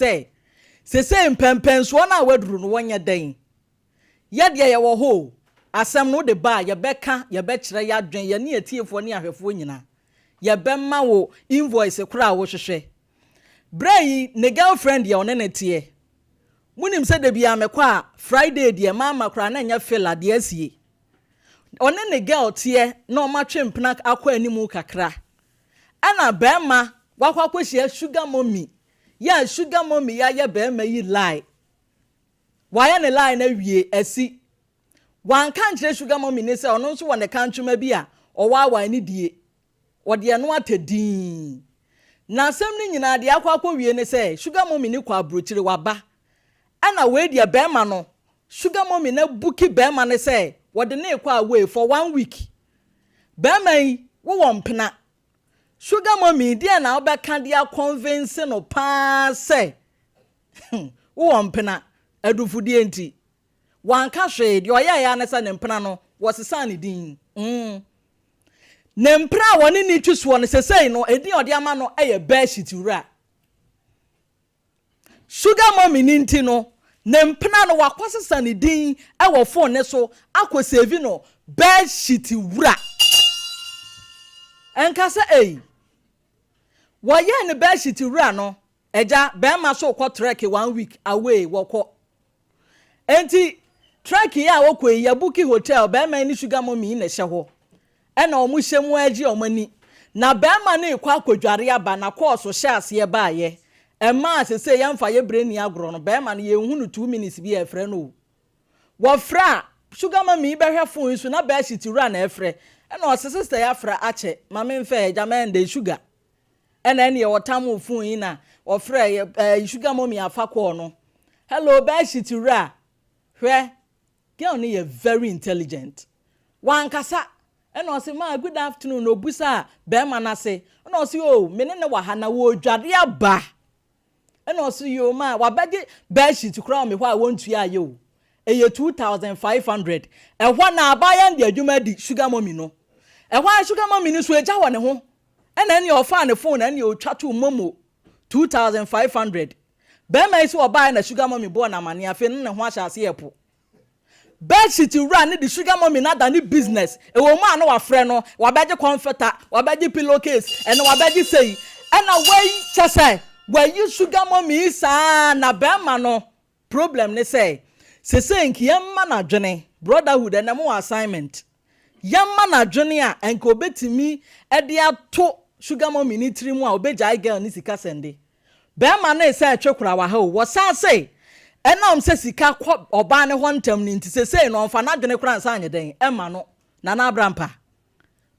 sɛ, sesei mpɛnpɛnsoɔ no a waduru no, wɔnyɛ dɛn? Yɛ deɛ yɛwɔ hɔ o, asɛm no wode ba a, yɛbɛka, yɛbɛkyerɛ yɛadwen, yɛne atiefoɔ ne ahwɛfoɔ nyinaa. Yɛbɛma wo invoice koraa a wohwehwɛ. Berɛ yi, ne girlfriend deɛ ɔne ne teɛ. Monim sɛ da biara mekɔ a, Friday deɛ mama koraa na ɛnyɛ fila deɛ asie. Ɔne ne girl teɛ na ɔmatwe mpena akɔ animu kakra. Ɛna bɛrima wakɔ akɔhyia sugar mummy. Yɛ a sugar mummy yɛayɛ bɛrima yi lie. Wayɛ ne lie na wie asi. Wanka nkyerɛ sugar mummy ne sɛ ɔno nso wɔ ne kantwoma bi a ɔwaawae ne die. Ɔde ɛno atɛ dinn. Na asɛm no nyinaa deɛ akɔ akɔwie ne sɛ sugar mummy ne kɔ aburokyire waba. Ɛna wei deɛ bɛrima no, sugar mummy na book bɛrima ne sɛ wɔde ne kɔ away for one week. Bɛrima yi wowɔ mpena. Sugar mummy deɛ na wobɛka de aconvince no paa sɛ wowɔ mpena adufudeɛ nti. Wanka hwee. Deɛ ɔyɛɛ ya ne sɛ ne mpena no wɔsesa ne din. Ne mpena a wɔne ne twi soɔ no, sesei no edin a ɔde ama no yɛ bedsheet wura. Sugar mummy ne nti no, ne mpena no wakɔsesa ne din wɔ phone ne so akɔ save no bedsheet wura. Ɛnka sɛ ei, wɔyɛɛ ne bedsheet wura no, agya bɛrima so kɔ trek one week away wɔkɔ. Enti trek yi a wɔkɔ yi, yɛbook hotel, bɛrima yi ne sugar mummy yi na ɛhyɛ hɔ. Ɛna wɔn hyɛ mu agye wɔn ani. Na bɛrima no rekɔ akɔdware aba na kɔɔso hyɛ aseɛ baayɛ. Ɛmaa sese yɛmfa yɛ bere ni agorɔ no, bɛrima no yɛnhu no 2 minutes bi a ɛfrɛ no o. Wɔfrɛ a, sugar mummy yi bɛhwɛ phone yi so na bedsheet wura na ɛfrɛ. Ɛna ɔsɛ, "Sister yi afrɛ akyɛ, maame mfɛ agya mɛnde sugar." Ɛna ɛne ɔtam phone yi na ɔfrɛ sugar mummy afa kɔɔ no. "Hello, bedsheet wura." Hwɛ, girl no yɛ very intelligent. Wankasa. Ɛna ɔsɛ, "Ma, good afternoon." Na obusa bɛrima n'ase. Ɛna ɔsɛ, "O, me ne ne wɔ ha na wɔredware aba." Ɛna ɔsɛ, "Yo ma, wabɛgye bedsheet koraa wɔ me hɔ a wɔntua ayɛ o. Ɛyɛ 2,500." Ɛhɔ na abaayewa de adwuma di sugar mummy no. Ɛhɔ a sugar mummy no so agya wɔ ne ho. Ɛna ɛne ɔfaa ne phone ɛne otwa to momo 2,500. Bɛrima yi sɛ ɔbaa na sugar mummy bɔɔ n'amane. Afei ne ne ho ahyɛ ase yɛ po. Bedsheet wura ne de sugar mummy na da ne business ɛwɔ mu a na wafrɛ no, wabɛgye comforter, wabɛgye pillow case, ɛna wabɛgye sei, ɛna wayi kyɛ sɛ wayi sugar mummy yi saa. Na bɛrima no problem ne sɛ sese nki yɛmma n'adwene brotherhood. Ɛnna mo wɔ assignment, yɛmma n'adwene a nka obetumi ɛde ato sugar mummy ne tiri mu a obegyae girl ne sika sɛnde. Bɛrima no sɛ ɛtwe kora wɔ ha o, wɔsan se ɛnam sɛ sika kɔ ɔbaa ne hɔ ntɛm ne nti sesei no ɔmfa n'adwene kora nsa anyɛ dɛn ɛma no. Nana Abrampa,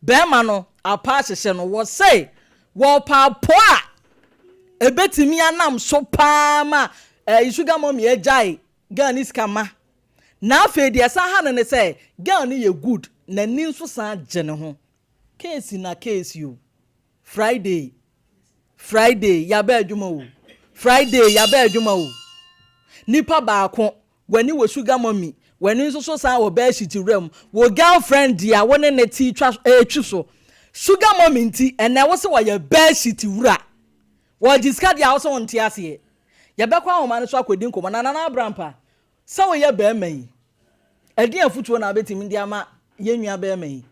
bɛrima no apa ahyehyɛ no, wɔse wɔpaapo a ebetumi anam so paa ma sugar mummy agyae girl ne sika ma. Na afei deɛ ɛsan ha no ne sɛ girl no yɛ good, n'ani nso san gye ne ho. Case na case o. Friday, Friday yaba adwuma o, Friday yaba adwuma o. Nipa baako w'ani wɔ sugar mummy, w'ani nso so san wɔ bedsheet wura mu, wɔ girlfriend deɛ a wɔne ne ti twa ɛretwi so sugar mummy nti ɛnɛ wɔ sɛ wɔyɛ bedsheet wura, wɔgye sika deɛ a wɔsɛ wɔn ti aseɛ. Yɛbɛkɔ ahoma no so akɔdi nkɔmɔ. Na Nana Abrampa, sɛ wɔyɛ bɛrima yi, ɛdeɛ afutuo na abɛtumi de ama yɛn nua bɛrima yi?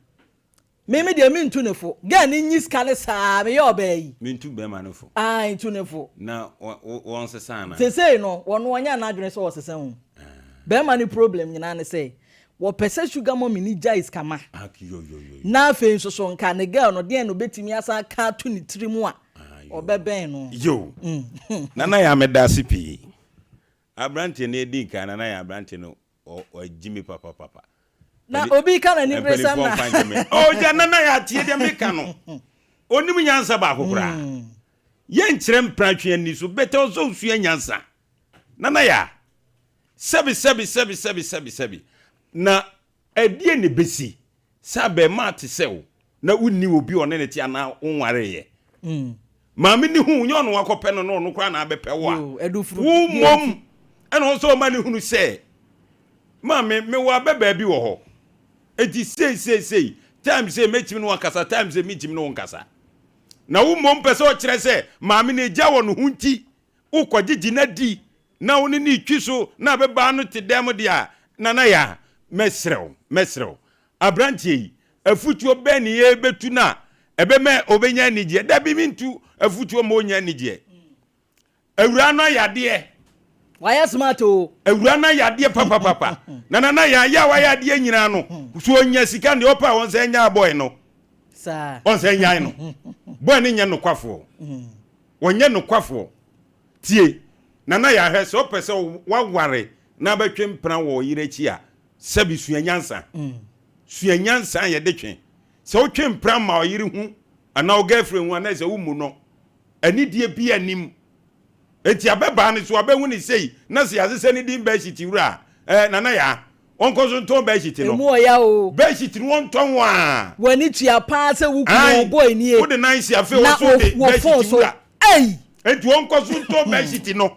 Mímí deɛ mi ntu ne fo, girl ne nyi sika ne saa meyɛ ɔbaa yi. Mi ntu bɛrima no fo. Aa, ntu ne fo. Na wɔn sesa ana? Sesei no wɔn wɔnyɛ n'adwene sɛ wɔsesa ho. Bɛrima ne problem nyinaa ne sɛ wɔpɛ sɛ sugar mummy ni gya sika ma. Na afei nso so nka ne girl no deɛ no obetumi asan ka to ne tiri mu a ɔbɛbɛn no. Yo, Nana yɛ ameda ase pii. Aberanteɛ no edi nkan, Nana yɛ aberanteɛ no ɔgyi mi papapapa. Na obi ka na nibere sɛm na. Ɔgya Nana yɛ atie deɛ meka no, onim nyansa baako koraa. Yɛnkyerɛ mpratwe ani so bɛtɛ ɔsɛ osua nyansa. Nana yɛ sɛbi sɛbi sɛbi sɛbi sɛbi sɛbi na ɛdeɛ ne bɛsi sɛ abɛɛmaa te sɛ wo na wonni obi ɔne ne te anaa wonwareyɛ. Maame ne hu nyɛ ɔno wakɔpɛ no na ɔno koraa na abɛpɛ wo a wo mmom ɛna ɔsɛ ɔma ne hunu sɛ maame mewɔ abɛ baabi wɔ hɔ, eti sei sei sei, time sei mɛtumi ne wakasa, time sei mentumi ne wo nkasa. Na wo mmom pɛ sɛ ɔkyerɛ sɛ maame no agya wɔ ne ho nti. Wokɔgyegye no adi na wo ne no retwi so na ababaa no te dan mu deɛ a, Nana Yaa, mɛsrɛ wo, mɛsrɛ wo. Aberanteɛ yi, afutuo bɛn ne yɛbɛtu no a ɛbɛma ɔbɛnya anigyeɛ? Dabi, mentu afutuo ma ɔnnya anigyeɛ. Awuraa no ayɛ adeɛ. Wayɛ smart o. Awuraa no ayɛ adeɛ papapapa. Na Nana Yaa, yɛ a wayɛ adeɛ nyinaa no, so ɔnya sika no deɛ ɔpɛ a ɔnsan nyaa boy no. Saa. Ɔnsan nyae no. Boy no nyɛ nokwafoɔ. Wɔnyɛ nokwafoɔ. Tie, Nana Yaa hwɛ, sɛ wopɛ sɛ woaware na abɛtwe mpena wɔ wo yere akyi a, sɛbi sua nyansa. Sua nyansa a yɛde twe. Sɛ wotwe mpena ma ɔyere hu anaa wo girlfriend hu a, na ɛsɛ wommu no. Anidie biara nnim. Enti abɛbaa no so abɛhu no sei na sɛ yɛasesa ne din bedsheet wura a, eh, Nana Yaa, ɔnkɔ so ntɔn bedsheet no. Emu ɔya o. Bedsheet no ɔntɔn a. W'ani tua paa sɛ wo kunu Ae, ɔbɔe nie wode nan si afei na ɔso wode wo phone bedsheet so. wura. Ei! Enti ɔnkɔ so ntɔn bedsheet no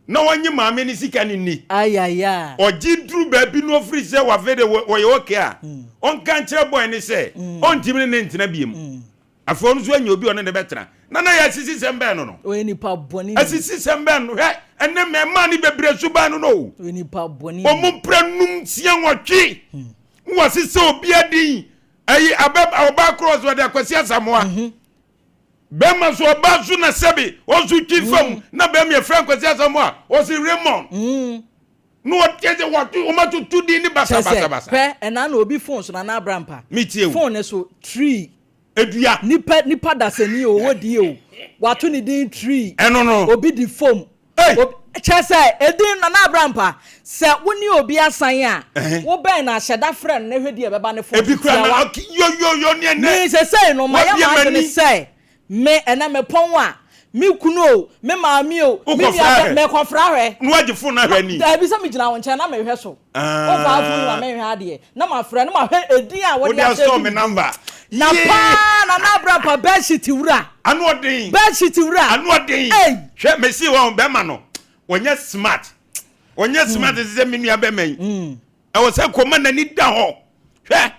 na ɔnye maame no sika no nni. Ayaya. Ɔgye duru baabi na ɔfiri sɛ wafei de wɔyɛ okay a, ɔnka nkyerɛ boy no sɛ ɔntumi ne no ntena biom. Afei ɔno nso anya obi a ɔne no bɛtena. Na na yɛ asisisɛm bɛn no no? Ɔyɛ nipa bɔne ni. Asisisɛm bɛn no? Hwɛ, ɛnɛ mmarima ne bebree so bɛn no no o. Ɔyɛ nipa bɔne ni. Wɔn mpira num nsia nwɔtwe. Wɔasesa obi adin. Ɛyi abɛ ɔbaa korɔ so ɔde Akwasi Asamoah. Mhm. Bɛrima so ɔbaa so na sɛbi ɔnso twi fam mm. na bɛrima yɛfrɛ Akwasi Asamoah ɔsi Raymond. Mm. Na wɔteɛ sɛ wɔato wɔn atoto din ne basabasabasa. Kyɛ sɛ, hwɛ, ɛna na obi phone so Nana Abrampa. Metie o. Phone ne so tree. Edua. Nipa nipa dasani o, ɔwɔ die o. Wato ne din tree. Ɛno no. Obi di fom. Ei! Obi, kyɛ sɛ, edin Nana Abrampa, sɛ wo ne obi asan a, wo bɛn no ahyɛda frɛ no na hwɛ din a ɛbɛba ne phone so Ebi kura na tiawa. ɔke yoyoyo ne ɛnɛ. Me sesei no, mayɛ Wabue m'adwene m'ani. sɛ Me, ɛnɛ mepɔn a, me kunu o, me maame o, me Wokɔfra nua bɛ, ahwɛ? mekɔfra ahwɛ. Na woagye fon no ahwɛ ani? Daabi, sɛ megyina wo nkyɛn na mehwɛ so. Womfa wo fon yi ma menhwɛ adeɛ. Na mafrɛ na mahwɛ edin a wode Wode asave asɔ me me din. number. Na Yee! paa Nana Abrapa bedsheet wura. Ano ɔden. Bedsheet wura. Ano ɔden. Ei! Hwɛ, mese wɔn bɛrima no, ɔnyɛ smart. Ɔnyɛ smart te sɛ me nua bɛrima yi. Ɛwɔ sɛ kɔma n'ani da hɔ. Hwɛ,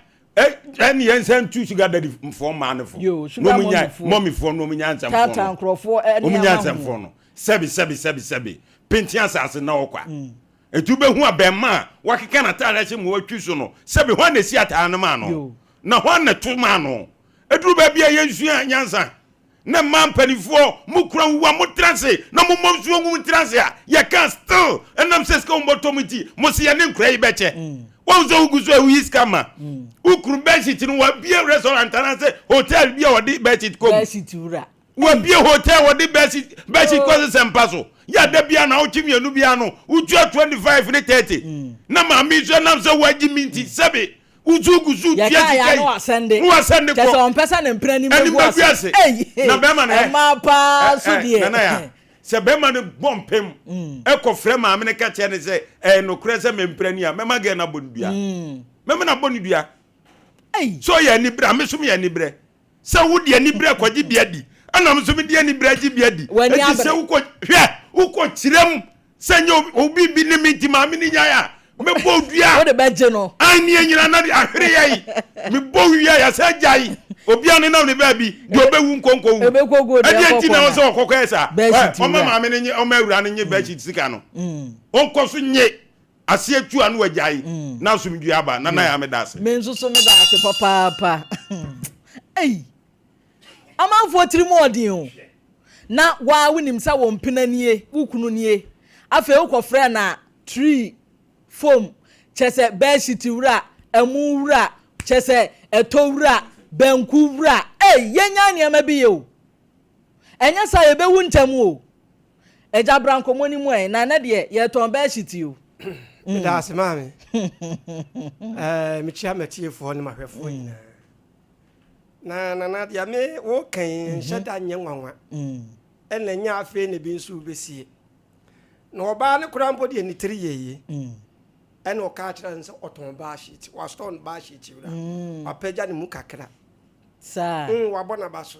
ɛne yɛn nsa ntu sugar daddy foɔ mmaa no fo. Yo, sugar Na ɔmo nya mommy foɔ. mommy foɔ na ɔmo nya nsɛmfoɔ Tata no. nkurɔfoɔ ɛne Ɔmo nya ama ho. nsɛmfoɔ no. Sɛbi sɛbi sɛbi sɛbi. Penten asase na ɔkwa. Eti wobɛhu abɛɛma a wakeka n'ataare ahyɛ mu watwi so no. Sɛbi hwan na esi ataare no maa no? Yo. Na hwan na ɛto maa no? Eduru baabi a yɛnsua nyansa. Na mmaa mpanifoɔ mo kura wuwa mo tena ase na mo mmɔ nsuo ngu mo tiri ase a yɛka still ɛnam sɛ sika wɔn bɔtɔ mo nti mo se yɛne nkura yi bɛkyɛ wɔn sɛ wogu so a woyi sika ma wokuru bedsheet no wabie restaurant anaasɛ hotel bi a wɔde bedsheet kɔ mu Bedsheet wura. wabie hotel wɔde bedsheet bedsheet kɔ sesɛ mpa so yɛ ada bia na wotwe mmienu bia no wotua 25 ne 30 na maame nso ɛnam sɛ woagye mi nti sɛbe Wotu gu so tua Yɛkaa sika yɛ yi. ano asɛnde. Na wasɛnde kɔ. Kyɛ sɛ ɔmpɛ sɛ ne mpena anim Anim bɛgu bɛgu ase. ase. Ei! Na bɛrima no ɛ? Ɛmaa paa so Ɛ, ɛ, deɛ. Nana ya, sɛ bɛrima no bɔ mpem ɛkɔ frɛ maame no ka kyerɛ no sɛ ɛyɛ nokorɛ sɛ me mpena ni a, mɛma girl no abɔ no dua. Mɛma no abɔ no dua. Ei! Sɛ ɔyɛ aniberɛ a, me nso meyɛ aniberɛ. Sɛ wode aniberɛ kɔgye bi adi, ɛna me nso mede aniberɛ agye bi adi. W'ani Enti sɛ abere. wokɔ, hwɛ, wokɔ kyerɛ mu sɛ nyɛ obi bi ne me nti maame no nyae a, mɛbɔ wo dua. Wode bɛgye no. Anni anyina na de ahwere yɛn. Mebɔ wo wie a, yɛasan agyae. Obiara nenam ne baabi, deɛ ɔbɛwu nkɔ nkɔwu. Ɛbɛkɔ gold, Ɛdeɛ ɛkɔ nti na ɛwɔ kɔna. sɛ ɔkɔkɔyɛ saa? Bedsheet Ɛ, ɔmma wura. maame no nye, ɔmma awura no nye bedsheet sika no. Ɔnkɔ so nye. Aseɛ tu a na wagyae, na asomdwoeɛ aba. Nana Yaa meda ase. Me nso so meda ase papaapa. Ei! Amanfoɔ tiri mu ɔden o. Na waa wonim sɛ wo mpena nie, wo kunu nie. Afei wokɔfrɛ no a, tree, foam, kyerɛ sɛ bedsheet wura, ɛmo wura, kyerɛ sɛ ɛtɔ wura, banku wura. Ei! Yɛnyae nneɛma bi yɛ o. Ɛnyɛ saa a yɛbɛwu ntɛm o. Agya bra nkɔmmɔ no mu ɛ, na ɛnɛ deɛ yɛtɔn bedsheet o. Meda ase maame. Ɛɛ mekyia m'atiefoɔ ne m'ahwɛfoɔ nyinaa. Na nana deɛ me woka yi nhyɛ da nyɛ nwanwa. Ɛna nyɛ afei na ebi nso wobɛsie. Na ɔbaa no koraa mpo deɛ ne tiri yɛ yie. Ɛna ɔka kyerɛ no sɛ ɔtɔn bedsheet, wasotɔn bedsheet wura. Wapagya ne mu kakra. Saa. Wabɔ n'aba so.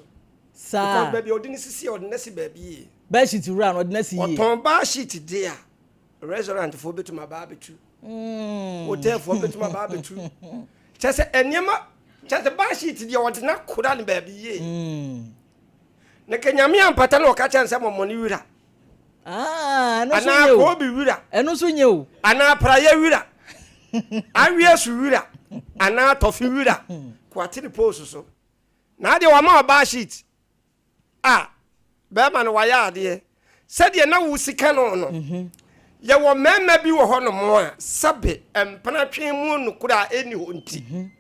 Saa. Because baabi a ɔde no sisi a ɔde no asi baabi yie. Bedsheet wura no ɔde no asi yie. Ɔtɔn bedsheet de a, restaurant foɔ bɛtumi aba abɛtu. Hotel foɔ bɛtumi aba abɛtu. Kyɛ sɛ nneɛma kyɛ sɛ bedsheet deɛ ɔde no akora no baabi yie. Na ka Nyame ampata na ɔka kyerɛ no sɛ mɔmɔ ne wura. Ah, ɛno nso Anaa nyɛ o. koobi wira. Ɛno nso nyɛ o. Anaa praeɛ wira. Aweɛ so wira. Anaa tɔfe wira. Koatere post so. Na adeɛ wama ɔbaa sheet. A, bɛrima no wayɛ adeɛ. Sɛdeɛ na wo sika no no. Yɛwɔ mmarima bi wɔ hɔnom a sɛbe mpena twe mu nokorɛ a ɛnni hɔ nti.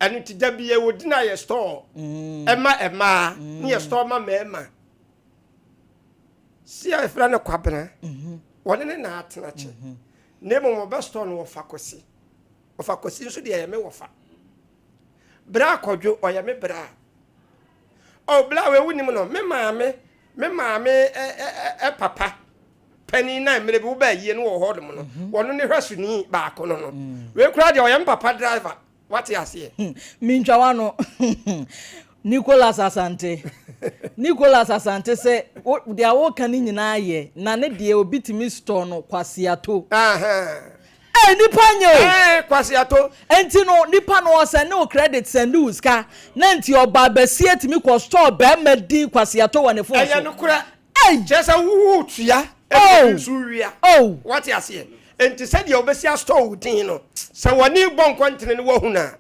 Ɛno nti da bi yɛwɔ din a yɛ store ɛma mmaa ne yɛ store ma mmarima. Si a yɛfrɛ no Kwabena, wɔne ne na atena kyɛ. Na mmom wɔbɛ store no wɔfa Kwasi. Wɔfa Kwasi nso deɛ ɛyɛ me wɔfa. Bra Kɔdwo ɔyɛ me bra. Oh, bra wei wonim no, me maame ɛ ɛ ɛ papa panin na mmerɛ bi wobaa yie no wɔ hɔ nom no, wɔno ne hwɛsoni baako no. Wei koraa deɛ ɔyɛ me papa driver, wate aseɛ. Mintwa wano. Nicholas Asante. Nicholas Asante sɛ deɛ woka ne nyinaa yɛ na ne deɛ obi tumi store no kwasiato. Ɛ nipa nyɛ o. Ɛɛ kwasiato. Nti no nipa no ɔsɛn ne o credit sɛn ne o sika na nti ɔba abasie tumi kɔ store bɛrima din kwasiato wɔ ne phone so. Ɛyɛ nokorɛ. Ɛy. Kyerɛ sɛ wowo tua ɛna nso wia. Oh. Wate aseɛ. Nti sɛdeɛ wobɛsi astore wo din no, sɛ wɔne bɔ nkɔntene no wahu no a,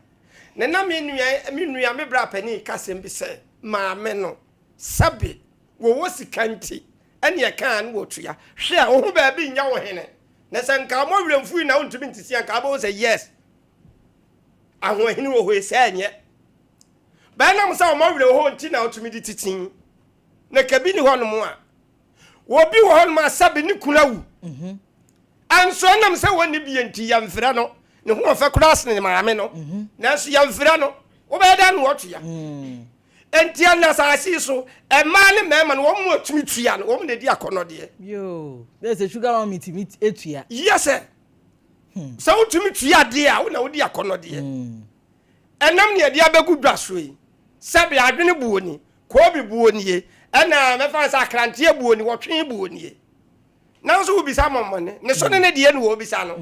na na me nua me bra panin ka asɛm bi sɛ maame no sɛbe wɔwɔ sika nti ɛne ɛkaa no wɔtua. Hwɛ, wo ho baabi nya wo hene. Na sɛ nka mmɔ werɛmfui na wontumi nte si a, nka wobɛhu sɛ yes, ahoɔhene wɔ hɔ yi sɛ ɛnyɛ. Bɛnam sɛ ɔmɔ werɛ wɔ hɔ nti na wotumi de titin. Na kabi ni hɔnom a, wɔbi wɔ hɔnom a sɛbe ne kunu awu. Ɛnso ɛnam sɛ wɔnni bie nti yɛmfrɛ no. Ne ho ɔfɛ koraa sene ne maame no. Nanso yɛmfrɛ no. Wobɛyɛ dɛn na wɔtua? Enti ɛna asase yi so, mmaa ne mmarima no, wɔn mu atumi tua no, wɔn na edi akɔnɔdeɛ. Yoo, bɛyɛ sɛ sugar mummy tumi etua. Yɛ sɛ wotumi tua adeɛ a, wo na wodi akɔnɔdeɛ. Ɛnam ne yɛde abɛgu dwa so yi, sɛbe adwene buo ni, koobi buo nie, ɛna mɛfa sɛ akranteɛ buo ni, wɔtwe buo nie. Nanso wobisa mɔmmɔne, ne so ne ne deɛ ne wɔbisa no.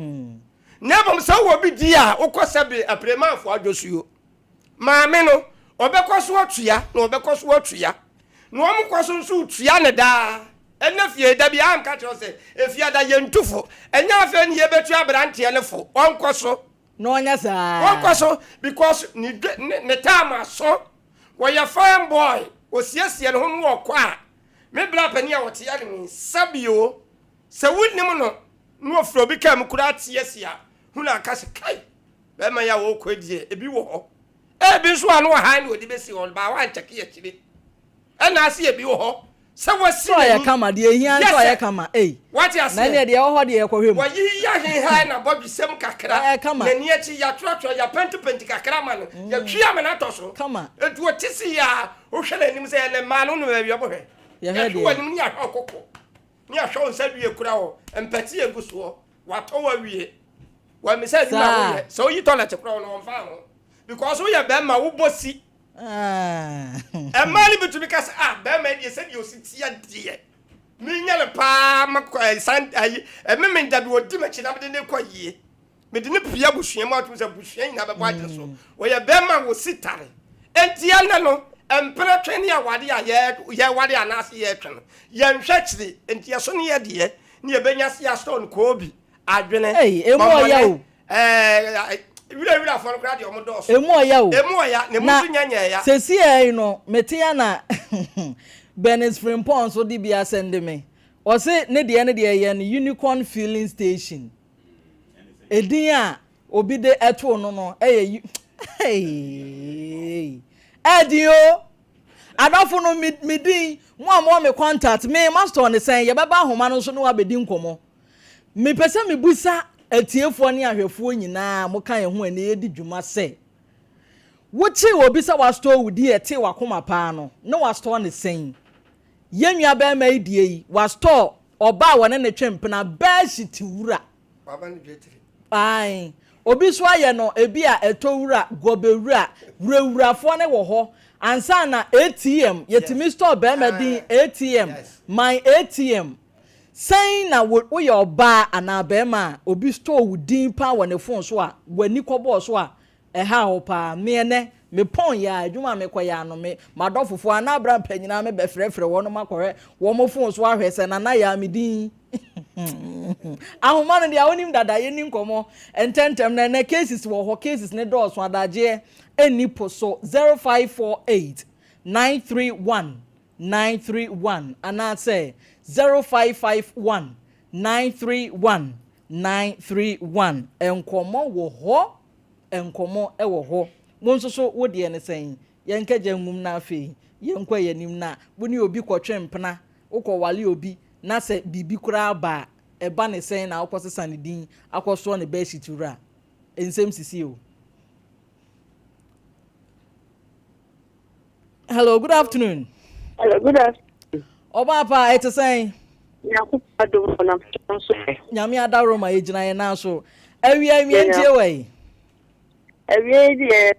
Na mmom sɛ wowɔ bi di a, wokɔ sɛbe apiremanfoɔ adwosuo. Maame no, ɔbɛkɔ so atua na ɔbɛkɔ so atua. Na wɔn kɔ so nso tua ne daa. Ɛnna fie da bi a nka kyerɛ sɛ efiada yɛntu fo. Ɛnyɛ afei ne yɛbɛtua aberanteɛ no fo. Ɔnkɔ so. Na ɔnyɛ saa. Ɔnkɔ so because ne time aso. Wɔyɛ fine boy. Osiesie ne ho no ɔkɔ a. Me bra panin a wɔte ya ne mu sabio. Sɛ wonim no na wɔfrɛ obi kaa mu koraa te asi a, hunu aka sɛ kai bɛrima yi a wɔrekɔ deɛ ebi wɔ hɔ. Ebi nso ano wɔ ha na wɔde bɛsi hɔ baa wankyɛke akyire. Ɛna ase ebi wɔ hɔ sɛ wɔsi Sɛ ɔyɛ kama deɛ ehia nso ɔyɛ kama ei. Wate aseɛ. Na ɛneɛ deɛ ɛwɔ hɔ deɛ yɛkɔhwɛ mu. Wɔyi ahenhan na bɔdwesɛm kakra. Ɛyɛ kama. N'ani akyi yɛatwerɛtwerɛ yɛapɛntipɛnti kakra ma no. Yɛtwi ama no atɔ so. Kama. Nti wɔte si yɛ a wohwɛ n'anim sɛ ɛnɛ mmaa no no baabi ɔbɔhwɛ. Yɛhwɛ Yɛhwɛ deɛ. w'anim ne yɛahwɛ ɔkoko. Ne yɛahwɛ wo nsa due kura hɔ. Mpɛte egu soɔ. Watɔ wawie. Wɔmmisa adwuma a Saa. woyɛ. Sɛ woyi toilet kora wo no wɔmfa ho. Because woyɛ bɛrima wobɔ si. Ah. Mmaa no bi tumi ka sɛ ah bɛrima yi deɛ sɛdeɛ osi tia deɛ menya no paa ma kɔ ɛsan ayi ɛmeme da bi ɔdi m'akyi na mede ne kɔ yie mede ne pia abusua mu atum sɛ abusua nyinaa bɛbɔ agye so wɔyɛ bɛrima a wɔsi tare enti ɛnɛ no mpena twe ne awade a yɛware anaasɛ yɛtwe no yɛnhwɛ kyiri enti ɛso ne yɛ deɛ ne yɛbɛnya se yɛasɔ no koobi adwene Ei, emu ɔya o. ɛɛ wurawurafoɔ no koraa deɛ ɔmo dɔɔso. Emu ɔya o. Emu ɔya na emu nso nyɛ nyɛ ya. Sɛsi yi no mete ya na Bernice Frimpong nso de bi asɛnde me. Ɔse ne deɛ ne deɛ yɛ no Unicorn Filling Station. Edin a obi de ɛtoo no ɛyɛ ɛdin o. Adɔfo no me din mo a mo wɔ me contact me ma store ne sɛn yɛbɛba ahoma no nso ne wabɛdi nkɔmɔ. Mepɛ sɛ mebusa atiefoɔ ne ahwɛfoɔ nyinaa mo ka yɛn ho ɛnɛ yɛdi dwuma sɛ wokyee obi sɛ wastore wo din ɛtee wakoma paa no ne wastore ne sɛn. Yɛn nua bɛrima yi die yi wastore ɔbaa a wɔne ne twe mpena bedsheet wura. Waba ne dwetire. Ae. Obi so ayɛ no ebi a ɛtɔ wura, gɔbɛ wura, wurawurafoɔ ne wɔ hɔ. Ansa na ATM, yɛtumi store bɛrima din ATM, my ATM. Sɛn na woyɛ ɔbaa anaa bɛrima a obi store wo din paa wɔ ne phone so a w'ani kɔbɔɔ so a. Ɛhaa wo paa. Me ɛnɛ, me pɔn yɛ a, adwuma a mekɔ yɛ ano, me, m'adɔfofoɔ anaa bra mpa nyinaa me bɛfrɛfrɛ wɔnom akɔhwɛ wɔn fon so ahwɛ sɛ Nana Yaa me din. Ahoma no deɛ wonim dada, yɛnni nkɔmmɔ ntɛntɛm na ɛnɛ cases wɔ hɔ, cases ne dɔɔso, adagyeɛ ɛnni po so. 0548 931 931 anaasɛ 0551 931 931. Nkɔmmɔ wɔ hɔ. Nkɔmmɔ wɔ hɔ. Wo nso so wo deɛ ne sɛn? Yɛnkɛgya ngum na afei yɛnkɔ yɛn anim na wo ne obi kɔtwe mpena, wokɔwale obi na sɛ biribi koraa ba a, ɛba ne sɛn na wokɔsesa ne din akɔsoɔ ne bedsheet wura? Nsɛm sisi o. Hello, good afternoon. Hello, good afternoon. Ɔbaa pa, ɛte sɛn? Nyankopɔn adom wɔ nam nso. Nyame adaworo ma yɛgyina yɛn nan so. Awia nwie ntie wɔ yi. Awia yi deɛ,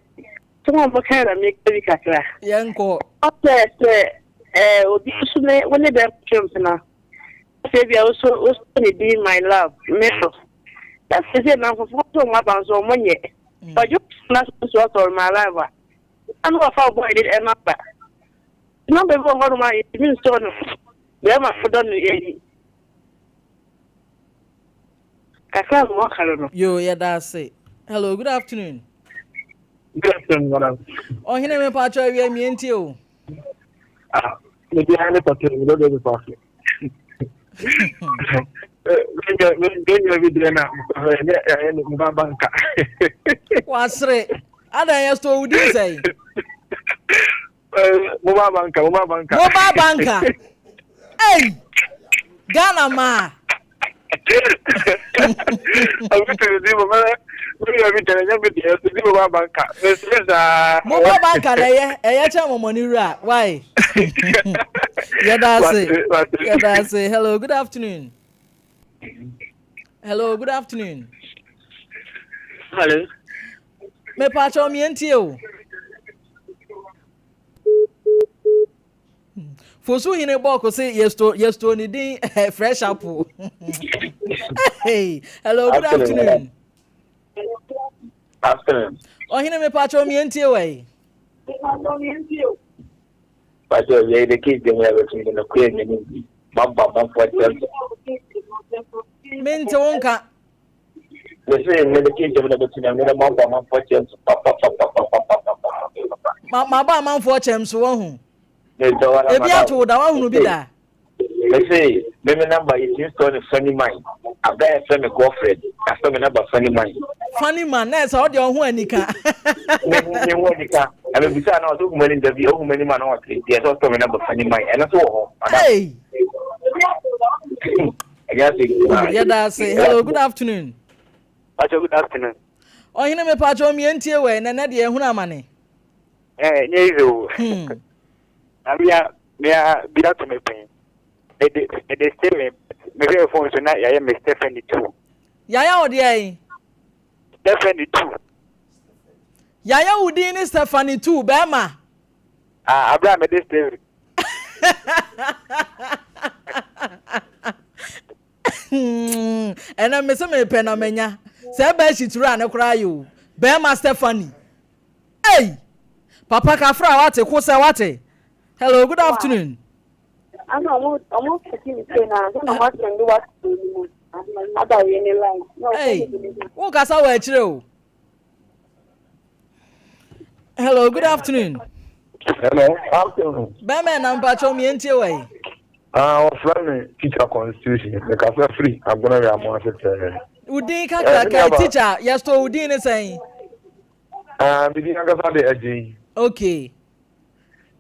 sɛ wɔn bɛka na meka bi kakra. Yɛnkɔ. Ɔsɛ sɛ ɛɛ obi nso ne wo ne bɛrima twɛ mpena. Afei bia woso woso ne din my love me no. Afei sɛ nanfofoɔ nso wɔn aba nso wɔn nyɛ. Ɔgye na so ɔsɔre my love a. Ana wɔfa wo boy ne number. Number bi wɔ hɔnom a yɛntumi nsɔ no bɛrima no dɔ no ani. Kakra na wɔka no no. Yo, yɛda ase. Hello, good afternoon. Good afternoon, madam. Ɔhene me paatwa awia mie ntie o. Ah, me di ane pato, me dodo me pato. Me bi deɛ na ɛnyɛ ɛyɛ ne mba banka. Wasere. Adan yɛ store wo din sɛn? Mobile banka, mobile banka. Mobile banka. Hey! Ghana maa. Mobile banka na ɛyɛ ɛyɛ kyɛn mɔmɔne wura. Why? Yɛda ase. Yɛda ase. Hello, good afternoon. Hello, good afternoon. Hello. Mepa kyɛw me ntie o. Fosu hene bɔɔko se yɛsto yɛsto ne din eh, fresh apple. Hey, hello, good afternoon. Afternoon. Ɔhene mepa kyɛw me ntie wɔ yi. Pastor, yɛ de case de mu yɛ bɛtumi de no kɔ yɛ nyɛ bi. Mabɔ amanfoɔ kyɛm. Mente wo nka. Mese me de case de mu na bɛtumi de mabɔ amanfoɔ kyɛm so papapapapapapapapa. Ma mabɔ amanfoɔ kyɛm so wɔhu. Ebi ato wo da wahunu bi da. Mese me me number yɛtumi frɛ no funny man. Abɛ yɛfrɛ me Godfred, yɛafrɛ me number funny man. Funny man, na ɛsɛ ɔde ɔho anika. Me me ho anika. Na mebisa na ɔsɛ ohu m'anim da bi, ohu m'anim a na ɔsere. Deɛ ɛsɛ ɔsɛ me number funny man. Ɛno nso wɔ hɔ. Madam. Hey! Ɛnyɛ ase. Yɛda ase. Hello, good afternoon. Pacho, good afternoon. Ɔhene me pacho mi entie wɛ na nɛ deɛ ehunu amane. Eh, nye easy o. Na mea mea bi ato me pɛn. Me de me de Steven me hwɛ phone so na yɛayɛ me Stephanie too. Yaya wo deɛ yi. Stephanie too. Yaya wo din ne Stephanie too bɛrima. Ah, abira me de Steven. Ɛnɛ me se mepɛ na manya. Sɛ ɛbɛn hyitiri a ne koraa yɛ o. Bɛrima Stephanie. Ei! Papa kafra wate ko sɛ wate. Hello, good afternoon. Ana ɔmo ɔmo fiti ne se na na ɔmo asɛn de wate ne mu. Aba wie ne line. Ei, wo kasa wɔ akyire o. Hello, good afternoon. Hello, afternoon. Bɛmɛ na mpakyɛw mi entie wɔ yi. Ah, wɔfrɛ me teacher constitution. Mekasa firi Agona Wiamoase pɛɛ. Wo din kakraka teacher, yɛstɔ wo din ne sɛn? Ah, me din ankasa de Agyen. Okay.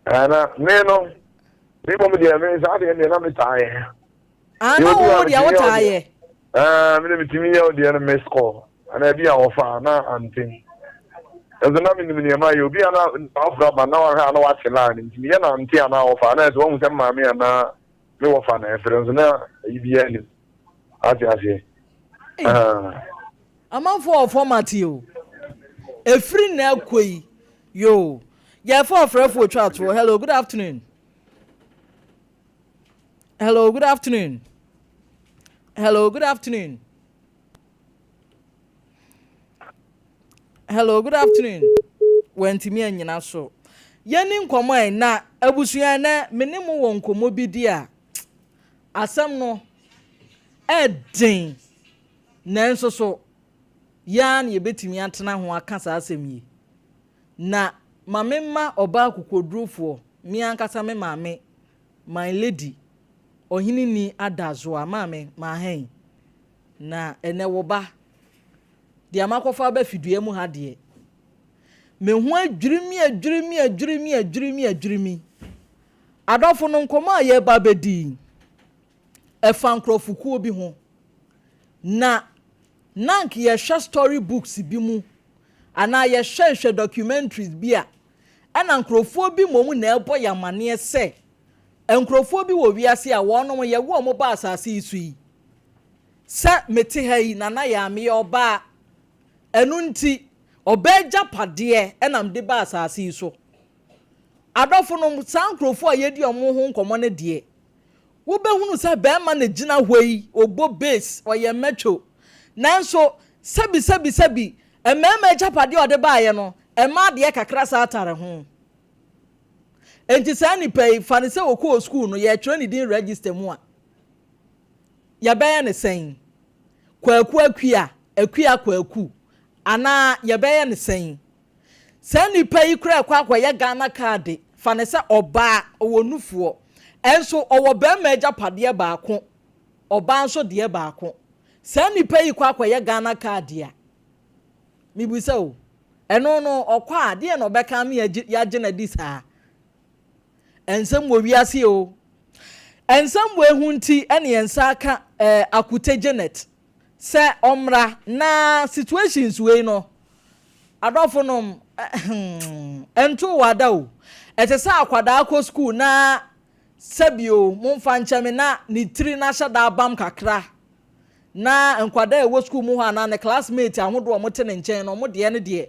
Ah, na me no, me mmom deɛ me saa deɛ deɛ na me taa yɛ. Ah, na wo deɛ wo taa yɛ. Ah, me de metumi yɛ wo deɛ no miss call. Ana ebi a wɔfa na ante. Ɛnso na menim nneɛma yɛ obi a na wafra ba na wahwɛ a na wate line nti meyɛ na ante a na wɔfa na ɛsɛ wɔhu sɛ maame anaa me wɔfa na ɛfrɛ nso na ayi biara nim. Ate aseɛ. Amanfoɔ wɔ format yi o. Ɛfiri nnɛ akɔ yi. Yoo. Yɛfa ɔfrɛfoɔ twa toɔ. Hello, good afternoon. Hello, good afternoon. Hello, good afternoon. Hello, good afternoon. Wantumi anyina so. Yɛnni nkɔmmɔ ɛ, na abusua ɛnɛ me ne mo wɔ nkɔmmɔ bi di a, asɛm no ɛden nanso so yɛn ara na yɛbɛtumi atena ho aka saa asɛm yi. Na ma memma ɔbaa kokoɔdurofoɔ, me ankasa me maame, my lady, Ɔheneni Adazoa, maame, mahɛn. Na ɛnɛ wo ba, deɛ makɔfa aba fidua mu ha deɛ, me ho adwiri me, adwiri me, adwiri me, adwiri me, adwiri me. Adɔfo no, nkɔmmɔ a yɛreba abɛdi yi, ɛfa nkurɔfokuo bi ho. Na na anka yɛhwɛ story books bi mu anaa yɛhwɛhwɛ documentaries bi a, ɛna nkurɔfoɔ bi mmom na ɛrebɔ yɛn amaneɛ sɛ nkurɔfoɔ bi wɔ wiase a wɔnom yɛwo wɔn ba asase yi so yi. Sɛ mete ha yi, Nana Yaa, meyɛ ɔbaa. Ɛno nti, ɔbaa agyapadeɛ na mede ba asase yi so. Adɔfonom, saa nkurɔfoɔ a yɛredi wɔn ho nkɔmmɔ no deɛ, wobɛhunu sɛ barima na ɛgyina hɔ yi, ɔbɔ bass, ɔyɛ macho. Nanso, sɛbi sɛbi sɛbi, mmarima agyapadeɛ a ɔde baeɛ no, mmaa deɛ kakra saa tare ho. Enti saa nipa yi, fa no sɛ ɔkɔɔ sukuu no, yɛretwerɛ ne din register mu a, yɛbɛyɛ no sɛn? Kwaku Akua, Akua Kwaku, anaa yɛbɛyɛ no sɛn? Saa nipa yi koraa ɛkɔ akɔyɛ Ghana kaade, fa no sɛ ɔbaa, ɔwɔ nufoɔ, ɛnso ɔwɔ barima agyapadeɛ baako, ɔbaa nso deɛ baako. Saa nipa yi kɔ akɔyɛ Ghana kaade a, mebisa o, ɛno no ɔkɔ a, deɛ na ɔbɛka ama yɛagye no adi saa? Nsɛm wɔ wiase o. Nsɛm wɔ ehu nti ɛne yɛn nsa aka eh, Akute Janet sɛ ɔmmra na situations wei no adɔfo nom ɛnto wɔ ada o. Ɛte sɛ akwadaa kɔ school na sɛbi o momfa nkyɛ me na ne tiri no ahyɛ da abam kakra na nkwadaa a ɛwɔ school mu hɔ anaa ne classmate ahodoɔ a wɔte ne nkyɛn no wɔn deɛ no deɛ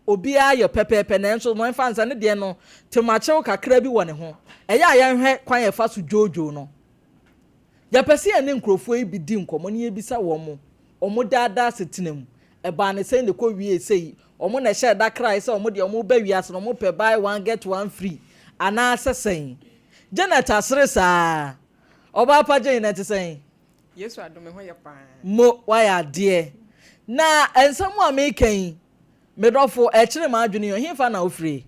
Obiara yɛ pɛpɛɛpɛ, nanso ma ɛmfa nsa ne deɛ no, temakyew kakra bi wɔ ne ho. Ɛyɛ a yɛnhwɛ kwan a yɛfa so dwoodwoo no. Yɛpɛ sɛ yɛne nkurɔfoɔ yi bi di nkɔmmɔ na yɛbisa wɔn wɔn daa daa asetena mu. Ɛbaa no sɛn na ɛkɔwiee sei? Wɔn na ɛhyɛɛ da krae sɛ wɔn deɛ wɔreba wiase no wɔpɛ buy one get one free anaasɛ sɛn? Janet asere saa. Ɔbaa pa Jane, ɛte sɛn? Yesu adom, me ho yɛ paa. Mo, woayɛ adeɛ. Na nsɛm a mereka yi, Me dɔfo, ɛkyere m'adwene o, hefa na wofiri?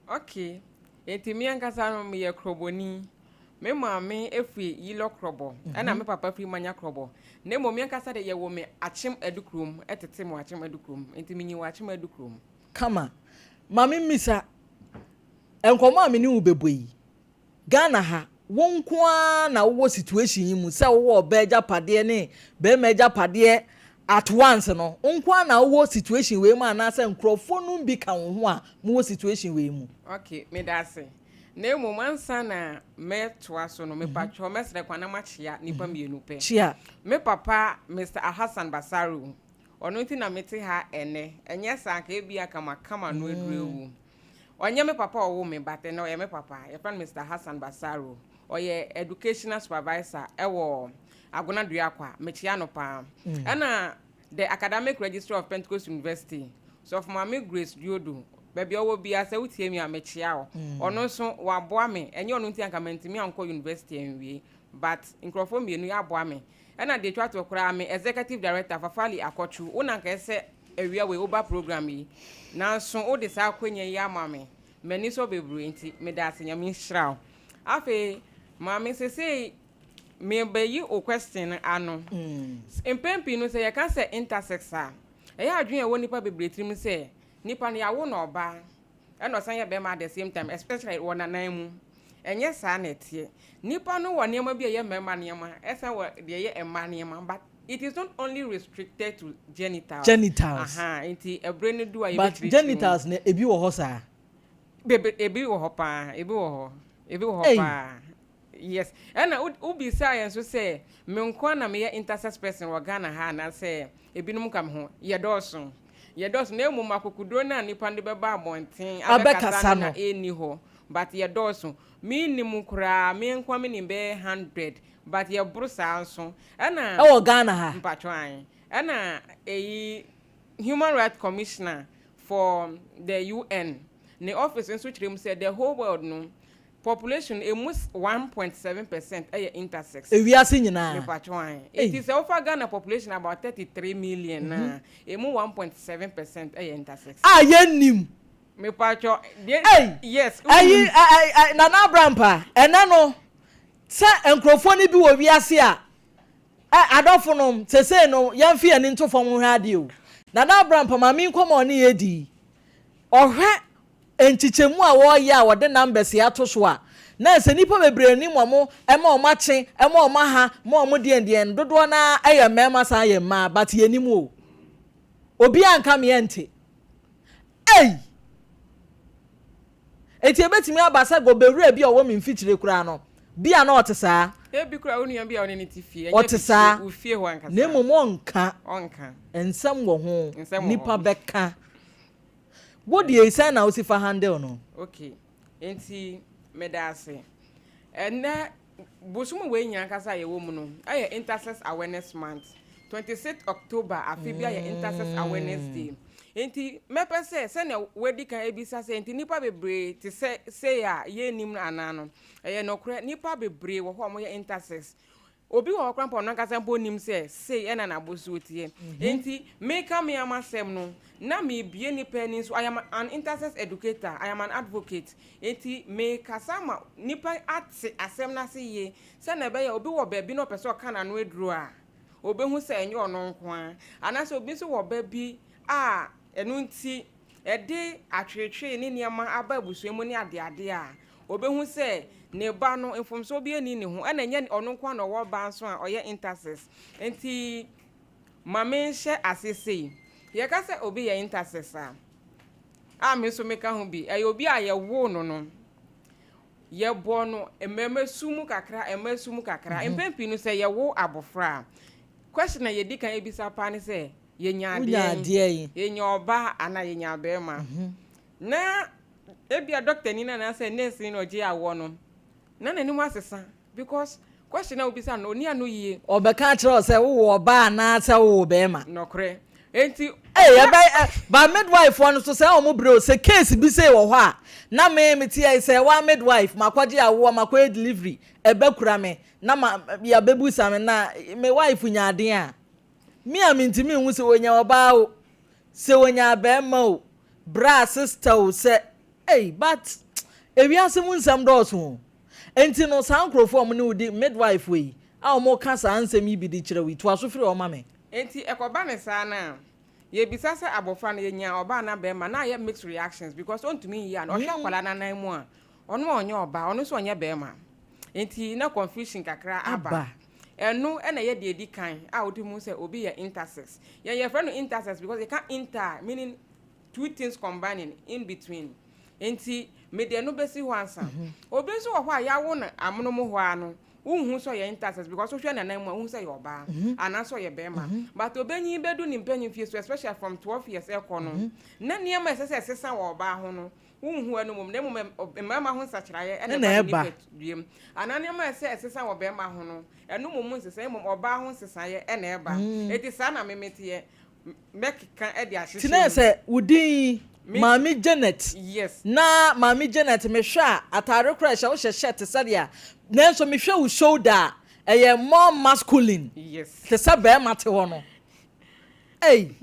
Ok, enti me ankasa no meyɛ Krɔbɔni. Me maame firi Yilɔ Krɔbɔ, ɛna me papa firi Manya Krɔbɔ. Na mmom me ankasa deɛ yɛwoo me Akyem Adukurom, ɛtete me wɔ Akyem Adukurom. Enti menyin wɔ Akyem Adukurom. Kama. Ma me mmisa, nkɔmmɔ a me ne wo bɛbɔ yi, Ghana ha, wo nko ara na wowɔ situation yi mu sɛ wowɔ ɔbaa agyapadeɛ ne barima agyapadeɛ at once no, wo nko ara na wowɔ situation wei mu anaasɛ nkurɔfoɔ nom bi ka wo ho a mowɔ situation wei mu? Ok, meda ase. Na mmom ansa na mɛtoa so no, mepatwɔ mɛsrɛ kwan na makyea nnipa mmienu pɛ. Kyea. Me papa Mister Alhassan Basaru, ɔno nti na mete ha ɛnnɛ, ɛnyɛ saa anka ebia anka maka m'ano aduru awu. Ɔnyɛ me papa a ɔwoo me but ɛnɛ ɔyɛ me papa. Yɛfrɛ no Mister Hassan Basaro. Ɔyɛ educational supervisor ɛwɔ Agona Duakwa. Mekyea no paa. Ɛna the academic registrar of Pentecost University, Sɔfo Maame Grace Duodu. Baabi a ɔwɔ biara sɛ wotie me a mekyea wo. Ɔno nso waboa me. Ɛnyɛ ɔno nti anka mantumi ankɔ university anwie. But nkurɔfoɔ mmienu yi aboa me. Ɛna deɛ ɛtwa toɔ koraa me executive director Fafali Akɔtwo wo na anka ɛsɛ awia wei woba program yi nanso wode saa akwanya yi ama me m'ani sɔ bebree nti medaase Nyame nhyira wo. Afei maame sesei merebɛyi wo question no ano. Mpɛn pii no sɛ yɛka sɛ intersex a ɛyɛ adwene a ɛwɔ nnipa bebree tirim sɛ nipa no yɛawo no ɔbaa ɛna ɔsan yɛ bɛrima at the same time especially wɔ nanan mu. Ɛnyɛ saa na ɛteɛ. Nipa no wɔ nneɛma bi a ɛyɛ mmarima nneɛma, ɛsan wɔ deɛ ɛyɛ mmaa nneɛma but it is not only restricted to genitals. Genitals. Aha, nti ɛberɛ no du a But yɛbɛkyerɛkyerɛ mu. genitals no ebi wɔ hɔ saa? Bebe, ebi wɔ hɔ paa, ebi wɔ hɔ, ebi wɔ hɔ Ei. paa. Yes, ɛna wo, wobisaa yɛn nso sɛ me nko ara na meyɛ intersex person wɔ Ghana ha anaasɛ ebinom ka me ho. Yɛdɔɔso. Yɛdɔɔso na mmom akokoduro no a nnipa no de bɛba abɔnten abɛkasa Abɛkasa no na no. ɛnni hɔ. But yɛdɔɔso. Me nnim koraa, me nkoa me nim bɛyɛ hundred but yɛboro saa nso. Ɛna. Ɛwɔ Ghana ha? Mpakyɛw ae. Ɛna eyi Human Right Commissioner, for the UN ne office nso kyerɛ mu sɛ the whole world no population no emu 1.7% yɛ intersex. Ewiase nyinaa? Mepatwo ae. Ei. Enti sɛ wofa Ghana population about 33 million no a, emu 1.7% yɛ intersex. A yɛnnim. Mepatwo, deɛ, Ei! yes, Ayi, wonim. ɛ, ɛ, ɛ, Nana Abrampah, ɛnɛ no, sɛ nkurɔfoɔ no bi wɔ wiase a, Ɛ, adɔfonom, seesei no, yɛmfe yɛn ani nto fam nhwɛ adeɛ o. Nana Abrampah, Maame yi nkɔmmɔ a ɔne yɛn redi yi, ɔhwɛ nkyekyɛmu a wɔreyɛ a wɔde numbers yi ato so a, na ɛsɛ nnipa bebree nim wɔn, ɛma wɔn akye, ɛma wɔn aha, ma wɔn deɛn deɛn, dodoɔ no ara yɛ mmarima san yɛ mmaa, but yɛnnim o. Obiara nka me ɛnte. Ei! Enti ebetumi aba sɛ gobewura bi a ɔwɔ me mfikyire koraa no, bi a na ɔte saa. Ebi koraa wo nua bi a wo ne no te fie, ɛnyɛ Ɔte saa. fikyire, wo fie hɔ ankasa. Na mmom ɔnka. Ɔnka. Nsɛm wɔ ho. Nsɛm wɔ Nnipa hɔ. bɛka. Wo deɛ yi, sɛn na wosi fa handle no? Okay, enti meda ase. Ɛnnɛ Bosom wei nyinaa ankasa a yɛwɔ mu no yɛ Intersex Awareness Month. 26 October afe biara yɛ Intersex Awareness Day. Enti mɛpɛ sɛ sɛnea woadi kan abisa sɛ enti nnipa bebree te sɛ sei a yɛnnim no anaa no, ɛyɛ nokorɛ. Nnipa bebree wɔ hɔ a wɔyɛ intersex. Obi wɔ hɔ koraa mpo a ɔno ankasa mpo nnim sɛ sei na n'abosuo teɛ. Enti meka me ara m'asɛm no, na merebue nnipa ani nso. I am an intersex educator, I am an advocate. Enti merekasa ama nnipa ate asɛm no ase yie sɛdeɛ ɛbɛyɛ a obi wɔ baabi na ɔpɛ sɛ ɔka n'ano aduro a, ɔbɛhu sɛ ɛnyɛ ɔno nko ara. Anaasɛ obi nso wɔ ba bi a ɛno nti ɛde atweetwee ne nneɛma aba abusua mu ne adeade a, ɔbɛhu sɛ ne ba no mfomsoɔ biara nni ne ho ɛna ɛnyɛ ɔno nko ara na ɔwɔ ba nso a ɔyɛ intersex. Enti ma menhyɛ ase sei. Yɛka sɛ obi yɛ intersex a, a me nso meka ho bi. Ɛyɛ obi a yɛwoo no no, yɛbɔɔ no mmarima su mu kakra, mmaa su mu kakra. Mhm. Mpɛn pii no sɛ yɛwo abɔfra a, question a yɛdi kan bisa paa ne sɛ, yɛnya adeɛ yi? Yɛnya ɔbaa anaa yɛnya barima? Mhm. Na ebia dɔktani no anaasɛ nɛɛseni no ɔgye awoɔ no, Na n'anim asesa because question a wobisa no ɔnni ano yie. Ɔbɛka akyerɛ wo sɛ wowɔ ɔbaa anaa sɛ wowɔ bɛɛma. Nɔkorɛ. Enti. Ei ɛbɛ ɛ ba midwife foɔ no so sɛ wɔn brɛ o sɛ case bi sei wɔ hɔ a na me me te sɛ wa midwife makɔgye awoɔ makɔyɛ delivery ɛbɛ kura me na ma yabɛbusa me na me wife nya adeɛ a me a mentumi nhu sɛ ɔnya ɔbaa o sɛ ɔnya bɛɛma o bra sister o sɛ Ei but ewiase mu nsɛm dɔɔso o. Enti no saa nkurɔfoɔ a wɔne wo di midwife wei a wɔka saa nsɛm yi bi de kyerɛ wo yi toa so firi hɔ ma me. Enti ɛkɔba no saa no a, yɛbisa sɛ abɔfra no yɛnyaa ɔbaa anaa barima na ayɛ mixed reactions because ɔntumi nyi ano. Ɔhwɛ akwadaa no anan mu a, ɔno a ɔnyɛ ɔbaa, ɔno nso ɔnyɛ barima. Enti na confusion kakra aba. Ɛno na ɛyɛ deɛ ɛdi kan a wotumi hu sɛ obi yɛ intersex. Yɛn yɛfrɛ no intersex because yɛka inter a meaning two things combining in between nti mede ɛno bɛsi hɔ ansa. Obi nso wɔ hɔ a yɛawo no amono mu hɔ ara no wonhu sɛ ɔyɛ intersex because wohwɛ n'anan mu a wohu sɛ ɔyɛ ɔbaa anaasɛ ɔyɛ bɛrima but ɔbɛnyin bɛdu ne mpanyin fie so especially from 12 years ɛkɔ no na nneɛma a ɛsɛ sɛ ɛsesa wɔ ɔbaa ho no wonhu ɛno mmom na mmom mmarima ho nsakyeraeɛ ɛna ɛba ne nipadua mu anaa nneɛma a ɛsɛ ɛsesa wɔ bɛrima ho no ɛno mmom nsesa mmom ɔbaa ho nsesaeɛ ɛna ɛba enti saa na me meteɛ mɛkeka de ahyehyɛ Nti na mu. sɛ wo din yi, Me Maame Janet, Yes. na Maame Janet mehwɛ a, ataare koraa ɛhyɛ wo hyɛ shirt sɛdeɛ, nanso mehwɛ wo shoulder a, ɛyɛ more masculine, Yes. te sɛ barima te hɔ no. Ei,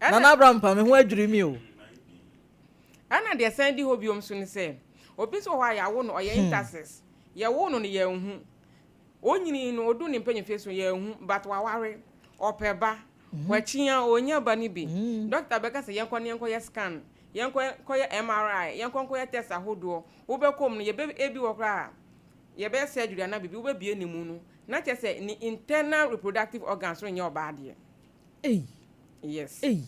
Ɛna Nana Abrampah, me ho adwiri me o. Ɛna deɛ ɛsan di hɔ biom nso ne sɛ, obi nso wɔ hɔ a yɛawo no, ɔyɛ intersex. Yɛwoo no no yɛanhu. Onyinii no oduu ne mpanyimfie so yɛanhu but waware, ɔpɛ ba, wakyin a onnya ba no bi. Doctor bɛka sɛ yɛnkɔ na yɛnkɔyɛ scan, yɛnkɔ nkɔyɛ MRI, yɛnkɔ nkɔyɛ test ahodoɔ. Wobɛkɔ mu no yɛbɛ ebi wɔ koraa a yɛbɛyɛ surgery anaa biribi wobɛbue ne mu no na kyerɛ sɛ ne internal reproductive organs no nyɛ ɔbaa deɛ. Ei! Yes. Ei!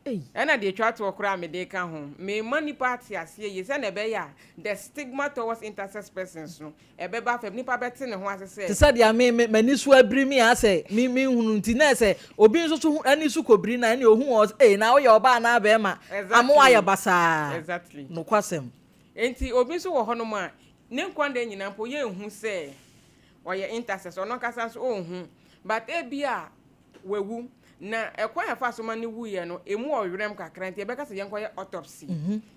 Ei! Ɛna deɛ ɛtwa toɔ koraa a mede reka ho, merema nnipa ate aseɛ yie sɛdeɛ ɛbɛyɛ a the stigma towards intersex persons no ɛbɛba fam, nipa bɛte ne ho ase sɛ. Te sɛ deɛ me me m'ani so abiri me a asɛ me menhunu nti na ɛsɛ obi nso so ani so kɔbiri no a ɛnneɛ ɔhu wɔ ei na woyɛ ɔbaa anaa barima ama woayɛ basaa. Exactly. Nokwasɛm. Enti obi nso wɔ hɔnom a ne nkwa nna nyinaa mpo yɛnhu sɛ ɔyɛ intersex, ɔno ankasa nso ɔnhu but ebia wawu. Na ɛkwan a ɛfaa so ma no wuiɛ no, ɛmu wɔ werɛm kakra, nti yɛbɛka sɛ yɛnkɔyɛ autopsy.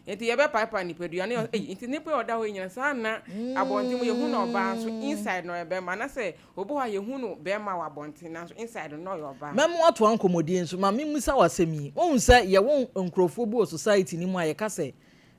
Nti yɛbɛpaepae nipadua no, ei, nti nipa a ɔda hɔ yi nyina saa na abɔnten mu yɛhu no ɔbaa nso inside no ɔyɛ bɛrima, anaasɛ obi wɔ hɔ a yɛhu no bɛrima wɔ abɔnten nanso inside no na ɔyɛ ɔbaa. Mɛma woatoa nkɔmmɔdie nso, ma memmisa wo asɛm yi, wohu sɛ yɛwɔ nkurɔfoɔ bi wɔ society no mu a yɛka sɛ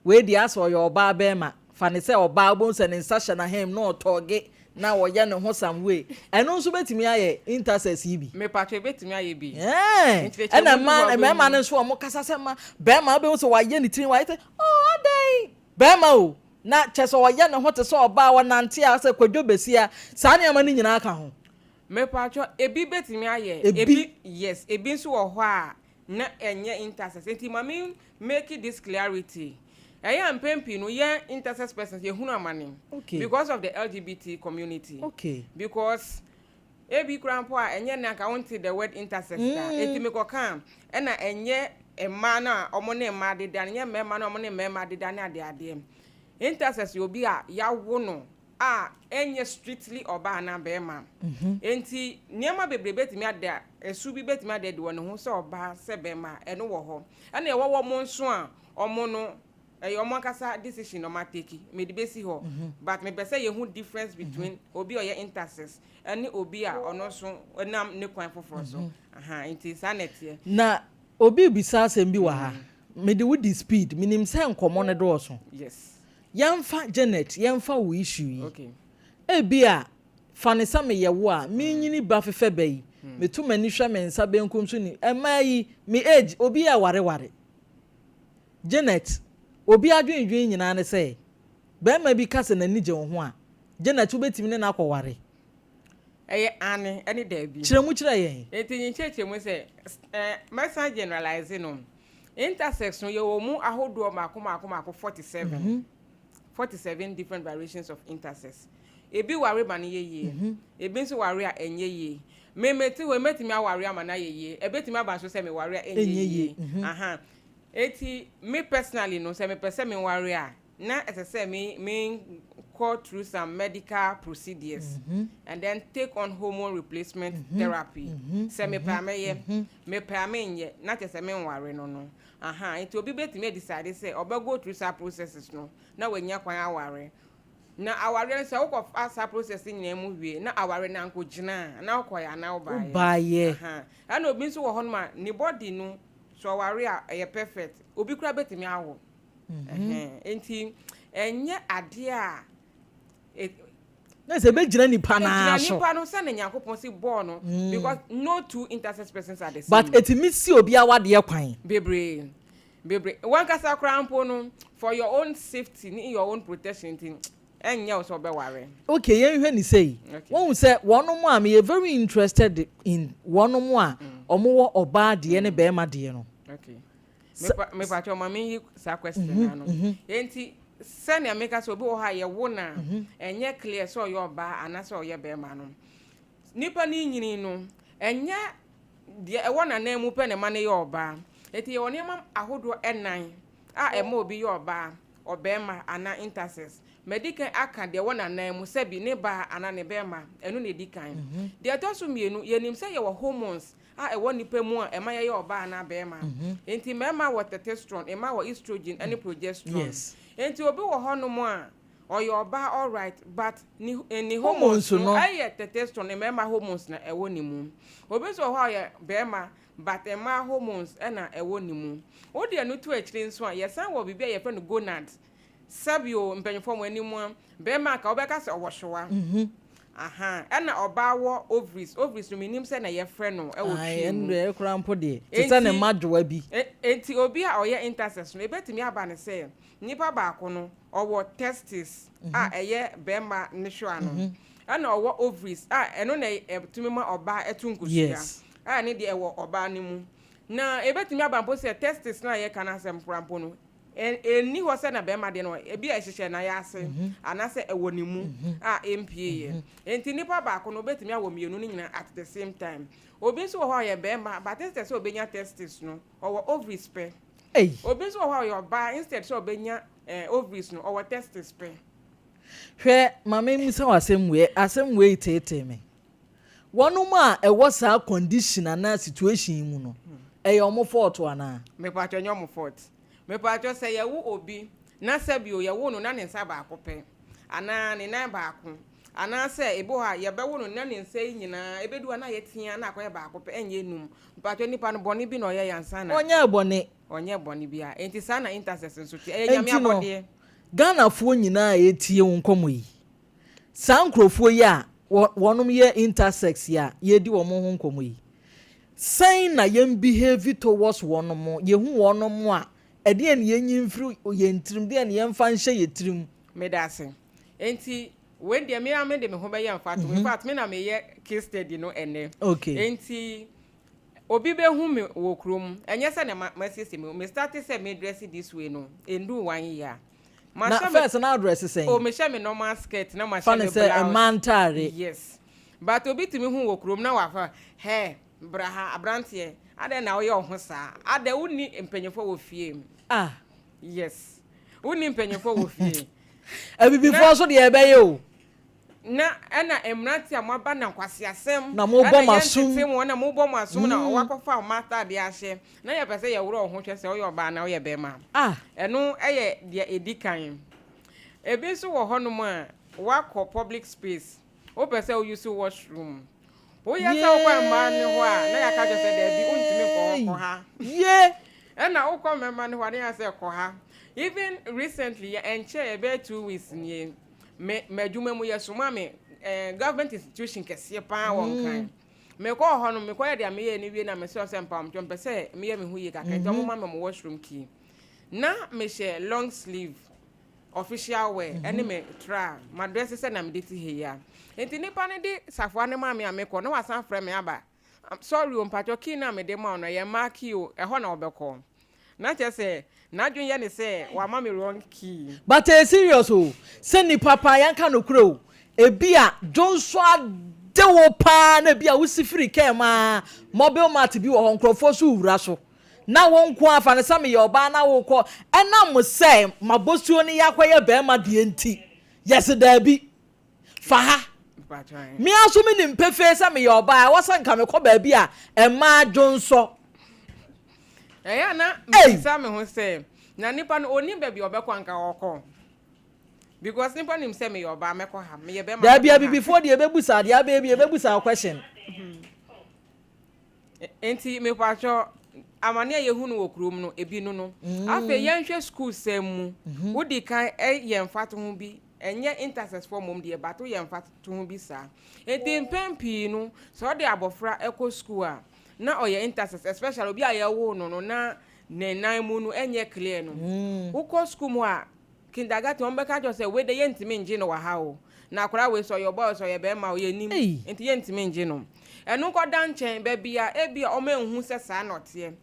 Wei deɛ asɛ ɔyɛ ɔbaa bɛɛma, fa no sɛ ɔbaa wobɛhu sɛ ne nsa hyɛ n'ahem na ɔtɔɔge na ɔyɛ ne ho some way, ɛno nso bɛtumi ayɛ intersex yi bi? Mepatwɔ ɛbɛtumi ayɛ bi. Ɛɛn, Nkyerɛkyerɛmu ɛna bi mmaa wɔ hɔ a mmarima wobɛhu. no nso wɔn kasa sɛ mma, bɛɛma wobɛhu sɛ wayɛ ne tiri wayɛ sɛ oh adɛn, bɛɛma o, na kyerɛ sɛ ɔyɛ ne ho te sɛ ɔbaa, ɔnante a sɛ kwadwo besia, saa nneɛma no nyinaa ka ho. Mepatwɔ ebi bɛtumi ayɛ, Ebi. ebi yes, ebi nso wɔ hɔ a na ɛnyɛ intersex nti ma me make this clarity ɛyɛ a mpɛn pii no yɛn intersex persons yɛhunu amane Okay. because of the LGBT community Okay. because ebi koraa mpo a ɛnyɛ nnɛ anka wonte the word intersex da enti mekɔka a ɛna ɛnyɛ mmaa no a wɔn ne mmaa deda no ɛnyɛ mmarima no a wɔn ne mmarima deda ne adeadeɛ intersex yɛ obi a yawo no a ɛnyɛ strictly ɔbaa anaa barima. Enti nneɛma bebree bɛtumi ada, su bi bɛtumi ada adi wɔ ne ho sɛ ɔbaa sɛ barima a, ɛno wɔ hɔ. Ɛna ɛwɔ wɔn nso a wɔn no, ɛyɛ wɔn ankasa decision na wɔn atake. Mede bɛsi hɔ. But mepɛ sɛ yɛhu difference between obi a ɔyɛ intersex ɛne obi a ɔno nso nam ne kwan foforɔ so. Aha, nti saa na ɛteɛ. Na obi rebisa asɛm bi wɔ ha. Mede wo di speed. Menim sɛ nkɔmmɔ no dɔɔso. Yes. Yɛmfa Janet, yɛmfa wo issue yi. Ebia, fa no sɛ meyɛ wo a, menyini ba fefɛ ba yi, meto m'ani hwɛ me nsa benkum so ni, mmaa yi, me age, obi rewareware. Janet, obi adwendwen nyinaa ne sɛ, barima bi ka sɛ n'ani gye wo ho a, Janet wobɛtumi ne no akɔware? Ɛyɛ aane ne daabi. Kyerɛ mu kyerɛ yɛn. Enti ne nkyerɛkyerɛmu sɛ, mɛsan generalise no. Intersex no yɛwɔ mu ahodoɔ mmaako mmaako mmaako 47. 47 different variations of intersex. Ebi ware ma no yɛ yie, ebi nso ware a ɛnyɛ yie. Me mete hɔ yi mɛtumi aware ama no ayɛ yie, ɛbɛtumi aba nso sɛ meware a ɛnyɛ yie. Aha. Enti me personally no sɛ mepɛ sɛ meware a, na ɛsɛ sɛ me me kɔ through some medical procedures and then take on hormone replacement therapy sɛ mepɛ a mɛyɛ mepɛ a menyɛ na kyerɛ sɛ menware no no aha nti obi bɛtumi adecide sɛ ɔbɛ go through saa processes no na wanya kwan aware na awareɛ no sɛ wokɔ fa saa process nyinaa mu wie na aware no ankɔgyina a na wokɔyɛ anaa wobaeɛ aha ɛna obi nso wɔ hɔ nom a ne body no sɛ ɔware a ɛyɛ perfect obi koraa bɛtumi awo Enti ɛnyɛ adeɛ a. Na sɛ ɛbɛgyina nipa no ara so. Ɛgyina nipa no sɛdeɛ Nyankopɔn si bɔɔ no because no two intersex persons are the same. But ɛtumi si obi awadeɛ kwan. Bebree bebree wankasa koraa mpo no for your own safety ne your own protection nti ɛnyɛ wo sɛ wobɛware. Okay yɛnhwɛ no sei, woahu sɛ wɔnom a meyɛ very interested in wɔnom a wɔwɔ ɔbaa deɛ ne barima deɛ no. Okay. Mepakyɛw ma menyi saa question no ano. Enti sɛnea meka sɛ obi wɔ hɔ a yɛwo no a ɛnyɛ clear sɛ ɔyɛ ɔbaa anaasɛ ɔyɛ bɛrima no. Nipa no nyini no, ɛnyɛ deɛ ɛwɔ n'anan mu pɛ na ɛma no yɛ ɔbaa. Enti yɛwɔ nneɛma ahodoɔ ɛnan a ɛma obi yɛ ɔbaa, ɔbɛrima anaa intersex. Madi kan aka deɛ ɛwɔ n'anan mu sɛbi ne baa anaa ne bɛrima, ɛno na ɛdi kan. Deɛ ɛtɔ so mmienu, yɛnim sɛ yɛwɔ hormones a ɛwɔ nnipa mu a ɛma yɛyɛ ɔbaa anaa barima. Enti mmarima wɔ testosterone, mmaa wɔ estrogen ne progesterone. Enti obi wɔ hɔnom a, ɔyɛ ɔbaa alright but ne ne hormones no ɛyɛ testosterone, mmarima hormones na ɛwɔ ne mu. Obi nso wɔ hɔ a ɔyɛ barima but mmaa hormones na ɛwɔ ne mu. Wode ɛno to akyiri nso a, yɛsan wɔ biribi a yɛfrɛ no gonads. Sɛbi o, mpanyinfoɔ mo anim a, bɛɛma anka wobɛka sɛ ɔwɔ hwewa. Ahaa, ɛna ɔbaa wɔ ovaries, ovaries no mennim sɛnea yɛfrɛ no wɔ Ae, Twi mu. ɛno deɛ koraa mpo deɛ, te sɛ ne mma dwoa bi. Enti obi a ɔyɛ intersex no, ebetumi aba no sɛ nipa baako no, ɔwɔ testes a ɛyɛ bɛɛma ne hwewa no, ɛna ɔwɔ ovaries a ɛno na ɛtumi ma ɔbaa ɛto nkosua, a ɛno deɛ ɛwɔ ɔbaa no mu. Na ebetumi aba mpo sɛ testes no a yɛka no asɛm koraa mpo no, Ɛnni hɔ sɛ na barima deɛ no, ebia ɛhyehyɛ n'ayaase anaasɛ ɛwɔ ne mu a ɛmpieeɛ. Enti nipa baako no, ɔbɛtumi awɔ mmienu no nyinaa at the same time. Obi nso wɔ hɔ a ɔyɛ barima but instead sɛ ɔbɛnya testes no, ɔwɔ ovaries pɛ. Obi nso wɔ hɔ a ɔyɛ ɔbaa, instead sɛ ɔbɛnya ovaries no, ɔwɔ testes pɛ. Hwɛ, ma memmisa wo asɛm wei, asɛm wei teetee me. Wɔnom a ɛwɔ saa condition anaa situation yi mu no, ɛyɛ wɔn fault anaa? Mepakyɛw, ɛnyɛ wɔn fault. Mepakyɛw, sɛ yɛwo obi na sɛbio yɛwo no na ne nsa baako pɛ, anaa ne nan baako, anaa sɛ ebi wɔ hɔ a yɛbɛwo no na ne nsa yi nyinaa ebedu hɔ na ayɛ teaa na akɔyɛ baako pɛ, ɛnyɛ num. Mepakyɛw, nipa no bɔne bi na ɔyɛe ansa na. Ɔnyɛɛ bɔne. Ɔnyɛɛ bɔne biara. Enti saa na intersex nso te. Ɛyɛ Nyame Enti no, abɔdeɛ. Ghanafoɔ nyinaa a ɛretie wo nkɔmmɔ yi, Saa nkurɔfoɔ yi a wɔnom yɛ intersex yi a yɛredi wɔn ho nkɔmmɔ yi, sɛn na yɛn behave towards wɔnom? Yɛhu wɔnom a, ɛdeɛn na yɛnyi mfiri yɛn tirim, deɛn na yɛmfa nhyɛ yɛn tirim? Meda ase. Enti wei deɛ me ara mede me ho bɛyɛ mfatoho. In fact, me na meyɛ case study no ɛnnɛ. Okay. Enti obi bɛhu me wɔ kurom, ɛnyɛ sɛ na masiesie me ho. Me starte sɛ me dress this way no, ɛnduu one year. Na first na dress sɛn? Oh, mehyɛ me normal skirt na mahyɛ Fa no me sɛ blouse. mmaa ntaare. Yes. But obi tumi hu wɔ kurom na wafa, hɛ, bra ha, abranteɛ, adɛn na woyɛ wo ho saa? Adɛn wonni mpanyinfoɔ wɔ fie? Ah. Yes. Wonni mpanyinfoɔ wɔ fie. Abibifoɔ nso deɛ ɛbɛyɛ o. Na ɛna mmeranteɛ a moaba na nkwaseasɛm Na mobɔ ɛna mo asom. yɛntete mo na mobɔ mo asom na wakɔfa ɔma ataadeɛ ahyɛ na yɛpɛ sɛ yɛworɔ wo ho hwɛ sɛ woyɛ ɔbaa anaa woyɛ bɛrima. Ah. Ɛno yɛ deɛ ɛdi kan. Ebi nso wɔ hɔnom a woakɔ public space, wopɛ sɛ wo use washroom. Woyɛ sɛ wokɔ mmaa no hɔ a na yɛaka kyerɛ sɛ daabi wontumi nkɔ hɔ, kɔ ha. Ye. Ɛna wokɔ mmarima no hɔ a na yɛaka sɛ kɔ ha. Even recently, ɛnkyɛɛ ɛbɛyɛ 2 weeks nie, me m'adwuma mu yɛsoma me government institution kɛseɛ paa wɔ Nkran. Mekɔɔ hɔ no, mekɔyɛ deɛ meyɛɛ no wie na mesrɛ sɛ mpawokyɛw mpɛ sɛ meyɛ me ho yie kakra nti ɔmo ma me ɔmo washroom key. Na mehyɛ long sleeve official wear ɛne me tra ma dress sɛ na mede te ha yi a. Nti nipa no de safoa no maa me a mekɔ na wasan frɛ me aba. Sorry o, mpakyɛw, key no a mede ma wo no ɛyɛ mmaa key o, ɛhɔ na wɔbɛkɔ. Na kyerɛ sɛ n'adwene yɛ ne sɛ wama me wrong key. But ɛyɛ serious o, sɛ nipa paa yɛnka nokorɛ o, ebi a dwonsɔ ade wo paa na ebi a wosi firi kaa mu aa, mobile mart bi wɔ hɔ nkorɔfoɔ so wura so na wo nko ara, fa no sɛ meyɛ ɔbaa na wokɔ, ɛnam sɛ m'abosuo no yɛ akɔyɛ barima deɛ nti, yɛse daabi, fa ha. Me ara nso menim pefee sɛ meyɛ ɔbaa, ɛwɔ sɛ nka mekɔ baabi a mmaa dwonsɔ. Ɛyɛ a na mebisa me ho sɛ, na nipa no onim baabi a ɔbɛkɔ anka ɔkɔ? Because nipa nim sɛ meyɛ ɔbaa mɛkɔ ha, meyɛ bɛrima Daabi mɛkɔ ha. Abibifoɔ deɛ yɛbɛbusa deɛ abɛyɛ bi yɛbɛbusa wo question. Nti mepakyɛ amane a yɛhu no wɔ kurom no ebi no no. Afei yɛnhwɛ school sɛm mu. Wodi kan yɛ mfatoho bi, ɛnyɛ intersex foɔ mmom deɛ, but woyɛ mfatoho bi saa. Nti mpɛn pii no sɛ ɔde abɔfra kɔ school a na ɔyɛ intersex, especially obi a yɛwoo no no na ne nan mu no ɛnyɛ clear no. Wokɔ school mu a, kindergarten, wɔn bɛka kyerɛ sɛ wei de yɛntumi ngye no wɔ ha o. Na akwadaa wei sɛ ɔyɛ ɔbaa o, sɛ ɔyɛ bɛrima o, yɛnim. Nti yɛntumi ngye no. Ɛno nkɔda nkyɛn, baabi a ebi a wɔn anhu sɛ saa na ɔteɛ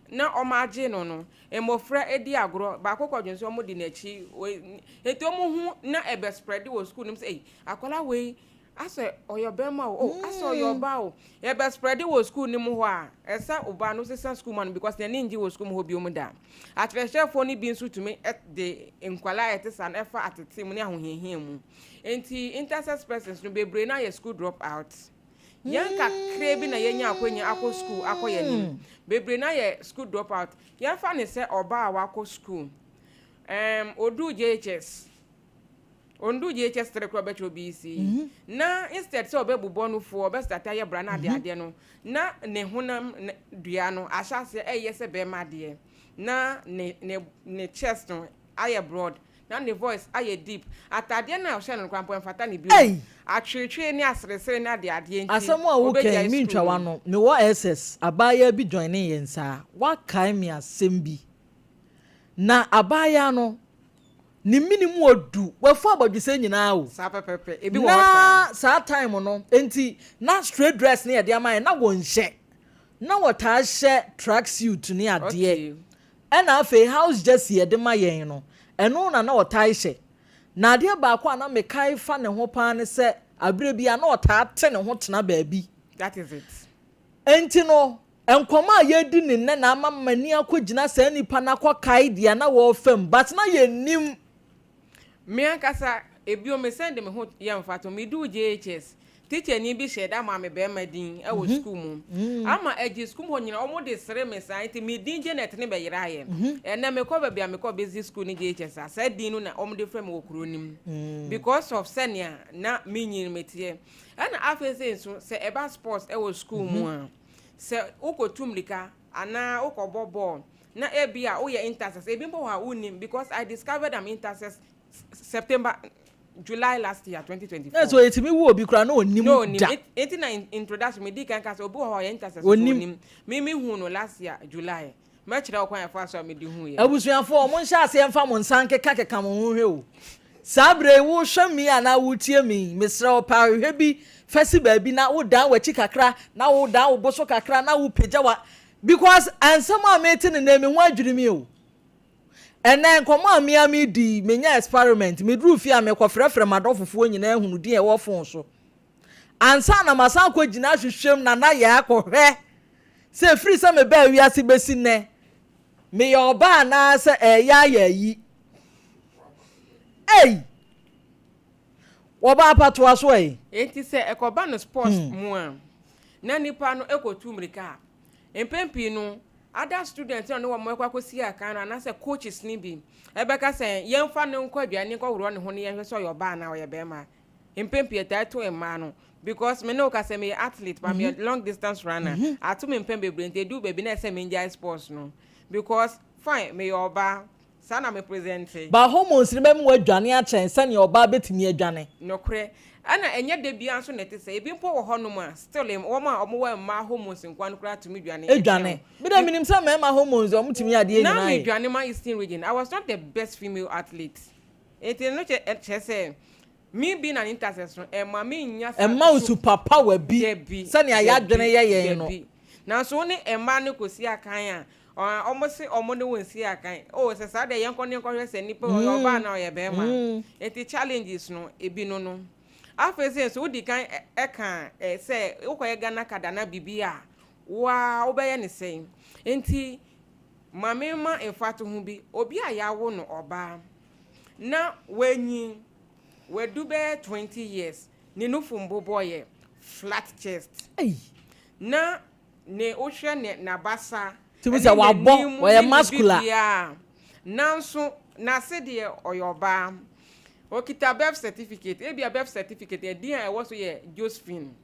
na wɔn agye no no, mmɔfra edi agorɔ, baako kɔ dwonso wɔn di n'akyi, nti wɔn hu na ɛbɛ spread wɔ school no mu sɛ ei, akwadaa wei asɛ ɔyɛ bɛrima o, oh, asɛ ɔyɛ ɔbaa o. Yɛbɛ spread wɔ school no mu hɔ a, ɛsɛ ɔbaa no sesa school mu ano because n'ani ngye wɔ school mu hɔ bio da. Akyerɛkyerɛfoɔ no bi nso tumi de nkwadaa a ɛte saa no ɛfa atete mu ne ahohiahia mu. Nti intersex persons no bebree na yɛ school drop out. Yɛn kakra bi na yɛnya akɔnya akɔ school akɔ yɛn anim. Bebree na yɛ school drop out. Yɛmfa ne sɛ ɔbaa a wakɔ school. Oduu JHS. Ondu JHS 3 koraa ɔbɛkyerɛ BECE. Na instead sɛ ɔbɛbobɔ no fuo, ɔbɛstart ayɛ bra na ade adeɛ no, na ne honam dua no ahyɛ aseɛ ɛyɛ sɛ bɛrima adeɛ. Na ne chest no ayɛ broad, na ne voice ayɛ deep. Atadeɛ no a ɔhyɛ no koraa mpo ɛmfata ne bio. Ei! Atweetwee ne aseresere ne ade adeɛ nti, Asɛm a woka yi, ɔbɛgyae mentwa school no. w'ano. Mewɔ SS, abaayaa bi joinee yɛn saa. Woakae me asɛm bi. Na abaayaa no, ne mene mu ɔdu, wafu abɔdwesɛ nyinaa o. Saa pɛpɛpɛ, ebi wɔ hɔ saa. Na saa time no, nti na straight dress ne yɛde ama yɛn, na wɔnhyɛ. Na wɔtaa hyɛ track suit ne adeɛ. Ɛna afei house jersey yɛde ma yɛn no, ɛno na na ɔtaa hyɛ. Na adeɛ baako a na mekae fa ne ho paa ne sɛ, aberɛ bi a na ɔtaa te ne ho tena baabi. That is it. Nti no, nkɔmɔ a yɛdi ne nnɛ na ama m'ani akɔgyina saa nipa no akɔkae deɛ na wɔrefam, but na yɛnnim. Me ankasa, ebio me sɛn de me ho yɛ mfato, meduu JHS. Tikyani bi hyɛɛ da maa me barima din wɔ sukuu mu. Ama agye sukuu mu hɔ nyinaa, wɔde sere me saa nti me din Janet no bɛyeraeɛ. Ɛnnɛ mekɔ baabi a mekɔ basic school ne JHS a, saa din no na wɔde frɛ me wɔ kuro no mu because of sɛnea na me nyin meteɛ. Ɛna afei sei nso, sɛ ɛba sports wɔ sukuu mu a, sɛ wokɔtu mmirika anaa wokɔbɔ bɔɔl na ebia woyɛ intersex, ebi mpo wɔ hɔ a wonnim because I discovered I'm intersex September, July last year, 2024. Na so yɛtumi wu obi koraa na onim No, onim. da. Enti na introduction me di kan ka sɛ obi wɔ hɔ a ɔyɛ intersex so Onim. onim. Me me hu no last year July. Mɛkyerɛ wo kwan a ɛfa so a mede hu yɛ. Abusuafoɔ, monhyɛ aseɛ mfa mo nsa nkekakeka mo ho nhwɛ o. Saa berɛ yi, worehwɛ me anaa woretie me yi, mesrɛ wo, pɛ ahwehwɛ bi fa si baabi na wodan w'akyi kakra, na wodan wo bo so kakra, na wopagya wa because nsɛm a mete no nnɛ yi, me ho adwiri me o. Ɛnnɛ, nkɔmmɔ a me ara meredi yi, menya experiment. Meduru fie a, mekɔfrɛfrɛ m'adɔfofoɔ nyinaa hunu din a ɛwɔ phone so. Ansa na masan akɔgyina ahwehwɛ mu na na yɛ akɔhwɛ sɛ ɛfiri sɛ mebaa wiase bɛsi nnɛ, meyɛ ɔbaa anaasɛ ɛyɛ ayɛ ayi. Ei! Wɔbaa pa toa so ɛ. Enti sɛ ɛkɔba no sports mu a, na nipa no kɔtu mmirika a, mpɛn pii no, other students a ɔne wɔn rekɔ akɔsi akan no anaasɛ coaches no bi bɛka sɛ yɛmfa no nkɔ aduane nkɔworɔ ne ho na yɛnhwɛ sɛ ɔyɛ ɔbaa anaa ɔyɛ barima. Mpɛn pii ɛtaa to mmaa no because me ne wo kasa meyɛ athlete but meyɛ long distance runner. Ato me mpɛn bebree nti ɛduru baabi na ɛsɛ sɛ mengyae sports no because fine meyɛ ɔbaa Saa na me presente. But hormones no bɛma woadwane akyɛn sɛnea ɔbaa bɛtumi adwane. Nokorɛ. Ɛna ɛnyɛ da biara nso na ɛte saa. Ebi mpo wɔ hɔ nom a, still wɔn a wɔwɔ mmaa hormones nkoa no koraa tumi dwane kyɛn Dwane. wo. Me deɛ menim sɛ mmarima hormones deɛ wɔtumi yɛ adeɛ Na nyinaa me yɛ. dwane ma Eastern region. I was not the best female athlete. Nti ɛno kyerɛ sɛ Me being an intersex no, ɛmma minnya saa Ɛmma wo su. su pa power bi Dabi, sɛnea y'adwene dabi, yɛ yɛn no. dabi. Nanso wo ne mmaa no kɔsi akan a, ɔa, wɔn se wɔn ne wo nsi akan. Oh, sɛ saa deɛ yɛnkɔ ne yɛnkɔhwɛ sɛ nipa ɔyɛ ɔbaa anaa ɔyɛ barima. Enti challenges no, ebi no no. Afei sei nso, wodi kan ɛ, ɛka ɛ, sɛ wokɔyɛ Ghana card anaa biribi a, wo ara wobɛyɛ no sɛn? Enti ma memma mfatoho bi. Obi a yɛawo no ɔbaa, na wanyin, wadu bɛyɛ 20 years, ne nufu mbobɔ yɛ flat chest. Na ne wohwɛ ne n'abasa Tumi ne sɛ wabɔ, n'anim ɔyɛ ne ne masculine. biribiara, nanso n'ase deɛ ɔyɛ ɔbaa. Okita birth certificate, ebia birth certificate edin a ɛwɔ so yɛ Josephine.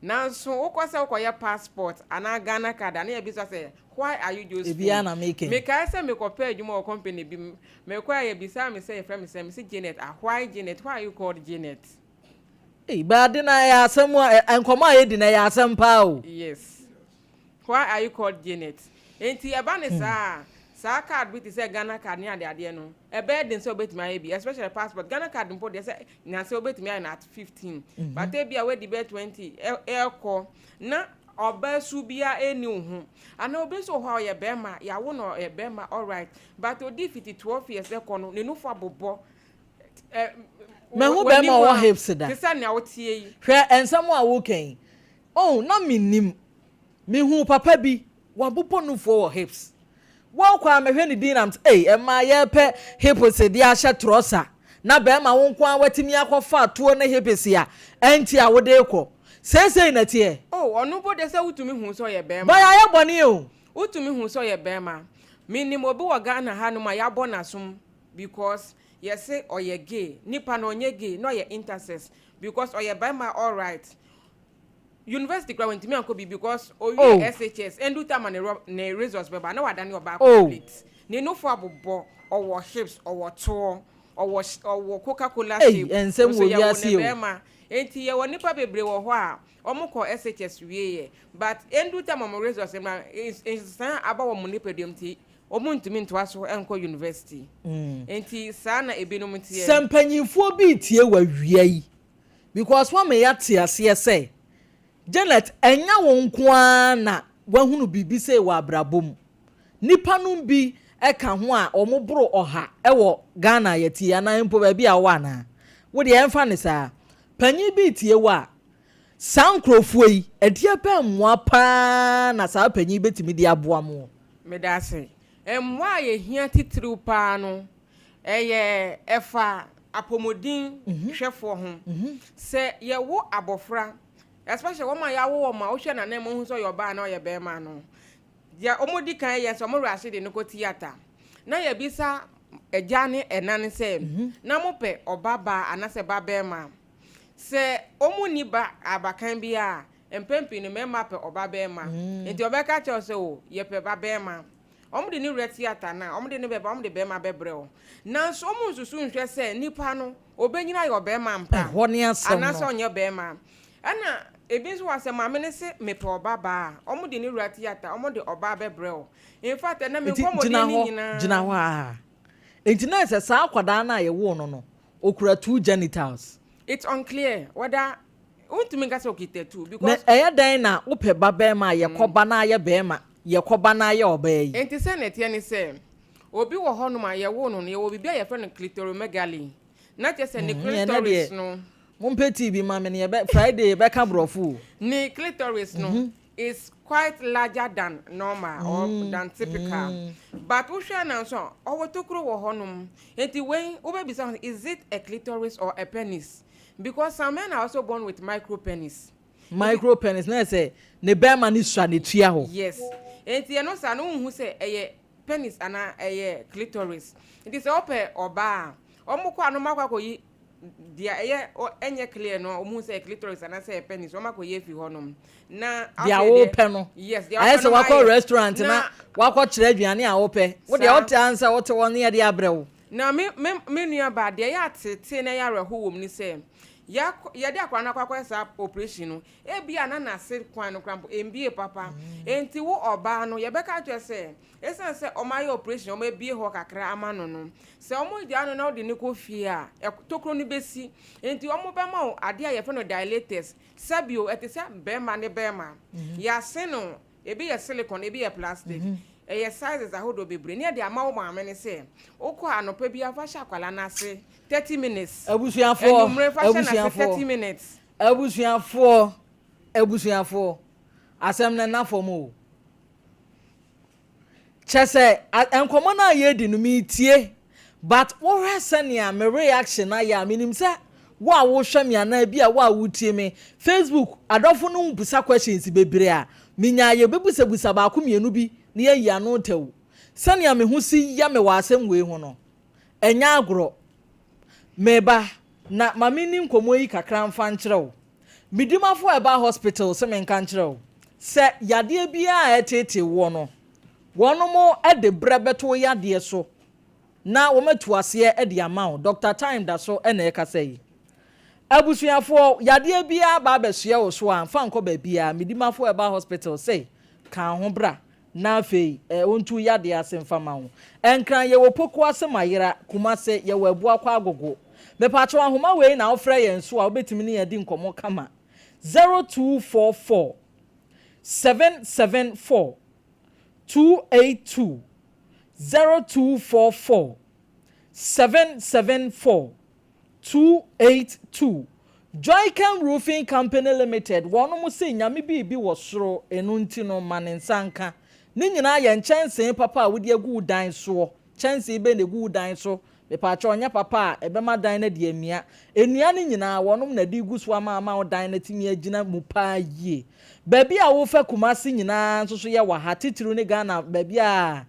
Nanso wokɔ sɛ wokɔyɛ passport anaa Ghana card a na yɛbisa sɛ why are you Ebiara Josephine? na meka yi. Mekae sɛ mekɔpɛɛ adwuma wɔ company bi mu. Mekɔɛ a yɛbisaa me sɛ yɛfrɛ me sɛn? Mese Janet. Ah why Janet? Why are you called Janet? Ei, but ade no ɛyɛ asɛm a, ɛ, nkɔmmɔ a yɛdi no ɛyɛ asɛm paa o. Yes. Why are you called Janet? Enti ɛba ne saa a, saa card bi te sɛ Ghana card ne adeadeɛ no, ɛbɛyɛ den sɛ wobɛtumi ayɛ bi, especially passport. Ghana card mpo deɛ sɛ nansa wobɛtumi ayɛ no at 15. But ebia woadi bɛyɛ 20 ɛrekɔ na ɔbaa su biara ɛnni wo ho. Anaa obi nso wɔ hɔ a ɔyɛ bɛrima, yɛawo no ɔyɛ bɛrima alright, but ɔdi fiti 12 years ɛkɔ no, ne nufu abobɔ. Ɛ, Mahu bɛrima w'anim a ɔwɔ a, hips da. te sɛ nea woteɛ yi. Hwɛ nsɛm a woreka yi. Oh, na mennim. Mehuu papa bi, wabobɔ nufoɔ wɔ hips. Wɔkɔ a mehwɛ ne din na mete, ei, mmaa yɛrepɛ hips de ahyɛ trɔsa, na barima wo nko ara watumi akɔfa atuo ne hips a ɛnte a wode rekɔ. Seesei na ɛteɛ. Oh, ɔno mpo deɛ sɛ wotumi hu sɛ ɔyɛ barima. But yɛayɛ bɔne o. Wotumi hu sɛ ɔyɛ barima. Menim obi wɔ Ghana hanom a yɛabɔ n'asom because yɛse ɔyɛ gay. Nipa no ɔnyɛ gay, na ɔyɛ intersex because ɔyɛ barima alright. University koraa wantumi ankɔ bi because owie Oh. SHS ɛndu time a ne rɔ ne results bɛba na wadane ɔbaa Oh. complete. Ne nufu abobɔ, ɔwɔ hips, ɔwɔ toɔ, ɔwɔ sh ɔwɔ coca cola Ei, shape nsɛm nso wɔ yɛwo wiase no o. bɛɛma. Enti yɛwɔ nnipa bebree wɔ hɔ a wɔn kɔ SHS wieɛ but ɛndu time a wɔn results mmra nsesaeɛ a aba wɔn nipadua mu nti wɔn ntumi ntoa so nkɔ university. Enti saa na ebinom teɛ. Sɛ mpanyinfoɔ bi retie wo awia yi, Because woama yɛate aseɛ sɛ, Janet, ɛnyɛ wo nko ara na woahunu biribi sei wɔ abrabɔ mu. Nnipa nom bi ka ho a wɔboro ɔha wɔ Ghana a yɛte yi anaa mpo baabi a wowɔ anaa? Wo deɛ yɛmfa no saa. Panin bi retie wo a, saa nkurɔfoɔ yi, ɛdeɛ bɛn mmoa pa ara na saa panin yi bɛtumi de aboa mo? Meda ase. Mmoa a yɛhia titiriw paa no, ɛyɛ ɛfa. Apɔmuden hwɛfoɔ ho. Sɛ yɛwo abɔfra, especially wɔn a yɛawo wɔn a wohwɛ n'anan mu wohu sɛ ɔyɛ ɔbaa anaa ɔyɛ barima no, deɛ wɔdi kan yɛ sɛ wɔwerɛ ase de no kɔ theatre na yɛbisa agya ne ɛna no sɛ, na mopɛ ɔba baa anaasɛ ba barima? Sɛ wɔnni ba abakan biara a, mpɛn pii no mmarima pɛ ɔba barima. Nti wɔbɛka akyerɛ wo sɛ, o, yɛpɛ ba barima. Wɔde ne wura theatre no a, wɔde no bɛba, wɔde barima bɛbrɛ wo. Nanso wɔnsusu nhwɛ sɛ nipa no, ɔbɛnyini ayɛ ɔbarima ampa Ɛhɔ ne asɛm no. anaasɛ ɔnyɛ barima. Ɛna ebi nso wɔ hɔ a, sɛ maame no se mepɛ ɔba baa a, wɔde ne wura theatre, wɔde ɔbaa bɛbrɛ wo. In fact, ɛnnɛ me Nti nkɔmmɔdie gyina no hɔ, nyinaa. gyina hɔ ara. Nti na ɛsɛ saa akwadaa no a yɛwoo no no, ɔkura two genitals. It's unclear whether Wontumi nka sɛ okita tuo Na because. ɛyɛ dɛn na wopɛ ba barima a yɛkɔ ba na ayɛ barima, yɛkɔ ba na ayɛ ɔbaa yi? Enti sɛnea ɛteɛ ne sɛ, obi wɔ hɔnom a yɛwoo no no, yɛwɔ biribi a yɛfrɛ no clitoromegaly. Na kyerɛ sɛ ne Mm, ɛnɛ clitoris deɛ no. mompɛ tea bi ma me no yɛbɛ Friday yɛbɛka borɔfo o. Ne clitoris no is quite larger than normal or than typical. But wohwɛ no nso a, ɔwɔ tokuro wɔ hɔnom. Enti wei wobɛbisa ho sɛ, is it a clitoris or a penis? Because some men are also born with micro penis. Micro penis na yɛ sɛ ne bɛrima no sua ne tua hɔ. Yes. Enti ɛno saa no wonhu sɛ ɛyɛ penis anaa ɛyɛ clitoris. Nti sɛ wopɛ ɔbaa a, wɔn kɔ a na wɔn akɔ akɔyi deɛ ɛyɛ ɛnyɛ clear no a wɔn hu sɛ ɛyɛ clitoris anaa sɛ ɛyɛ penis wɔn akɔyi afi hɔ nom. Na Deɛ afei deɛ wopɛ no. yes deɛ Ayɛ wopɛ sɛ no wakɔ wɔayɛ. restaurant na Na wakɔ kyerɛ aduane a wopɛ. Wo deɛ saa. wote ansa wote hɔ ne yɛde abrɛ wo. Na me, me, me nua baa, deɛ ɛyɛ ateetee na ɛyɛ awerɛhow wɔ mu ne sɛ, yɛakɔ, yɛde akwadaa no akɔ akɔyɛ saa operation no, ebia na n'ase kwan no koraa mpo, ɛmbue papa. Enti wo ɔbaa no, yɛbɛka akyerɛ sɛ, esiane sɛ wɔayɛ operation, wɔabue hɔ kakra ama no no, sɛ wɔgyaa no na wode no kɔ fie a, ɛ, tokuro no bɛsi. Enti wɔbɛma wo adeɛ a yɛfrɛ no dilators. Sɛbio, ɛte sɛ barima ne barima. Yɛase no Ebi yɛ silicon, ebi yɛ plastic. Ɛyɛ sizes ahodoɔ bebree. Ne yɛde ama wo maame ne sɛ, wokɔ a anɔpa biara fa hyɛ akwadaa no ase 30 minutes. Abusuafoɔ, Anwummere fa hyɛ n'ase abusuafoɔ, 30 minutes. abusuafoɔ, abusuafoɔ, asɛm no nna fam o. Kyɛ sɛ nkɔmmɔ no a yɛredi no meretie but wohwɛ sɛnea me reaction ayɛ a menim sɛ wo a wohwɛ me anaa bi a wo a wotie me Facebook adɔfo no bisa questions bebree a menyaa yɛbɛbusabusa baako mmienu bi na yɛayi ano tɛw. Sɛnea me ho si yɛ me wɔ asɛm wei ho no ɛnyɛ agorɔ. Me ba, na ma menni nkɔmmɔ yi kakra mfa nkyerɛ wo. Me dimafo a ɛba hospital se menka nkyerɛ wo sɛ yadeɛ biara a ɛreteetee woɔ no, wɔnom de berɛ bɛto wo yadeɛ so na wɔatu aseɛ de ama wo. Doctor Time da so na ɛrekasa yi. Abusuafoɔ, yadeɛ biara ba abɛsoɛ wo so a, mfa nkɔ baabiara. Me dimafo a ɛba hospital se ka ho bra Na afei ɛ, ɔntu yadeɛ ase mfa ma wo. Nkran, yɛwɔ Pokuase Mayera, Kumase, yɛwɔ Abuakwa Agogo. Mepakyɛw ahoma wei na wofrɛ yɛn so a wobɛtumi ne yɛn adi nkɔmmɔ kama, 0244 774 282, 0244 774 282. Joycam Roofing Company Limited wɔnom se Nyame biribi wɔ soro eno nti no ma ne nsa nka. Ne nyinaa yɛ nkyɛnsee papa a wode agu wo dan soɔ. Kyɛnsee bɛn na egu wo dan so? Mepaakyɛw ɛnyɛ papa a ɛbɛma dan no adi amia. Nnua no nyinaa wɔnom na ɛde regu so ama ama wo dan no atumi agyina mu paa yie. Baabi a wofa Kumasi nyinaa nso so yɛ wɔ ha titiriw ne Ghana baabi a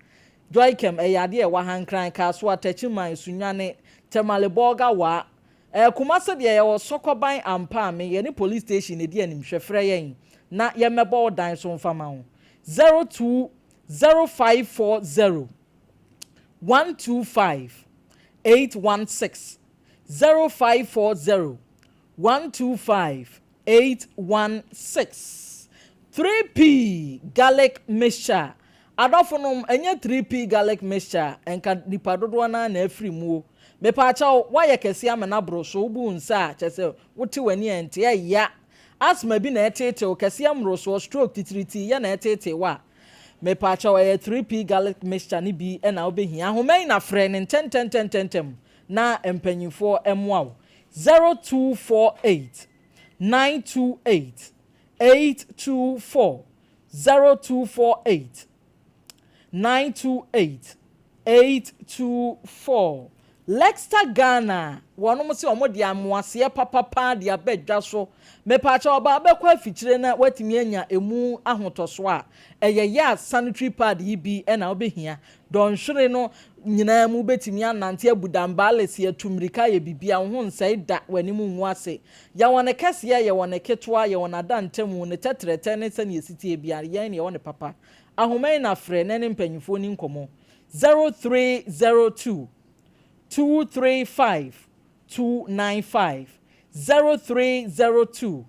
Joycam, ɛyɛ adeɛ a ɛwɔ ha, Nkran, Kasoa, Techiman, Sunyani, Tamale, Bolga, Wa. Ɛɛ Kumase deɛ yɛwɔ Sɔkɔban Ampaame, yɛne police station na ɛdi animhwɛ, frɛ yɛn na yɛmmɛbɔ wo dan so mfa ma wo. 02 0540 125 816 0540 125 816 3P Garlic Mixture Adɔfonom, ɛnyɛ 3P Garlic Mixture a, nka nnipa dodoɔ no ara na afiri mu o. Mepaakyɛw, woayɛ kɛseɛ ama no aboro so, wobu wo nsa a, kyerɛ sɛ wote w'ani a ɛnte, ɛya. Asthma bi na ɛreteetee wo, kɛseɛ mmorosoɔ, stroke, titiritii yɛ na ɛreteetee wo a, mepaakyɛw, ɛyɛ 3P Garlic Mixture no bi na wobɛhia. Ahoma yi na frɛ no ntɛntɛntɛntɛntɛm na mpanyinfoɔ mmoa wo. 0248 928 824 0248 928 824. Lexta Ghana wɔnom se wɔn de amoaseɛ papa paa de aba dwa so. Mepaakyɛw ɔbaa bɛkɔ afikyire na watumi anya emu ahotɔsoɔ a, ɛyɛ yɛ a sanitary pad yi bi na wobɛhia. Dɔnhwere no nyinaa mu wobɛtumi anante abu dambalese, atu mmirika ayɛ biribiara, wo ho nsɛe da, w'anim ngu ase. Yɛwɔ ne kɛseɛ, yɛwɔ ne ketewa, yɛwɔ n'adantamu, ne tɛtrɛtɛ ne sɛdeɛ ɛsi teɛ biara, yɛn na yɛwɔ ne papa. Ahoma yi na frɛ na ɛne mpanyinfoɔ ni nkɔmmɔ. 0302 235 295 0302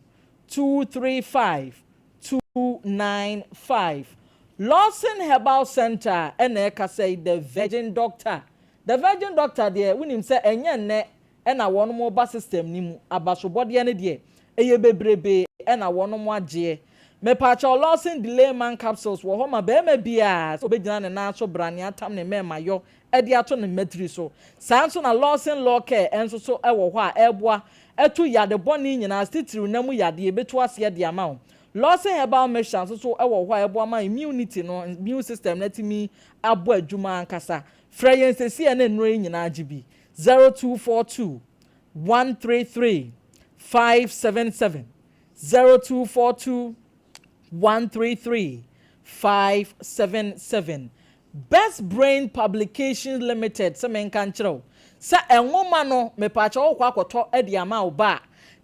235 295 Lawson Herbal Center ɛna ɛkasa yi The Virgin Doctor The Virgin Doctor deɛ wonim sɛ ɛnyɛ nnɛ ɛna wɔnom ba system no mu abasobɔdeɛ no deɛ ɛyɛ bebrebee ɛna wɔnom agyeɛ Mepaakyɛw Lawson Delay Man Capsules wɔ hɔ ma barima biara sɛ ɔbɛgyina ne nan so brane atam ne mmɛɛmayɔ de ato ne mmatiri so. Saa nso na Lawson Law Care nso so wɔ hɔ a ɛreboa atu yade bɔne nyinaa titiriw nna mu yadeɛ bɛtu aseɛ de ama wo. Lawson Herbal Mixture nso so wɔ hɔ a ɛboa ma immunity no, immune system no atumi abɔ adwuma ankasa. Frɛ yɛn seesei na nnuro yi nyinaa gye bi. 0242 133 577 0242 133 577 Best Brain Publications Limited sɛ menka nkyerɛ wo sɛ nwoma no mepaakyɛ wokɔ akɔtɔ de ama wo ba a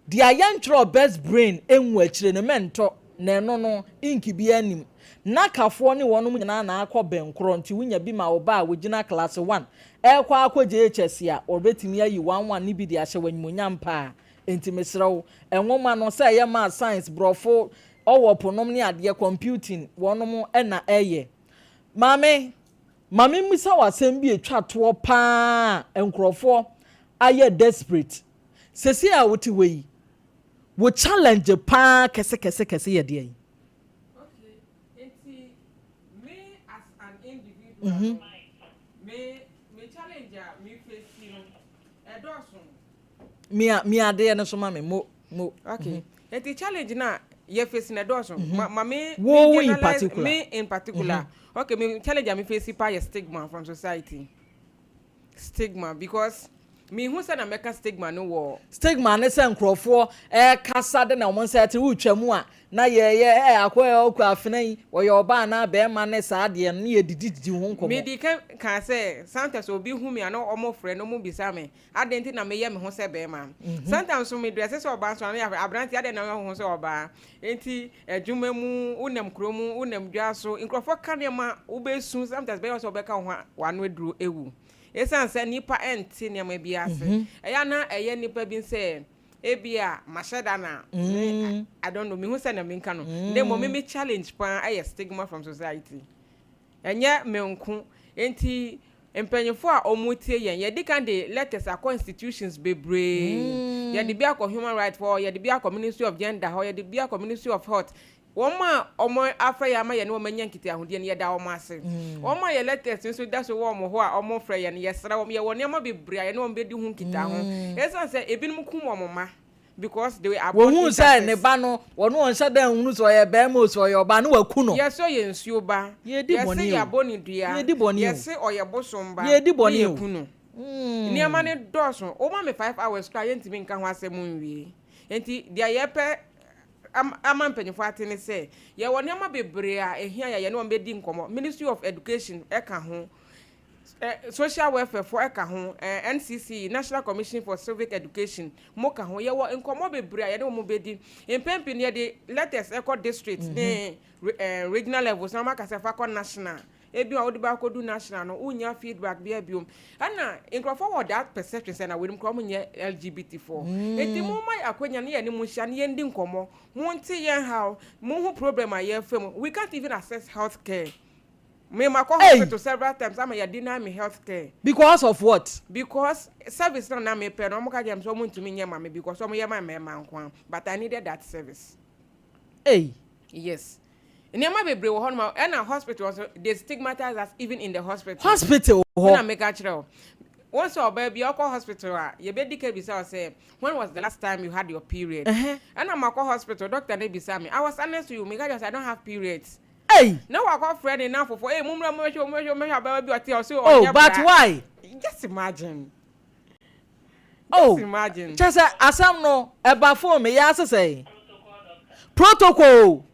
deɛ yɛntwerɛ Best Brain ngu akyire no mɛntɔ na ɛno no ink biara nim nakafoɔ ne wɔnom nyinaa na akɔ bɛnkorɔ nti wonya bi ma wo ba a wɔgyina class 1 ɛrekɔ akɔ JHS a wɔbɛtumi ayi 11 ne bi de ahyɛ w'animuonyam paa. Enti mesrɛ wo, nwoma no, sɛ ɛyɛ maths, science, borɔfo, ɔwɔ po nom ne adeɛ, computing, wɔnom na ɛyɛ. Maame, ma me mmisa wo asɛm bi a ɛtwa toɔ paa a nkorɔfoɔ ayɛ desperate. Seesei a wote hɔ yi, wo challenge paa kɛse kɛse kɛse yɛ deɛn? Okay, enti me as an individual no, me me challenge a me face no, ɛdɔɔso. Mia mia adeɛ no so ma me mo mo. Okay. Nti challenge na yɛ face na ɛdɔɔso. Ma ma me Wo wo in particular. Me in particular. Okay, me challenge a me face pa yɛ stigma from society. Stigma because me hu sɛ na mɛka stigma no wɔ. Stigma ne sɛ nkurɔfoɔ ɛkasa de na wɔn nsa ɛte wotwa mu a na yɛyɛ ɛ akɔ ɛ ɔkɔ afena yi wɔyɛ ɔbaa anaa bɛrima ne saa adeɛ no ne yɛ didi didi ho nkɔmɔ. Me di kan kaa sɛ sometimes obi hu me a na wɔn frɛ na wɔn bisa me Adɛn nti na meyɛ me ho sɛ barima? Sometimes nso me dresse sɛ ɔbaa nso a na yɛafrɛ aberanteɛ adɛn na woyɛ wo ho sɛ ɔbaa? Enti adwuma mu, wonam kuro mu, wonam dwa so, nkurɔfoɔ ka nneɛma wobɛsu, sometimes bɛyɛ wo sɛ wobɛka wo ho a w'ano aduro awu. Ɛsiane sɛ nnipa nte nneɛma bi ase. Ɛyɛ a na ɛyɛ nnipa bi sɛ ebia mahyɛ da na me, I don't know, mehu sɛnea menka no. Na mmom me me challenge paa ɛyɛ stigma from society. Ɛnyɛ me nko. Enti mpanyimfo a wɔretie yɛn, yɛadi kan de letters akɔ institutions bebree. Yɛde bi akɔ Human Rights hɔ, yɛde bi akɔ Ministry of Gender hɔ, yɛde bi akɔ Ministry of Health. Wɔn a wɔafrɛ yɛn ama yɛne wɔn anya nkitahodie no, yɛda wɔn ase. Wɔn a yɛn letters nso da so wɔ wɔn hɔ a wɔfrɛ yɛn no, yɛsrɛ wɔn. Yɛwɔ nneɛma bebree a yɛne wɔn bɛdi ho nkitaho. Esiane sɛ ebinom kum wɔn mma because they were born Wɔhuu sɛ ne intersex. ba no, wɔn wɔnhyɛ da nhunu sɛ ɔyɛ barima o, sɛ ɔyɛ ɔbaa, na wɔaku no. Yɛse ɔyɛ nsuo ba. Yɛredi Yɛse bɔne o. yɛabɔ no dua. Yɛredi bɔne o. Yɛse ɔyɛ bosom ba. Yɛredi Ne bɔne o. yɛku no. Nneɛma no dɔɔso. Woma me 5 hours koraa a, yɛntumi nka ho asɛm nwie. Enti deɛ yɛpɛ ama mpanyinfoɔ ate ne sɛ, yɛwɔ nneɛma bebree a ɛhia yɛn a yɛne wɔn bɛdi nkɔmmɔ. Ministry of Education ka ho. Social welfare foɔ ka ho, NCCE, National Commission for Civic Education, mo ka ho. Yɛwɔ nkɔmmɔ bebree a yɛne wɔn bɛdi. Mpɛn pii no yɛde letters kɔ district ne regional levels na wɔaka sɛ fa kɔ national. Ebi a wode ba akɔdu national no, wonnya feedback biara biom. Ɛna nkurɔfoɔ wɔ that perception sɛ na weinom koraa wɔnyɛ LGBT foɔ. Enti momma yɛn akwanya na yɛne mo nhyia na yɛndi nkɔmmɔ. Monte yɛn haw, monhu problem a yɛrefa mu. We can't even access health care. Me makɔ Ei! hospital several times ama yɛ deny me health care. Because of what? Because service na na mepɛ no wɔn ka kyerɛ me sɛ wɔn ntumi nyɛ ma me because wɔn yɛ ma mmarima nko ara but I needed that service. Ei! Yes. Nneɛma bebree wɔ hɔ nom a ɛna hospital nso they stigmatize us even in the hospital. Hospital hɔ. Ɛna meka kyerɛ wo. Wɔn sɛ ɔbaa bi ɔkɔ hospital a yɛbɛdi ka bisa wo sɛ when was the last time you had your period? Ɛna makɔ hospital doctor no bisa me I was honest to you meka kyerɛ wo sɛ I don't have periods. Ei! Na wakɔ frɛ ne nnamfofoɔ, ei mommra mommɛhwɛ o mommɛhwɛ o mommɛhwɛ abaayewa bi ɔte hɔ ɔse Oh ɔnyɛ but bra. why? Just imagine. Oh, Just imagine. kyɛ sɛ asɛm no ɛba phone me yɛ ase sɛn? Protocol.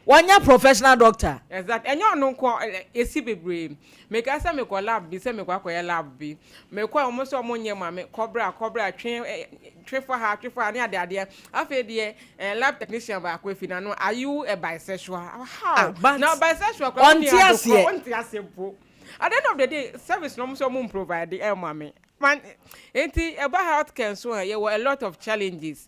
Wɔnyɛ professional doctor. Exact. Ɛnyɛ ɔno nko esi bebree. Meka sɛ mekɔ lab bi sɛ mekɔ akɔyɛ lab bi. Mekɔ a wɔn sɛ wɔn nyɛ ma me kɔbra kɔbra twe twe fa ha twe fa ha ne ade adeɛ. Afei deɛ lab technician baako efi n'ano are you a bisexual? How? Ah, but Na bisexual koraa ɔnte wonni ade aseɛ. korɔ ɔnte aseɛ mpo. At the end of the day service na wɔn sɛ wɔn provide ɛma me. Man, enti ɛba health care nso a yɛwɔ a lot of challenges.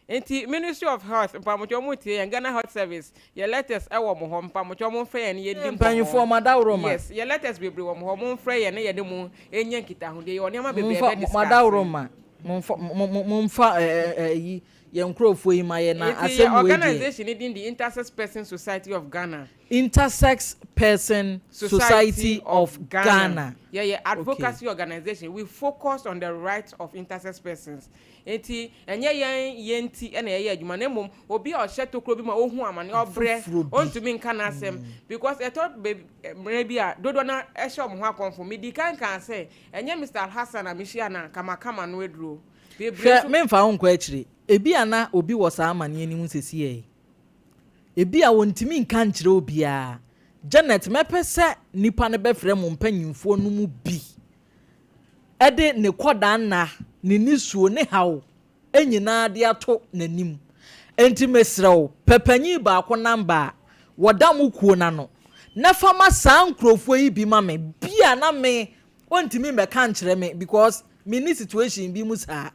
Nti Ministry of Health mpamokyɛw mo tie yɛn, Ghana Health Service yɛ letters ɛwɔ mo hɔ mpamokyɛw mo nfrɛ yɛn ne yɛndi nkɔmmɔ. Mpanyinfoɔ mo adaworo ma. Yes, yɛ letters bebree wɔ mo hɔ, mo nfrɛ yɛn ne yɛne mo nyɛ nkitahodie, yɛwɔ nneɛma bebree Momfa yɛbɛ mo discuss. adaworo ma. Momfa mo mo momfa ɛɛ ɛyi yɛn nkurɔfoɔ yi ma yɛn na Nti yɛ asɛm wei deɛ. organization ne din de Intersex Person Society of Ghana. Intersex Person Society of Ghana. Yɛyɛ Okay. advocacy organization, we focus on the rights of intersex persons. Enti, ɛnyɛ yɛn yɛn nti na yɛyɛ adwuma na mmom obi a ɔhyɛ tokuro bi ma ɔhu amane, ɔbrɛ, Foforɔ bi. ɔntumi nka n'asɛm because ɛtɔ bɛ mmerɛ bi a dodoɔ no ara hyɛ wɔn ho akɔmfo. Medii kan kaa sɛ ɛnyɛ Mister Alhassan a mehyia no a anka maka m'ano aduro. Bebree Hwɛ, nso. memfa wo nkɔ akyire. Ebia na obi wɔ saa amaneɛ no mu sesiei yi. Ebia ɔntumi nka nkyerɛ obiara. Janet, mɛpɛ sɛ nnipa no bɛfrɛ mo mpanimfoɔ no mu bi de ne kɔdaa nna, ne nisuo, ne haw nyinaa de ato n'anim. Enti mesrɛ wo, pɛ panyin baako namba a wɔda mo kuo no ano, na fa ma saa nkurɔfoɔ yi bi ma me. Bia na me, ɔntumi mmɛka nkyerɛ me because menni situation bi mu saa.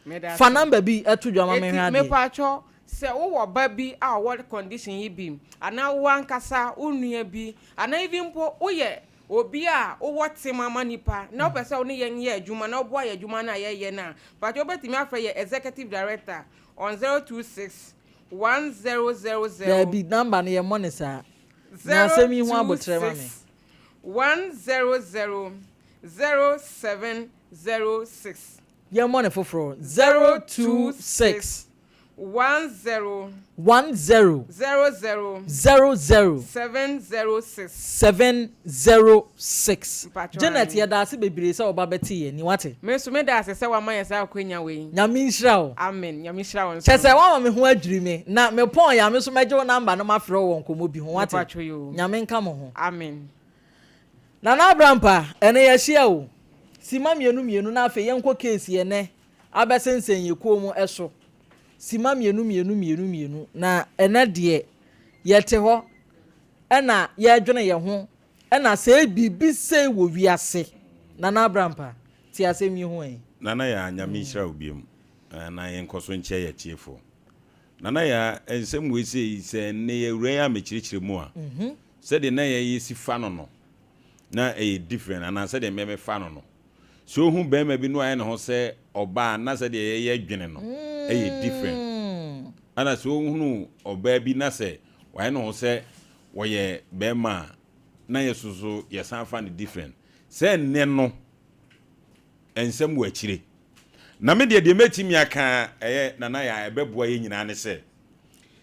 Meda Fa ase. namba bi to dwa ma Enti menhwɛ adeɛ. mepaatwɔ, sɛ wowɔ ba bi a ɔwɔ condition yi bi, anaa wo ankasa wo nua bi, anaa even mpo woyɛ Obi a wowɔ tema ma nnipa na wopɛ sɛ wo ne yɛn yɛ adwuma na woboa yɛn adwuma no a yɛyɛ no a, mpakyɛ wobɛtumi afrɛ yɛn Executive Director on 026 1000 Daabi, number no yɛmmɔ no saa. Nya asɛm yi ho aboterɛ ma me. 026 100 0706. Yɛmmɔ no foforɔ. 026. 10. 10. 00. 00. 706. 706. Mpakyɛw Janet ae. yɛda ase bebree sɛ woba bɛte yɛn ni wate. Me nso meda ase sɛ wama yɛn saa akwanya wei. Nyame nhyira wo. Amen nyame nhyira wo nso. Kyɛsɛ woama me ho adwiri me na me pɔn yɛ a me nso mɛgye wo number no mafrɛ wo wɔ nkɔmmɔ bi ho wate. Mepakyɛw yoo. Nyame nka mo ho. Amen. Nana Abrampa, ɛnɛ yɛahyia o. Sima mienu mienu na afei yɛnkɔ case ɛnɛ abɛsensɛn yɛ kɔn mu so. Sima mienu mienu mienu mienu na ɛnɛ deɛ yɛte hɔ ɛna yɛredwene yɛn ho ɛna sɛ biribi sei wɔ wiase. Nana Abrampa, te asɛm yi ho ɛ. Nana Yaa, Nyame nhyira wo biom na yɛnkɔso nkyɛ yɛ atiefoɔ. Nana Yaa, nsɛm wei sei sɛ nnɛ yɛwura yi amekyerɛkyerɛ mu a, Sɛdeɛ na yɛyɛ si fa no no, na ɛyɛ different anaa sɛdeɛ me me fa no no. Sɛ ohu barima bi na wayɛ ne ho sɛ ɔbaa a, na sɛdeɛ yɛyɛ dwene no ɛyɛ different. Ɛna sɛ ohunu ɔbaa bi na sɛ wayɛ ne ho sɛ ɔyɛ barima a, na yɛ soso yɛsan fa no different. Sɛ nnɛ no, nsɛm wɔ akyire. Na me deɛ, deɛ mɛtumi aka a ɛyɛ Nana Yaa a ɛbɛboa yɛn nyinaa ne sɛ,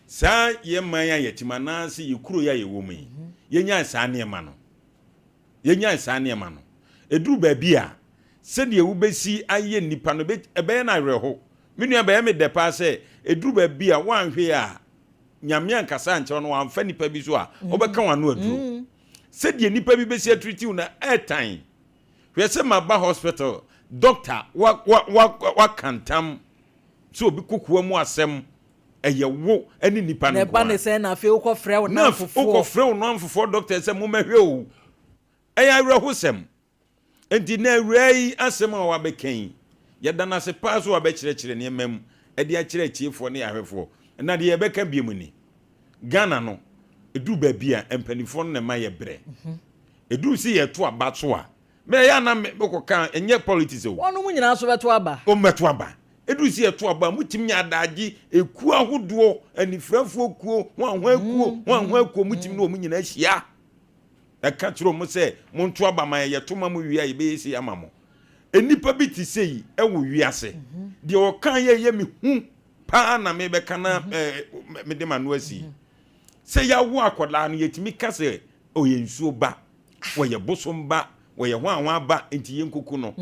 saa yɛn man a yɛte mu anaasɛ yɛn kuro yi a yɛwɔ mu yi, yɛnyae saa nneɛma no. Yɛnyae saa nneɛma no. Ɛduru baabi a, sɛdeɛ wobɛsi ayɛ nnipa no, ɛbɛyɛ no awerɛho. Me nua, ɛbɛyɛ me dɛ paa sɛ ɛduru baabi a woanhwɛ yie a, Nyame ankasa ankyerɛ wo na wamfa nnipa bi so a, wobɛka wɔn ano aduro. Sɛdeɛ nnipa bi bɛsi atiritiw no, ɛɛtan. Hwɛ sɛ maba hospital, doctor wa wa wa waka ntam sɛ obi kokoa mu asɛm ɛyɛ wo ne nipa no Na nko ɛba ne ara. sɛn na afei wokɔfrɛ wo Na af- nnamfofoɔ. wokɔfrɛ wo nnamfofoɔ doctor sɛ mommɛhwɛ o. Ɛyɛ awerɛhosɛm. Enti na awuraa yi asɛm a wabɛka yi, yɛda no ase paa sɛ wabɛkyerɛkyerɛ nneɛma mu de akyerɛ atiefoɔ ne ahwɛfoɔ. Na deɛ yɛbɛka biom ni, Ghana no, ɛduru baabi a mpanimfoɔ no na ɛma yɛbrɛ. Ɛduru sɛ yɛto aba so a, me ɛyɛ a na me mekɔka ɛnyɛ politics o. Wɔnom nyinaa nso bɛto aba. Wɔbɛto aba. Ɛduru sɛ yɛto aba a, motumi nya adaagye, ekuo ahodoɔ, anifirafoɔ kuo, hwanhwan kuo, hwanhwan kuo, motumi ne wɔn nyinaa hyia. Ɛka kyerɛ wɔn sɛ, monto aba ma yɛn, yɛto ma mo wie a, yɛbɛyɛ sei ama mo. Nnipa bi te sei wɔ wiase. Deɛ ɔka yɛ yɛ me hu paa na mebɛka na mede m'ano asi. Sɛ yɛawo akwadaa no, yɛtumi ka sɛ Ɔyɛ nsuo ba, ɔyɛ bosom ba, Wɔyɛ hwan hwan ba nti yɛnkɔku no.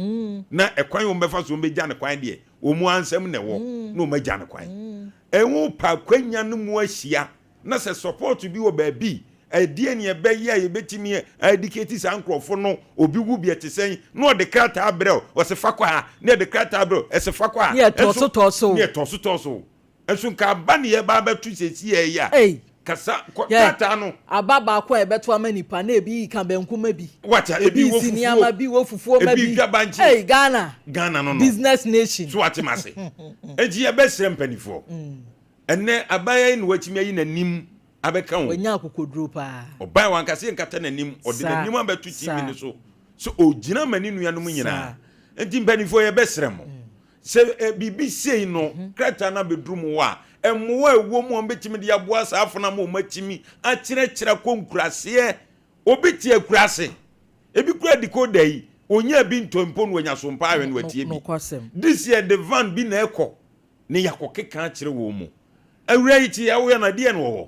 Na ɛkwan a wɔbɛfa so wɔbɛgya no kwan deɛ, wɔn ara nsam na ɛwɔ, na wɔagya no kwan. Ɛho pa akwanya no mu ahyia na sɛ support bi wɔ baabi, ɛdeɛn na yɛbɛyɛ a yɛbɛtumi a educate saa nkorɔfo no, obi wu bi ɛte sɛn, na ɔde krataa brɛ wo, ɔse fa kɔ ha, na yɛde krataa brɛ wo, ɛse fa kɔ ha, Ne yɛtɔɔso tɔɔso wo. Ne yɛtɔɔso tɔɔso wo. Nso nka aba ne yɛba abɛto seesei yi a, Ei! kasa, kɔ, Yɛ, krataa no. aba baako a yɛbɛto ama nipa na ebi ka banku ma bi, Wate a, ebi ebi wɔ si fufuo, nneɛma bi wɔ fufuo ma ebi bi. dwa bankye. Ei, Ghana! Ghana no no. Business nation. So wate m'ase? Enti yɛbɛsrɛ mpanifoɔ. Ɛnnɛ, abaayewa yi na watumi ayi n'anim abɛka o. Wanya akokoduro paa. Ɔbae wanka sɛ yɛnkata n'anim, ɔde Saa, n'anim abɛto TV saa. no so sɛ ɔgyina ma ne nuanom nyinaa. Saa. Enti mpanimfoɔ yɛbɛsrɛ mo sɛ eh, biribi sei no krataa no abɛduru mo hɔ a, mmoa a ɛwɔ mu a wɔbɛtumi de aboa saa afo no ama wɔatumi akyerɛkyerɛ akɔ nkuraseɛ. Obi te akuraase, ebi koraa decoder yi, ɔnyaa bi ntɔ mpo na wanya so mpa ahwɛ na watie bi. Nokwasɛm. This year de van bi na ɛkɔ ne yɛakɔkeka akyerɛ wɔn mu. Awuraa yi te yɛ woyɛ no deɛ na ɔwɔ?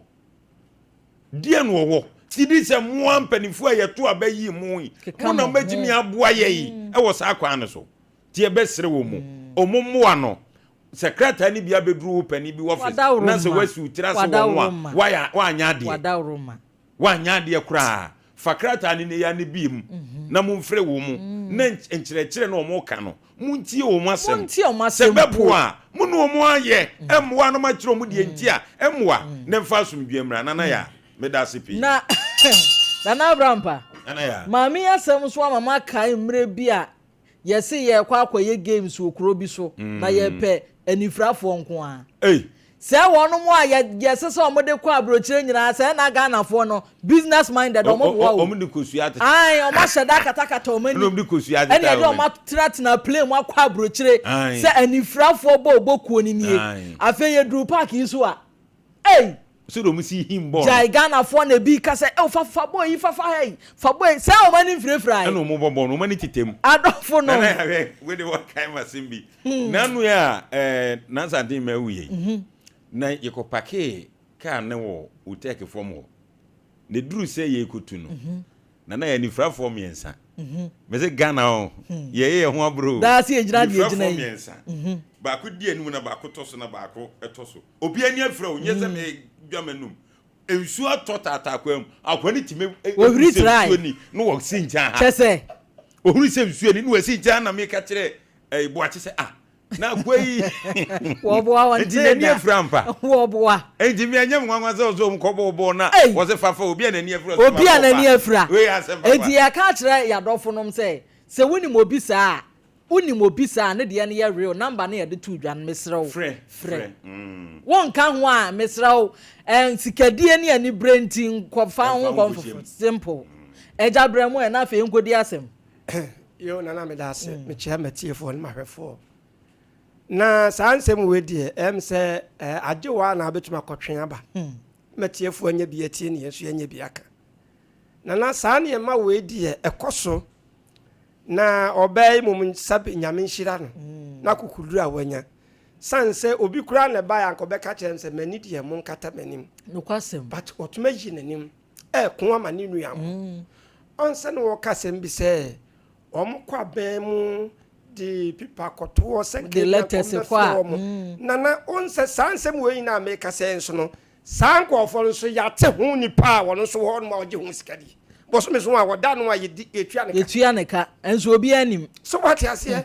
Deɛ na ɔwɔ? Ti di sɛ mmoa mpanimfoɔ a yɛto aba yii mo yi, mo na mobɛtumi aboa yɛ yi wɔ saa kwan no so. Ti yɛbɛsrɛ wɔn mu, wɔn mmoa no. Sɛ krataa no bi abɛduru wo panin bi wɔfis na sɛ woasi wo tiri ase wɔ ho a, woayɛ woanyɛ adeɛ. Woanyɛ adeɛ koraa. Fa krataa no na yɛ ne bi mu na momfrɛ wɔn mu na nkyerɛkyerɛ na wɔn ka no montie wɔn asɛm. Sɛ ɛbɛboa a, mo ne wɔn ayɛ mmoa na moakyerɛ wɔn deɛ nti a ɛmmoa na ɛmfa asomdwoeɛ mmra. Nana Yaa, meda ase pii. Na Nana Abrampa, Nana Yaa. Maame yi asɛm nso ama makae mmerɛ bi a Yɛse yɛrekɔ akɔyɛ games wɔ kuro bi so na yɛpɛ anifirafoɔ nko ara. Sɛ wɔnom a yɛ yɛse sɛ wɔn de kɔ aburokyire nyinaa sɛ na Ghanafoɔ no business minded wɔn boa o. Wɔn de kosua atete. Ae wɔn ahyɛ da akatakata wɔn ani. Ɛna wɔn de kosua atete Ɛna yɛde wɔn atenatena plane mu akɔ aburokyire sɛ anifirafoɔ bɔ ɔbɔ kuo no nie. Afei yɛduru park yi so a Ei! Sɛdeɛ wɔn si him bɔɔl no. Gyae Ghanafoɔ na ebi ka sɛ oh fa fa bɔɔl yi fa fa ha yi fa bɔɔl yi sɛ wɔn ani mfirafira yi. Ɛna wɔn bɔ bɔɔl no wɔn ani tetɛ mu. Adɔfo nom. Nana yahwɛ wei de wɔkae ma asɛm bi. Nanu yɛ a ɛɛ Nansa Ade mma awu yɛ yi. Na yɛkɔ pakee kaa no wɔ Utec fam hɔ. Na eduru sɛ yɛrekɔtu no. Nana yɛ anifirafoɔ mmiɛnsa. Mese Ghana o, yɛyɛ yɛn ho aborɔ o. Daa sɛ yɛgyina deɛ yɛgyina Anifirafoɔ yi. mmiɛnsa. Baako di anim na baako tɔ so na baako tɔ so. Obi ani afira o, nyɛ sɛ medwa m'anum. Nsuo atɔ taataa kwan mu. Akoa no tumi Wɔhuri hu sɛ trae. nsuo ni na wɔsi nkyɛn ha. Kyɛ sɛ. Ohuru sɛ nsuo ni na wɔsi nkyɛn ha na meka kyerɛ ɛɛ Boakye sɛ ah na akoa yi. Wɔboa wɔn Nti tee n'ani da. afira ampa. Wɔboa. Nti mi ɛnyɛ me nwanwa sɛ ɔsɛ wɔn kɔbɔ bɔɔl na Ei! wɔsɛ fafa obi a n'ani afira ɔsɛ Obi a fa bɔɔl n'ani ba. afira. Wei yɛ asɛm papa. Enti yɛka akyerɛ yɛn adɔfonom sɛ, sɛ wonim obi saa a, Wonim obi saa a ne deɛ no yɛ real number no yɛde too dwa no mesrɛ wo Frɛ, frɛ. frɛ, mm. Wonka ho a mesrɛ wo eh, sikadie ne anibere nti nkɔfa ho Ɛmfa ho nkɔ nkɔhyɛ mu. mfoforo simple. Agya brɛ mu ɛ na afei nkɔdi asɛm. Yo Nana meda ase mekyia matiefoɔ ne mahwɛfoɔ na saa nsɛm wei deɛ ɛm sɛ eh, agye wɔ a na wobɛtumi akɔtwe aba matiefoɔ anya bi atie ne yɛn nso yɛanya bi aka Nana saa nneɛma wei deɛ ɛkɔ so Na ɔbaa yi mmom sɛbe Nyame nhyira no n'akokoduru a wanya. Sane sɛ obi koraa na ɛbaeɛ anka ɔbɛka kyerɛ no sɛ m'ani deɛ monkata m'anim. Nokwasɛm. But ɔtumi ayi n'anim ɛɛko ama ne nua mo. Ɔn sɛ na wɔka asɛm bi sɛ wɔn kɔ abɛn mu de pipa kɔtoɔ sɛ nka De ebi anka letters wɔn kɔ bɛfrɛ a. wɔn. Nana ɔn sɛ saa nsɛm wei nyinaa a meka sɛ nso no Saa nkurɔfoɔ no nso, yɛate ho nipa a wɔn nso wɔ hɔnom a wɔgye ho sika di. Bosome so a wɔda no a yɛdi, yɛtua ne ka. Yɛtua ne ka, nso obiara nnim. So woate aseɛ?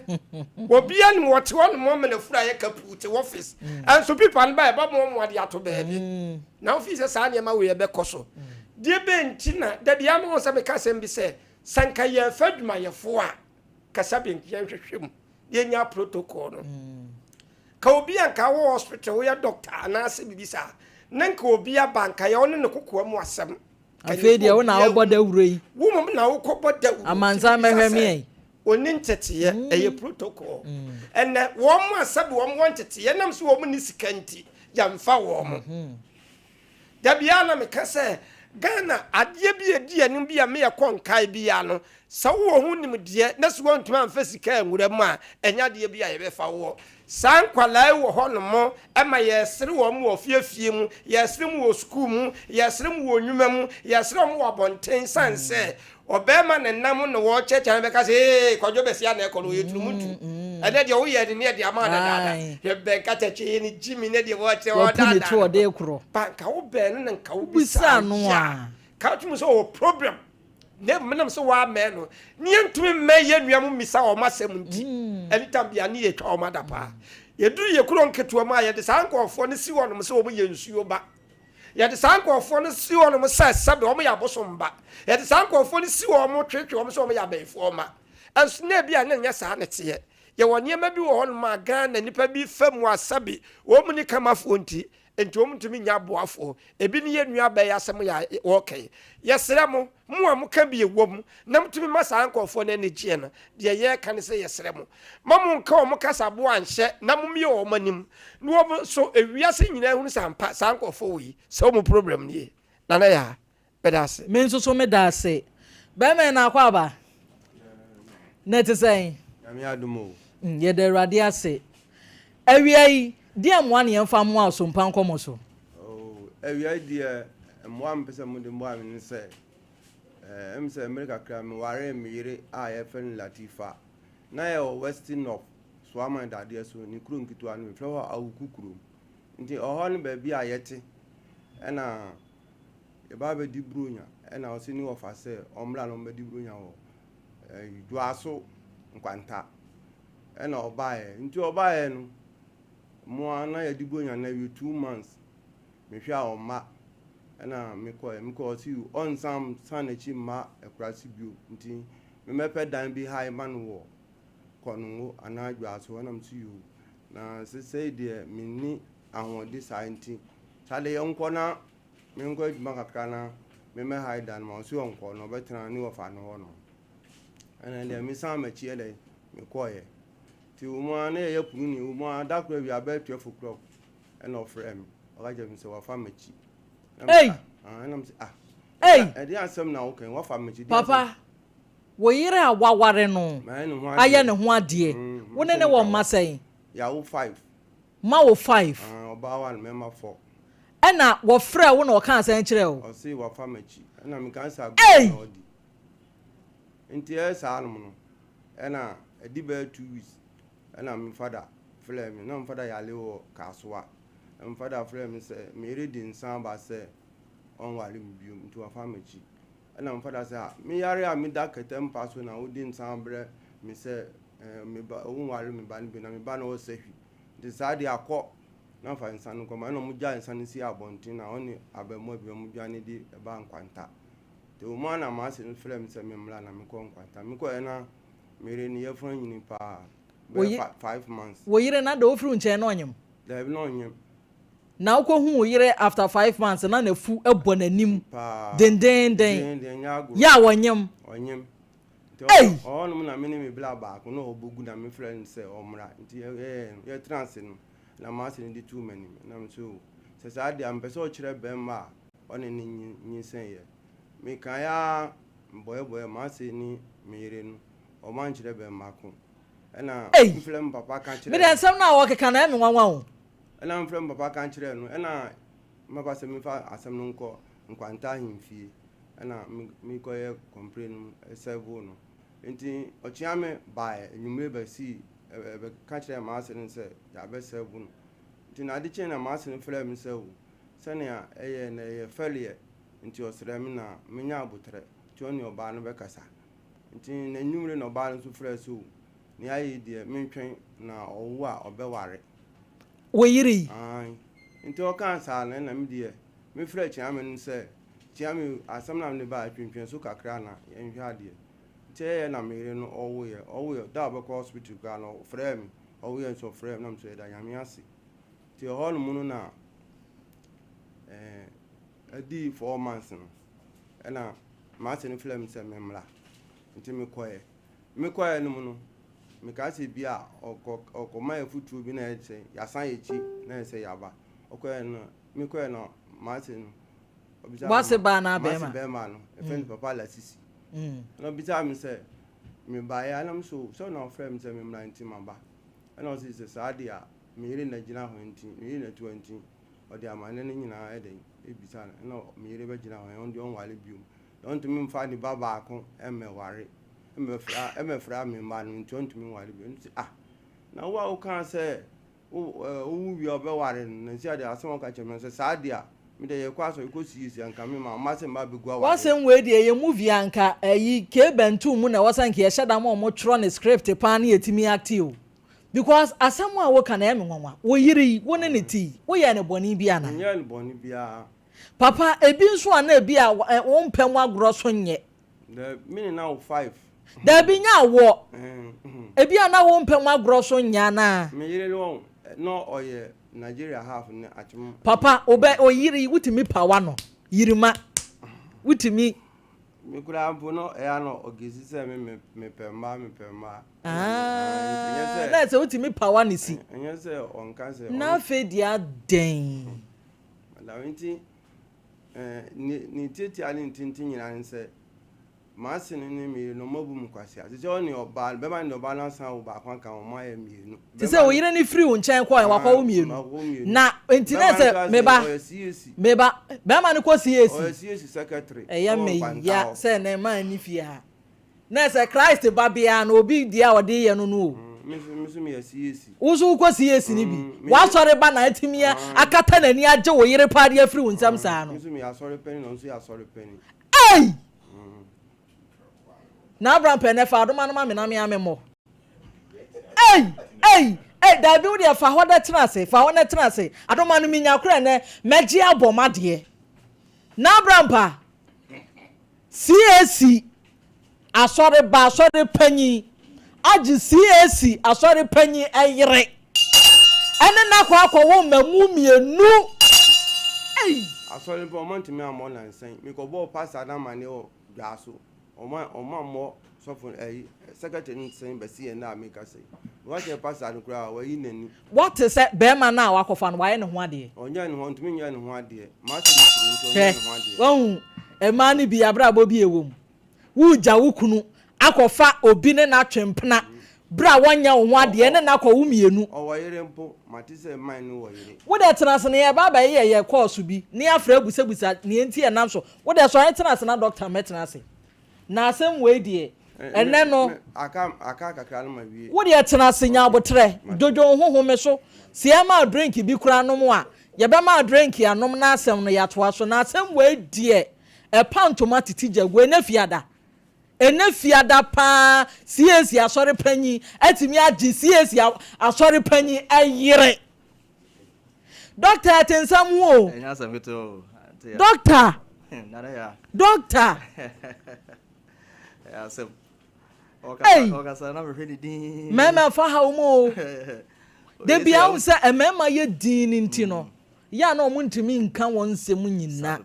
Obiara nnim, wɔte hɔnom ama no afuru ayɛ kapuu te office. Nso pipa no ba a, ɛbɛmoamoa de ato baabi. Na wofii sɛ saa nneɛma wei ɛbɛkɔ so. Deɛ bɛn nti na, da biara mehu sɛ meka asɛm bi sɛ, sɛ nka yɛrefa adwumayɛfoɔ a, kasa bi nka yɛnhwehwɛ mu na yɛnya protocol no. Ka obi a nka wowɔ hospital woyɛ doctor anaasɛ biribi saa na nka obi aba nka yɛ ɔne ne kokoa mu asɛm. Afei deɛ wo na wobɔ dawuro yi. Wo mmom na wokɔbɔ dawuro. Amansan bɛhwɛ me ɛ. Ɔni nteteɛ ɛyɛ protocol. Ɛnɛ wɔn a sɛbi wɔn wɔ nteteɛ nam sɛ wɔn ni sika nti yɛmfa wɔn. Da biara na meka sɛ Ghana, adeɛ bi a ɛdi anim bi a me yɛkɔ nkae biara no, sɛ wowɔ ho nimdeɛ na sɛ woantumi amfa sika anwura mu a, ɛnyɛ adeɛ bi a yɛbɛfa woɔ. Saa nkwadaa yi wɔ hɔnom ma yɛresere wɔn wɔ fie fie mu, yɛresere wɔn wɔ sukuu mu, yɛresere wɔn wɔ nnwuma mu, yɛresere wɔn wɔ abɔnten sane sɛ ɔbarima na nam na wɔrekyerɛkyerɛ no bɛka sɛ ee Kwadwo Bɛsia na ɛkɔ no ɔyɛ turumutu. Ɛnɛ deɛ woyɛ ne ne ɛde ama dadaada. Hwɛ bɛn katakyie ne gyimi ne deɛ wɔkyerɛ wɔdaadaa no. Ba nka wobɛn no na nka wobisa no a ka wotumi sɛ ɔwɔ problem. Na mmom ɛnam sɛ wɔammɛn no, ne yɛntumi mmɛn yɛn nua mu mmisa wɔn asɛm nti, ɛne tam bia ne yɛtwa wɔn adapaa. Yɛduru yɛ kuro nketewa mu a, yɛde saa nkurɔfoɔ no si hɔnom sɛ wɔn yɛ nsuo ba. Yɛde saa nkurɔfoɔ no si hɔnom sɛ sɛbe wɔn yɛ abosom ba. Yɛde saa nkurɔfoɔ no si wɔn twetwe wɔn sɛ wɔn yɛ abayifoɔ mma. Ɛnso na ebi a na ɛnyɛ saa na ɛteɛ. Yɛwɔ nneɛma bi wɔ hɔnom a Ghana nnipa bi fa mu a sɛbe wɔn nni kamafoɔ nti, Enti wɔn ntumi nyɛ aboafoɔ. Ebi ne yɛn nua baa yi asɛm yi a wɔreka yi. Yɛsrɛ mo, mo a moka bi ɛwɔ mu na motumi ma saa nkorɔfoɔ no ani gyeɛ no, deɛ yɛreka ne sɛ yɛsrɛ mo, ma monka wɔn kasaboa nhyɛ na mommue wɔn anim na wɔn nso ewiase nyinaa nhunu sɛ ampa saa nkorɔfoɔ wei, sɛ wɔn problem nie. Nana Yaa. Meda ase. Me nso so meda ase. Bɛrima yi na akɔ aba? Na ɛte sɛn? Nyame adom o. Mm, yɛda Awurade ase. Awia yi, deɛ mmoa ne yɛmfa mmoa wo so mpa nkɔmmɔ so? Oh, awia yi deɛ mmoa mepɛ sɛ mode mmoa me ne sɛ, eh, ɛm sɛ mmere kakra mewaree me yere a yɛfrɛ no Latifa. Na yɛwɔ Western North, Soaman dadeɛ so, ne kuro nketewa no, mefrɛ hɔ Awuku kurom. Nti ɔhɔ ne baabi a yɛte, ɛna yɛba abɛdi Buronya ɛna ɔse ne wɔfa sɛ ɔmmra na ɔmmɛdi Buronya wɔ eh, Dwoaso Nkwanta ɛna ɔbaeɛ nti ɔbaeɛ no mo a na yɛdi Buronya no awie 2 months mehwɛ a ɔmma ɛna mekɔɛ mekɔɛ ɔse ɔnsan san n'akyi mma akurase bio nti memmɛpɛ dan bi ha ma no wɔ Kɔnongo anaa Dwoaso ɛna mese yoo na sesei deɛ menni ahoɔden saa nti saa deɛ yɛnkɔ na menkɔ adwuma kakra na memmɛhae dan ma ɔse ɔnkɔ na ɔbɛtena ne wɔfa no hɔ no ɛna deɛ mesan m'akyi ɛdɛ mekɔɔyɛ nti wɔn a na yɛyɛ punu ni wɔn a da koro awia bɛyɛ 12 o'clock ɛna ɔfrɛ me ɔka kyerɛ me sɛ wafa m'akyi Ei! Ɛna me sɛ ah Ei! ɛdeɛ asɛm na woka yi wafa m'akyi Papa, wo yere a waware no ayɛ ne ho adeɛ, wo ne ne wɔ mma sɛn? Yɛawo five. Ma wo five. Ah, ɔbaa one, mmarima four. Ɛna wɔfrɛɛ wo na wɔkaa sɛn kyerɛɛ wo? Ɔse wafa m'akyi. Ɛna meka sɛ agorɔ na ɔdi. Nti ɛyɛ saa nom no, ɛna ɛdi bɛyɛ 2 weeks, ɛna me fada frɛɛ me. Na me fada yare wɔ Kasoa. Na me fada frɛɛ me sɛ me yere de nsa aba sɛ ɔnware me biom, nti wafa m'akyi. Ɛna me fada sɛ, ah, me yare a meda kɛtɛ mpa so na wode nsa abrɛ me sɛ eh, me ba, wonware me ba no bio, na me ba no ɔsɛ hwi. Nti saa deɛ akɔ na fa nsa no kɔma. Ɛna ɔmo gyaa nsa no sii abɔnten na ɔne abɛmoa bi ɔmo dwane de ɛbaa Nkwanta. Nti ɔmo a na m'ase no frɛɛ me sɛ me mmra na mekɔ Nkwanta. Mekɔɛ na me yere no yafunu anyini paa, bɛyɛ 5 months. Wo yere na da ofiri wo nkyɛn na ɔnyem? Daabi, na ɔnyem. Na wokɔhu wo yere after 5 months na n'afu bɔ n'anim dendeenden yɛ a ɔnyem? Ɔnyem. Nti Ei! ɔhɔnom na me ne me bla baako na ɔbɔgu na mefrɛ no sɛ ɔmmra. Nti yɛyɛɛ no, yɛtena ase no na m'ase no de too m'anim. Na me so sɛ saa deɛ a mepɛ sɛ ɔkyerɛ bɛrima a ɔne no nyinsɛn yɛ. Mekaeɛ ara mbɔɛbɔɛ m'ase ne me yere no, ɔmo ankyerɛ bɛrima ko. Ɛna Ei! mfrɛ me papa ka Me kyerɛɛ deɛ no. nsɛm no a wɔkeka no ɛyɛ me nwanwa o. Ɛna mfrɛ me papa ka kyerɛɛ no, ɛna me papa sɛ memfa asɛm no nkɔ Nkwanta ahemfie. Ɛna mekɔyɛ complain no serve no. Nti ɔkyea me baeɛ anwummere bɛsii bɛka kyerɛɛ m'ase no sɛ yɛabɛ serve no. Nti na ade kyee na m'ase no frɛɛ me sɛ o sɛnea ɛyɛ no ɛyɛ fɛreɛ nti ɔsrɛ me na menya aboterɛ nti ɔne ɔbaa no bɛkasa. Nti n'anwummere na ɔbaa no nso frɛɛ sɛ o nea ayɛ yi deɛ mentwɛn na ɔwo a ɔbɛware. Wo yere yi? Aane. Nti ɔkaa saa no ɛna me deɛ mefrɛɛ Kyeame no sɛ Kyeame asɛm no a mede baeɛ twentwɛn so kakra na yɛnhwɛ adeɛ. Nti ɛyɛɛ na me yere no ɔwoeɛ. Ɔwoeɛ da a ɔbɛkɔ hospital koraa no ɔfrɛɛ me. Ɔwoeɛ nso ɔfrɛɛ me na me nso yɛda Nyame ase. Nti ɛhɔ nom no na ɛɛ ɛdii 4 months no ɛna m'ase no frɛɛ me sɛ memmra. Nti mekɔeɛ. Mekɔeɛ no mu no mekaa sɛ bi a ɔkɔ ɔkɔma afutuo bi na ɛyɛ sɛ yɛasan yɛn akyi na ɛyɛ sɛ yɛaba. Ɔkɔeɛ no mekɔeɛ no m'ase no. Ɔbisaa me W'ase ma, baa anaa m'ase bɛrima? bɛrima no, yɛfrɛ no Papa Lasisi. Ɛna ɔbisaa me sɛ, mebaeɛ a, ɛna me so, sɛ na ɔfrɛ me sɛ memmra nti maba. Ɛna ɔse sɛ saa deɛ a, me yere na gyina hɔ nti, me yere na tu hɔ nti, ɔde amanneɛ no nyinaa ɛdɛn, ɛbisa no. Ɛna me yere bɛgyina hɔ, ɔno deɛ ɔnware biom. Na ɔntumi mfa ne ba baako mmɛware, mmɛfra, mmɛfra me mma no nti ɔntumi nware biom. Ɛna ɔse ah, na wo a wokaa sɛ Wo eh, wowu wie a ɔbɛware no. Nansi adeɛ asɛm a ɔka kyerɛ me no sɛ saa deɛ a, me deɛ yɛkɔ asɔre kɔ siesie anka me ma mma sɛ mma abɛgu awareɛ. W'asɛm wei deɛ ɛyɛ movie a nka ɛyi K Bantu mu na ɛwɔ sɛ nka yɛhyɛ da ma ɔmo twerɛ ne script paa na yɛtumi acte o because asɛm a woka no ɛyɛ me nwanwa. Wo yere yi wo ne no te yi wo yɛɛ no bɔne bi anaa? Menyɛɛ no bɔne biara. Papa ebi nso a na ebi a wo mpɛ mu agorɔ so nyɛ. Daabi, me ne no awo five. Daabi, nyɛ awoɔ. Ebi a na wo mpɛ mu agorɔ so nyɛ anaa? Me yere no, na ɔyɛ Nigeria half ne akyem. Papa, wo bɛ, oyere yi, wotumi pawa no, yirima, wotumi. Me koraa mpo no, ɛyɛ a na ɔgesi sɛ me me mepɛ mmaa, mepɛ mmaa. Ah, na ɛsɛ wotumi pawa ne si. Ɛnyɛ sɛ ɔnka sɛ. Na afei deɛ adɛn? Madam nti. Ne ne tiatia ne ne tenten nyinaa ne sɛ, m'ase no ne me yere no, wɔabu me kwasea. Te sɛ ɔne ɔbaa no, bɛrima no ne ɔbaa no asan awo baako aka ho, wɔayɛ mmienu. Te sɛ wo yere no firi wo nkyɛn kɔɛ, wakɔwo mmienu. Na nti na sɛ meba, meba, bɛrima no kɔ CAC. Ɔyɛ CAC secretary. Ɛyɛ me ya sɛ ne mma nni fie ha. Na sɛ Christ ba biara no obi deɛ a ɔde yɛ no no o. Me nso me nso meyɛ CAC. Wo nso wokɔ CAC no bi. W'asɔre ba na atumi akata n'ani agye wo yere paa de afiri wo nsam saa no. Me nso meyɛ asɔre panin na ɔno nso yɛ asɔre panin. Ei! Na Abraham pɛ nɛ fa adoma no ma me na me a me mmɔ. Ei! Ei! Ei! Daabi wo deɛ fa hɔ dɛ tena ase, fa hɔ nɛ tena ase. Adoma no menya korɛ nɛ mɛgye abɔ m'adeɛ. Na Abraham pa. CAC asɔreba asɔre panyin agye CAC asɔre panyin yere ɛne no akɔ akɔwo mmamu mmienu. Ei! Asɔre mpo ɔmo antumi ammɔ nnansa yi. Mekɔbɔɔ pastor no amaneɛ wɔ dwa so. Ɔmo ɔmo ammɔ sɔfo no ɛyi secretary no sɛn bɛsi ɛnnɛ a mekasa yi. Meka kyerɛɛ pastor no koraa a wayi n'ani. Woate sɛ barima no a wakɔfa no, wayɛ ne ho adeɛ? Ɔnyɛɛ ne ho, ɔntumi nyɛɛ ne ho adeɛ. M'asɛm si no nti ɔnyɛɛ ne ho adeɛ. Hwɛ, woahu mmaa no bi abrabɔ bi a ɛwɔ mu. Woregya wo kunu akɔfa obi ne no atwe mpena berɛ a wɔnyɛ wo ho adeɛ ne no akɔwo mmienu. Ɔwɔ yere mpo, mate sɛ mine no wɔ yere. Wo deɛ tena ase na yɛreba abɛyɛ yɛn kɔɔso bi na yɛafrɛ abusabusa nea enti a ɛnam so. Wo deɛ sɔre tena ase na dɔkta mmɛtena ase. Na asɛm wei deɛ, ɛnnɛ no. Aka aka kakra no ma wie. Wo deɛ tena ase nya aboterɛ, dwodwo wo ho home so. Sɛ yɛma wo drink bi koraa nom a, yɛbɛma wo drink anom na asɛm no yɛatoa so. Na asɛm wei deɛ, ɛpa ntoma tete gya gu. Ɛnnɛ fiada, ɛnnɛ fiada paa CAC asɔre panyin atumi agye CAC asɔre panyin yere. Doctor ɛte nsɛm ho o. Ɛnyɛ asɛm ketewa o. Doctor. Nana ya. Doctor. Ɛyɛ asɛm. Ɔkasa ɔkasa na mehwɛ ne din. Mmarima fa ha wɔn o. Debi ahu sɛ mmarima yɛ din ne nti no. Yɛ a na wɔn ntumi nka wɔn nsɛm nyina.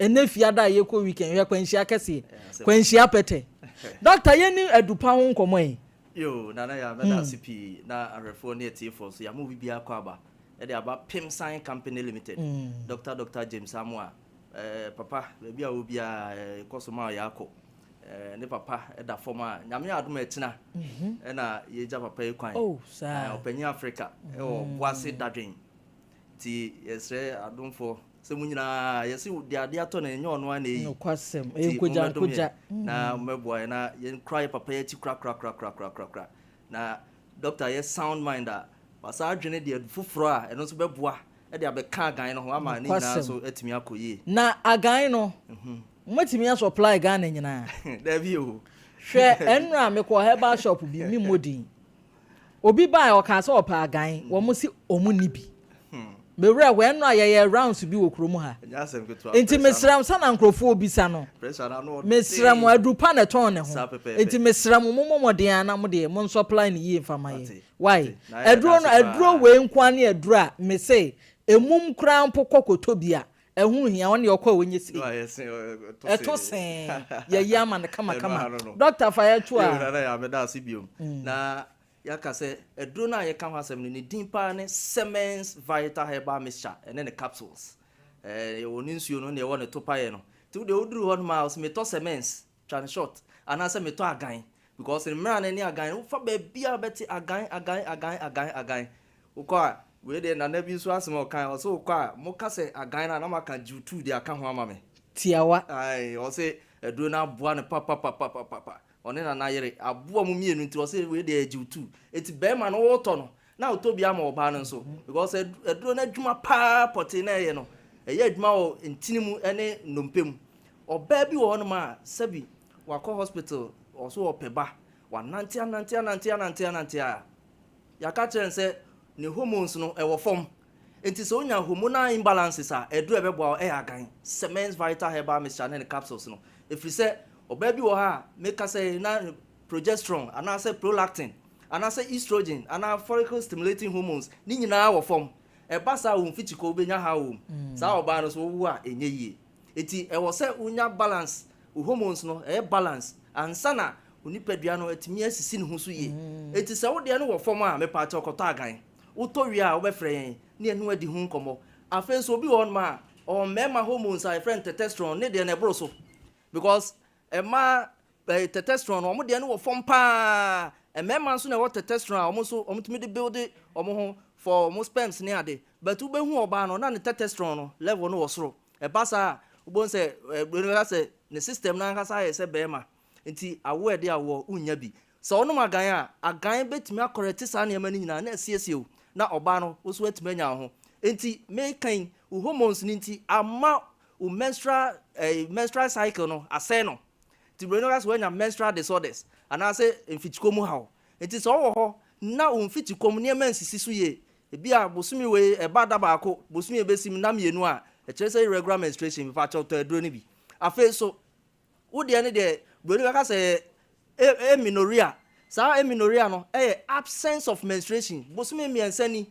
Ɛnɛ fiada a yɛkɔ weekend hwɛ kwanhyia kɛseɛ. Kwanhyia pɛtɛ. Doctor yɛni adupa ho nkɔmɔ yi. Yoo Nana Yaa mɛda ase pii na ahwɛfoɔ ne atiefoɔ nso yɛama obi biara kɔ aba de aba Pimsan Company Limited Doctor Doctor James Amoah eh, papa baabi a wɔ biara eh, kɔ so ma yɛakɔ eh, ne papa da fam a Nyame adom a ɛkyena ɛna yɛgya papa yi kwan oh, saa. Eh, ɔpanyin Africa ɛwɔ Boase Dadwen Nti yɛsrɛ adomfoɔ sɛ mo nyinaa yɛse deɛ adeɛ atɔ no ɛnyɛ ɔno ara na ɛyi. Nokwasɛm, ɛyɛ Nti nkogya mommɛdom nkogya. yɛn na mommɛboa yɛn na yɛnkura yɛ papa yi akyi korakorakorakorakorakora. Na doctor yɛ sound mind a, wasan adwene deɛ foforɔ a ɛno nso bɛboa de abɛka agan no ho ama ne nyinaa Nokwasɛm. nso atumi akɔ yie. Na agan no, mobɛtumi asɔplae Ghana nyinaa? Daabi o. Hwɛ, ɛnnora mekɔɔ herbal shop bi, memmɔ din. Obi bae ɔkaa sɛ ɔpɛ agan, wɔn se wɔn nni bi. Me werɛ how, ɛno a yɛyɛɛ rounds bi wɔ kurom ha. Nti mesrɛ mo, sɛnea nkurɔfoɔ bisa no, mesrɛ mo, aduru pa na ɛtɔn ne ho. Nti mesrɛ mo, mommɔ mmɔden ara na mo deɛ mo nsupply no yie mfa ma yɛn. Wai? Aduro no, aduro wei nko ara ne aduro a mese emum koraa mpo kɔ kɔtɔ bi a, Ɛho hia, ɔno deɛ ɔkɔ a ɔnyɛ sei. Ɛto see, yɛyi ama no kamakama. Doctor fa yɛ to a. Nana yaa meda ase biom. Na yɛaka sɛ aduro no a yɛka ho asɛm no ne din paa ne Semens Vital Herbal Mixture ɛne ne capsules. Ɛɛ yɛwɔ ne nsuo no na yɛwɔ ne topaeɛ no. Nti wo deɛ woduru hɔ nom a ɔse metɔ cements, twa no short, anaasɛ metɔ agan because mmra no ne agan no wofa baabiara wobɛte agan agan agan agan agan. Wokɔ a, wei deɛ nana bi nso asɛm a ɔkae, ɔse wokɔ a moka sɛ agan no a na moaka Jewtu de aka ho ama me. Tiawa. Ae, ɔse aduro no aboa no papapapapapa. Ɔne nana yere aboa ɔmo mmienu nti ɔse wei deɛ ɛyɛ Jewtu. Enti bɛɛma no wotɔ no na wotɔ bi ama ɔbaa no nso because aduro no adwuma paa pɔtee na ɛyɛ no, ɛyɛ adwuma wɔ ntini mu ne nnompe mu. Ɔbaa bi wɔ hɔnom a sɛbi wakɔ hospital ɔse ɔpɛ ba, wanante anante anante anante anante a, Yɛaka akyerɛ no sɛ ne hormones no ɛwɔ fam. Enti sɛ onya hormonal imbalances a, aduru a ɛbɛboa wo ɛyɛ agan, Semens Vital Herbal Mixture ne ne capsules no. Ɛfiri sɛ ɔbaa bi wɔ hɔ a, meka sɛ na progesterone anaasɛ prolactin anaasɛ estrogen anaa follicle stimulating hormones ne nyinaa wɔ fam. Ɛba saa a wo mfikyikɔ wobɛnya haw wɔ mu. Saa ɔbaa no nso wowo a ɛnyɛ yie. Enti ɛwɔ sɛ wonya balance, wo hormones no ɛyɛ balance ansa na wo nipadua no atumi asisi ne ho so yie. Enti sɛ wo deɛ no wɔ fam a, mepaakyɛw kɔtɔ agan. Wotɔ wie a, wobɛfrɛ yɛn ne yɛne wo adi ho nkɔmmɔ. Afei nso obi wɔ hɔnom a, ɔwɔ mmarima hormones a yɛfrɛ no testosterone, ne deɛ no ɛboro so because mmaa eh, testosterone no, wɔn deɛ no wɔ fam paa. Mmarima nso na ɛwɔ testosterone a wɔn nso wɔtumi de build wɔn ho for wɔn sperms ne ade. But wobɛhu ɔbaa no na ne testosterone no level no wɔ soro. Ɛba saa a, wobɛhu sɛ eh, bɛka sɛ ne system no ankasa ayɛ sɛ barima. Nti awoɔ a ɛde awoɔ, wonnya bi. Sɛ wonom agan a, agan bɛtumi akɔrɛte saa nneɛma no nyinaa na asiesie wo na ɔbaa no, wo nso woatumi anya wo ho. Nti meka yi, wo hormones no nti ama wo menstrual, eh, menstrual cycle no asɛe no. Nti buroni no ka sɛ woanya menstrual disorders anaasɛ mfikyikɔ mu haw. Nti sɛ wowɔ hɔ na wo mfikyikɔ mu nneɛma nsisi so yie, ebia bosome wei ɛba da baako, bosome a ɛbɛsi mu nna mmienu a, ɛkyerɛ sɛ irregular menstruation, mepakyɛw tɔ aduro no bi. Afei nso, Wo deɛ ne deɛ buroni bɛka sɛ ɛyɛ amenorrhea. Saa amenorrhea no yɛ absence of menstruation. Bosome mmiɛnsa ni,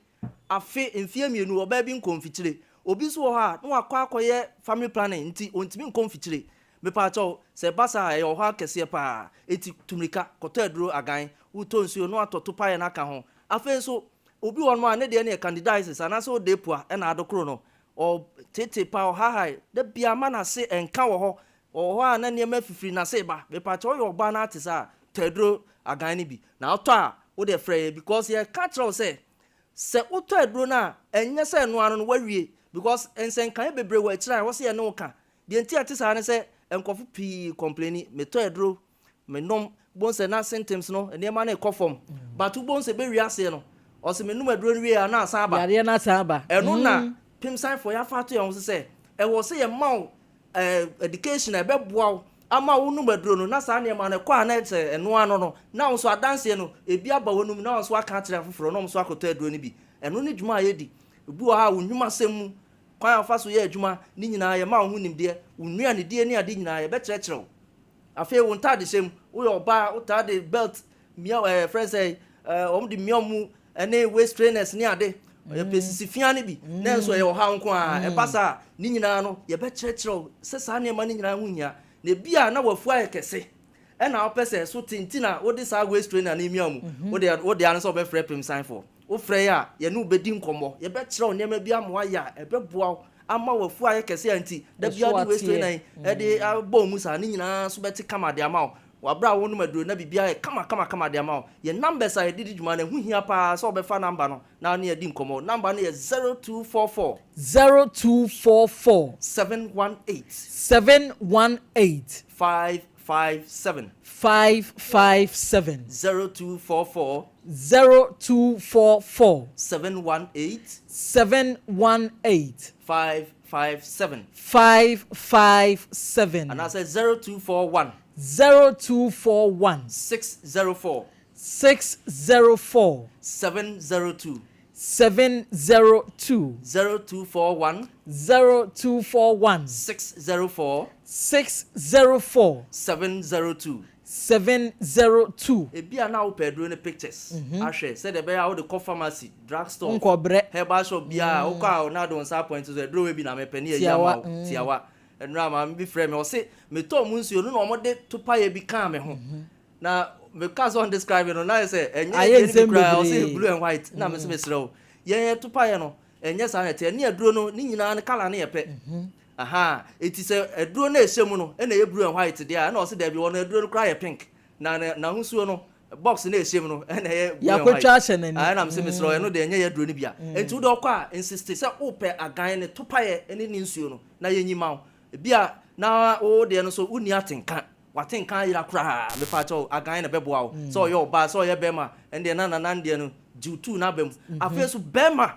afe, mfeɛ mmienu, ɔbaa bi nkɔ mfikyire. Obi nso wɔ hɔ a, na wakɔ akɔyɛ family planning nti ɔntumi nkɔ mfikyire. Mepaakyɛw, sɛ ɛba saa a, ɛyɛ ɔhaw kɛseɛ paa. Enti tu mmirika kɔtɔ aduro agan, wotɔ nsuo na watɔ topaeɛ no aka ho. Afei nso, obi wɔ hɔnom a ne deɛ no yɛ candidiasis anaasɛ odepua na adokoro no. Ɔteetee paa, ɔhahae, da biara ma n'ase nka wɔ hɔ. Ɔwɔ hɔ a na nneɛma fifiri n'ase reba. Mepakyɛ woyɛ ɔbaa na ate saa a, tɔ aduro agan no bi. Na wotɔ a, wo deɛ frɛ yɛn because yɛka kyerɛ wo sɛ, sɛ wotɔ aduro no a, ɛnyɛ sɛ ɛno ara no woawie because nsɛnkaeɛ bebree wɔ akyire a ɛwɔ sɛ yɛne wo ka. Deɛ nti a ɛte saa ne sɛ, nkurɔfo pii complaini, metɔ aduro, Menom, bohu sɛ na symptoms no, nneɛma no rekɔ fam. But wobɛhu sɛ ɛbɛwie aseɛ no, ɔse menom aduro no wie a na asan aba. Yareɛ no asan aba. Ɛno na Pemsanfoɔ yɛafa ato yɛn ho so sɛ, ɛwɔ sɛ yɛma wo eh, education a ɛbɛboa wo ama wonom aduro no na saa nneɛma no ɛkɔ a na sɛ ɛno ano no, na wo nso adanseɛ no, ebi aba w'anum na wo nso aka akyerɛ afoforɔ na wɔn nso akɔtɔ aduro no bi. Ɛno ne dwuma a yɛdi. Ebi wɔ hɔ a wo nnwumasɛm mu, kwan a wofa so yɛ adwuma, ne nyinaa yɛma wo ho nimdeɛ, wo nnuanedie ne ade nyinaa yɛbɛkyerɛkyerɛ wo. Afei wo ntadehyɛ mu, woyɛ ɔbaa a, wotaa de belt mia ɛɛ frɛ sɛ ɛɛ wɔn de mia wɔn mu ɛne waist trainers ne ade. Yɛpɛ sisi fia no bi, na nso ɛyɛ ɔhaw nko ara. Ɛba saa a, ne nyinaa no yɛbɛkyerɛkyerɛ wo sɛ saa nneɛma no nyinaa ho hia. Na ebi a na w'afu ayɛ kɛse, ɛna wopɛ sɛ ɛso te nti na wode saa waist trainer no remia wo mu. Wo deɛ, wo dea ne sɛ wobɛfrɛ Pemsanfoɔ. Wofrɛ yɛn a, yɛne wo bɛdi nkɔmmɔ. Yɛbɛkyerɛ wo nneɛma bi ama woayɛ a ɛbɛboa wo ama w'afu ayɛ kɛse a nti da biara wode waist trainer yi de abɔ wo mu saa. Ne nyinaa nso bɛte kama de ama wo. Wɔ berɛ a wonom aduro na biribiara ayɛ kama kama kama de ama wo. Yɛn numbers a yɛde di dwuma no, ɛho hia pa ara sɛ wobɛfa number no na wo ne yɛn adi nkɔmmɔ. Number no yɛ 0244. 0244. 718. 718. 557. 557. 0244. 0244. 718. 718. 557. 557. Anaasɛ 0241. 0241. 604. 604. 702. 702. 0241. 0241. 604. 604. 702. 702. Ebia na wopɛ aduro no pictures ahwɛ sɛdeɛ ɛbɛyɛ a wode kɔ pharmacy, drug store, Wonkɔbrɛ. herbal shop biara a wokɔ a na wode wo nsa apɔinte so aduro wei bi na mepɛ ne yɛayi ama Tiawa, wo. Tiawa. Nnora maame bi frɛɛ me ɔse metɔɔ mu nsuo no na wɔde topaeɛ bi kaa me ho. Na mekaa sɛ ɔndescribe no na ayɛ sɛ ɛnyɛ Ayɛ aduane bi nsɛm koraa ɔse bebree. blue and white na mese mesrɛ wo yɛn yɛtopaeɛ no. Ɛnyɛ saa na ɛteɛ. Ne aduro no, ne nyinaa no colour no yɛ pɛ. Ahaa, enti sɛ aduro no a ɛhyɛ mu no na ɛyɛ blue and white deɛ a, ɛna ɔse daabi, ɔno aduro no koraa yɛ pink. Na n'ahosuo no, box no a ɛhyɛ mu no na ɛyɛ blue and white. Yɛakɔtwa ahyɛ n'ani. Ɛna mese mesrɛ wo, ɛno deɛ ɛnyɛ yɛn aduro no bi a. Enti wode ɔkɔ a, insiste sɛ wopɛ agan ne topaeɛ ne ne nsuo no na yɛnyi ma wo. Ebia na wo deɛ no nso wonni atenka. W'atenka ayera koraa, mepaakyɛw, agan na ɛbɛboa wo. Sɛ ɔyɛ ɔbaa, sɛ ɔyɛ bɛrima, ɛndeɛ na nana deɛ no, gye wo tuu n'aba mu. Afei nso bɛrima,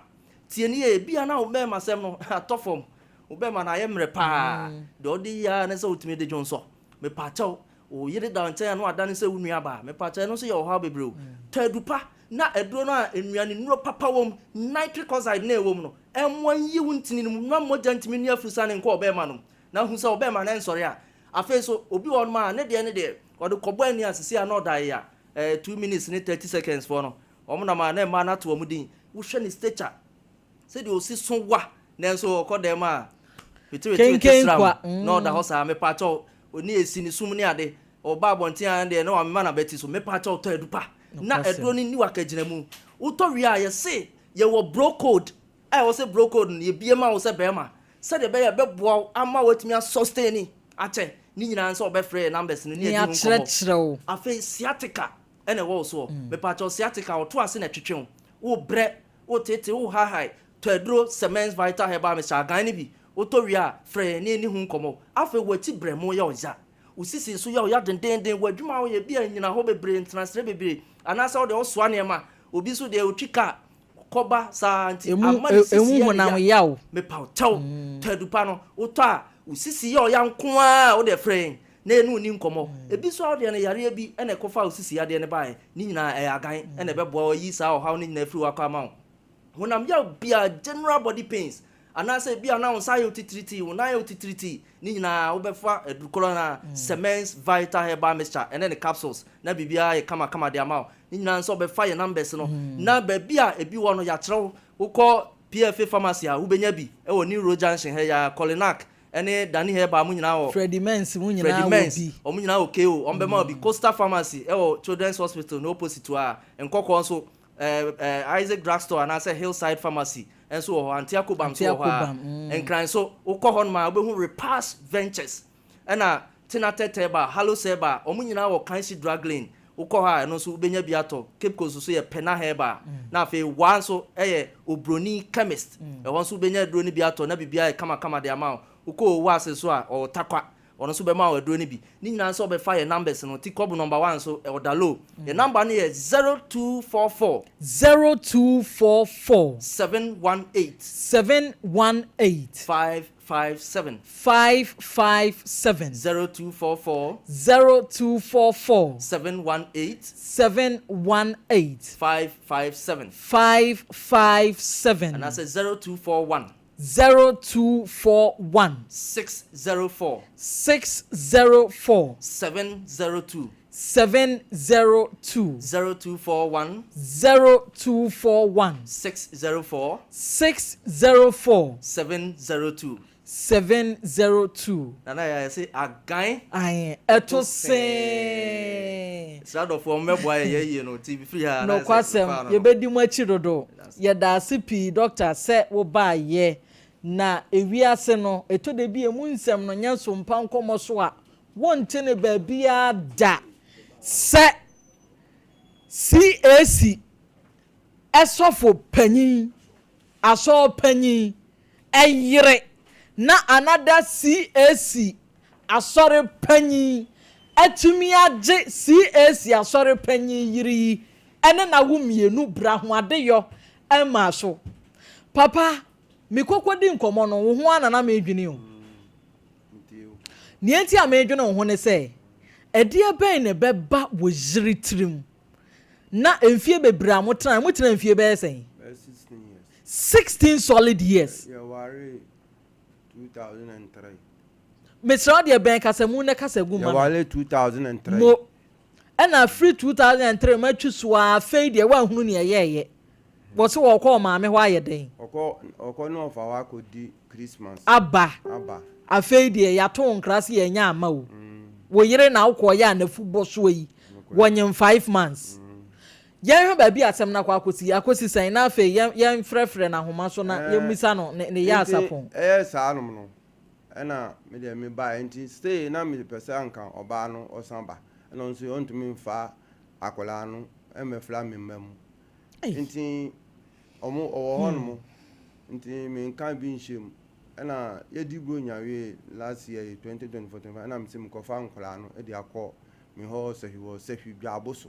tie no yie, ebia na wo bɛrima-sɛm no atɔ fam, wo bɛrima no ayɛ mmerɛ paa, deɛ ɔde yɛ ara ne sɛ wotumi de dwonsɔ. Mepaakyɛw, wo yere da wo nkyɛn a na wadane sɛ wo nuabaa, mepaakyɛw, ɛno nso yɛ ɔhaw bebree o. Tɔ adu pa, na aduro no a nnuane nnuro papa wɔ mu, nitric oxide no a ɛwɔ mu no, ɛmmoa nyi wo ntini no mu mma mogya ntumi nni afurusane nkɔ ɔbarima no mu, na hu sɛ ɔbarima no ɛnsɔre a, Afei nso, obi wɔ hɔnom a, ne deɛ ne deɛ, ɔde kɔbɔ ani a seesei a na ɔda yea, ɛɛ 2 minutes ne 30 seconds foɔ no, wɔn nam a na mmaa no ato wɔn din. Wohwɛ ne stature, sɛdeɛ ɔsi so wa, nanso ɔkɔ dɛm a, petewetewete Kenken sram kwa, na ɔda hɔ saa. Mepaakyɛw, ɔni esi ne sum ne ade, ɔba abɔnten a ɛndeɛ na wamema n'abati so. Mepaakyɛw, tɔ adu pa na Nokwasɛm. aduro no nni w'akagyinamu. Wotɔ wie a, yɛse yɛwɔ bro code a ɛwɔ sɛ bro code no yɛbie ma wo sɛ barima sɛdeɛ ɛbɛyɛ a ɛbɛboa wo ama woatumi a sustain akyɛ. Ne nyinaa ne sɛ wɔbɛfrɛ yɛn numbers no ne Ne yɛadi ho nkɔmmɔ. akyerɛkyerɛ wo. Afei sciatica na ɛwɔ wo soɔ. Mepaakyɛw sciatica ɔto ase na ɛtwetwe wo. Wobrɛ, woteetee, wohahae, tɔ aduro Semens Vital Herbal Mixture agan no bi. Wotɔ wie a, frɛ yɛn ne yɛnni ho nkɔmmɔ. Afei w'akyi brɛmo yɛ wo ya. Wo sisi nso yɛ wo ya dendeenden. W'adwuma a woyɛ, ebia nnyina hɔ bebree, ntenasere bebree, anaasɛ wo deɛ wosoa nneɛma. Obi nso deɛ ɔtwi car, kɔba saa nti Emu ama ne sisi emu yɛ ne honam ya. yaw. Mepaw kyɛw, tɔ adu pa no, wotɔ a, wo sisi yɛ ɔya nko ara a, wode frɛ yɛn na yɛne wo nni nkɔmmɔ. Ebi nso a wodeɛ no yareɛ bi na ɛkɔfaa wo sisi yadeɛ no baeɛ, ne nyinaa ɛyɛ agan na ɛbɛboa wo ayi saa ɔhaw no nyinaa afiri hɔ akɔ ama wo. Honam yaw biara, general body pains, anaasɛ ebi a na wo nsa ayɛ wo titiritii, wo nan ayɛ wo titiritii, ne nyinaa wobɛfa aduru korɔ no ara, Semens Vital Herbal Mixture ɛne ne capsules na biribiara ayɛ kamakama de ama wo. Ne nyinaa nso wobɛfa yɛn numbers no na baabi a ebi wɔ no yɛakyerɛ wo. Wokɔ PFA Pharmacy a wobɛnya bi wɔ New Road Junction ha yi ara, Kolinak ɛne Dani Herbal mo nyinaa wɔ Freddie Mens mo nyinaa Freddie wɔ Mens, bi. wɔn nyinaa wɔ KO, wɔn bɛma wo bi. Coastal Pharmacy ɛwɔ Children's Hospital no opposite hɔ ara. Nkɔkɔɔ nso eh, eh, Isaac Drugstore anaasɛ Hillside Pharmacy nso wɔ hɔ, Auntie Akobam nso wɔ hɔ ara. Auntie Akobam, mm. Nkran nso, wokɔ hɔnom a wobɛhu Repass Ventures ɛna Tinatet Herbal, Halos Herbal, wɔn nyinaa wɔ Kanshi Drug Lane. Wokɔ hɔ a, ɛno nso wobɛnya bi atɔ. Cape Coast nso yɛ Pena Herbal, na afei Wa nso yɛ Obroni Chemist. Ɛhɔ nso wobɛnya aduro no bi atɔ na biribiara ayɛ kamakama de ama wo. Wokɔ Owase nso a, ɔwɔ Tarkwa. Ɔno nso bɛma wo aduro no bi. Ne nyinaa nso ɔbɛfa yɛn numbers no. Ti kɔbo number one nso ɛwɔ Dalo. Yɛn number no yɛ 0244. 0244. 718. 718. 557. 557. 0244. 0244. 718. 718. 557. 557. Anaasɛ 0241. 0241. 604. 604. 702. 702. 0241. 0241. 604. 604. 702. 702. Nana yɛ sɛ agan. Ayi ɛto see. Sradɔfoɔ mmɛboa yɛ yɛ yie no ti firi ha. Nokwasɛm yɛbɛdi mu akyi dodo. Yɛda ase pii doctor sɛ wobaayɛ na ewiase no ɛtɔ da bi emu nsɛm no nyɛ so mpa nkɔmmɔ so a wonte ne baabiara da sɛ CAC ɛsɔfo panyin asɔɔ panyin ɛyere na another CAC asɔre panyin atumi agye CAC asɔre panyin yere yi ɛne n'awo mmienu bra ho adeyɔ ɛma so. Papa, mekɔkɔ di nkɔmmɔ no wo ho ana na medwene o. Nea nti a medwene wo ho ne sɛ ɛdeɛ bɛn na ɛbɛba wɔ yere tirim na mfie bebree a motena motena mfie bɛyɛ sɛn? 16 solid years. Yɛware 2003. Mesrɛ wo deɛ bɛn kasamu na kasa gu ma no. Yɛware 2003. Mo ɛna firi 2003 matwi so a afei deɛ woahunu nea ɛyɛɛyɛ wɔ sɛ wɔkɔ ɔmaame hɔ ayɛ dɛn? Ɔkɔ ne ɔfa hɔ akɔdi Christmas. Aba. Aba. Afei deɛ yɛato wo nkra sɛ yɛanya ama wo. Wo yere na wokɔɔyɛ a n'afu bɔ soɔ yi wɔnyem 5 months. Yɛnhwɛ baabi a asɛm no akɔ akɔsi. Akɔsi sɛn? Na afei yɛn yɛnfrɛfrɛ no ahoma so na yɛmmisa no ne ne Nti yaasapɔn. ɛyɛɛ saa nom no ɛna me deɛ me baeɛ nti stay na me pɛ sɛ anka ɔbaa no ɔsan ba ɛna ɔno nso ɔntumi nfa akwadaa no ɛmmɛfra me mma mu nti ɔmo ɔwɔ hɔ nom nti me nka bi nhyɛ mu ɛna yɛdi bronya wie last year yi 2024 25 ɛna me sɛ mekɔfa nkwadaa no ɛde akɔ me hɔ sɛhwi wɔ sɛhwi dwaabo so.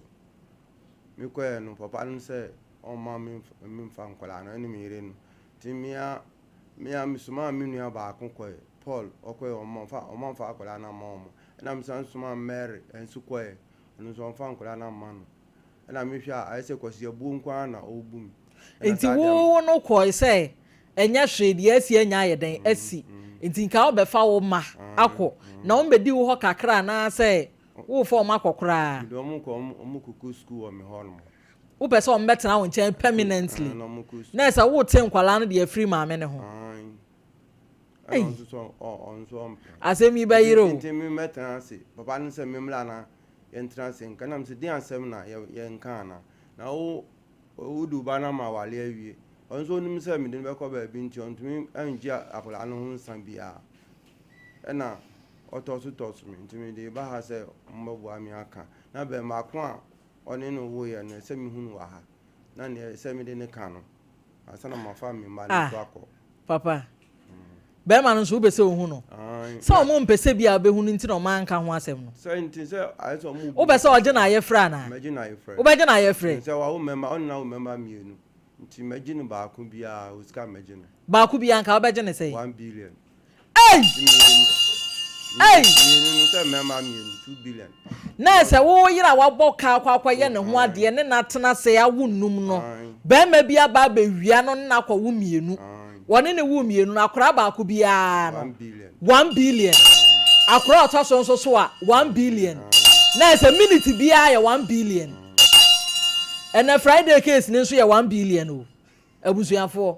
Mekɔeɛ no, papa no sɛ ɔmma memfa nkwadaa no ne me yere no. Nti me ara me ara mesomaa me nua baako kɔe, Paul, ɔkɔe, ɔmfa ɔmamfa akwadaa no amma wɔn. Ɛna mesan somaa Mary nso kɔe, ɔno nso ɔmfa nkwadaa no amma no. Ɛna mehwɛ a, ayɛ sɛ Kwasi abuo nko ara na ɔrebu me. Ɛna Nti saa deɛ wo no kɔe sɛ ɛnyɛ hwee deɛ asi anya ayɛ dɛn asi. Nti nka wobɛfa wo mma akɔ na wɔbɛdi wo hɔ kakra anaasɛ Worefa wɔn akɔ koraa? Mede wɔn kɔ, wɔn kɔkɔ sukuu wɔ me hɔ nom. Wopɛ sɛ wɔn bɛtena wo nkyɛn permanently? Na wɔn kɔ sukuu. Na ɛsɛ wote nkwadaa no deɛ afiri maame no ho. Aane. Ɛna ɔno nso sɛ ɔno nso ɔmpɛ. Asɛm yi bɛyere o. Nti me mɛtena ase. Papa no sɛ me mmra na yɛntena ase nka. Na mesɛ deɛn asɛm na yɛnka anaa? Na wo wode wo ba no ama aware awie. Ɔno nso ɔnim sɛ mede no bɛkɔ baabi nti ɔntumi ngye akwadaa no ho nsa biara. Ɛna ɔtɔ so tɔ so me nti mede reba ha sɛ wɔbɛboa me aka. Na bɛmako a ɔne no woeɛ no ɛsɛ mehu no wɔ ha na neɛ ɛsɛ mede no ka no ansa na mafa me mma no Ah, nso akɔ. papa. Bɛrima no nso wopɛ sɛ ohu no? Ae, Sɛ na ɔmo mpɛ sɛ bi a wobɛhu no nti na ɔmo anka ho asɛm no. sɛ nti sɛ ayɛ sɛ ɔmo bu Wopɛ me sɛ ɔgye kwasea. no ayefrɛ anaa? Mɛgye no ayefrɛ. Wobɛgye no ayefrɛ? Sɛ wawo mmɛmma, ɔne no awo mmɛmma mmienu nti mɛgye no baako biara, osika mɛgye no. Baako biara nka wobɛgye no sɛn? 1 billion. Ei! Ei! Mmienu no sɛ mmarima mmienu, 2 billion. Na sɛ wo yere a wabɔ ka akɔ akɔyɛ ne ho adeɛ ne no atena ase awo nnum no, barima bi aba abɛwia no ne no akɔwo mmienu. Wɔne no woo mmienu no, akwadaa baako biara no, 1 billion. Akwadaa a ɔtɔ so nso so a, 1 billion. Na sɛ minute biara yɛ 1 billion. Ɛnɛ Friday case no nso yɛ 1 billion o, abusuafoɔ.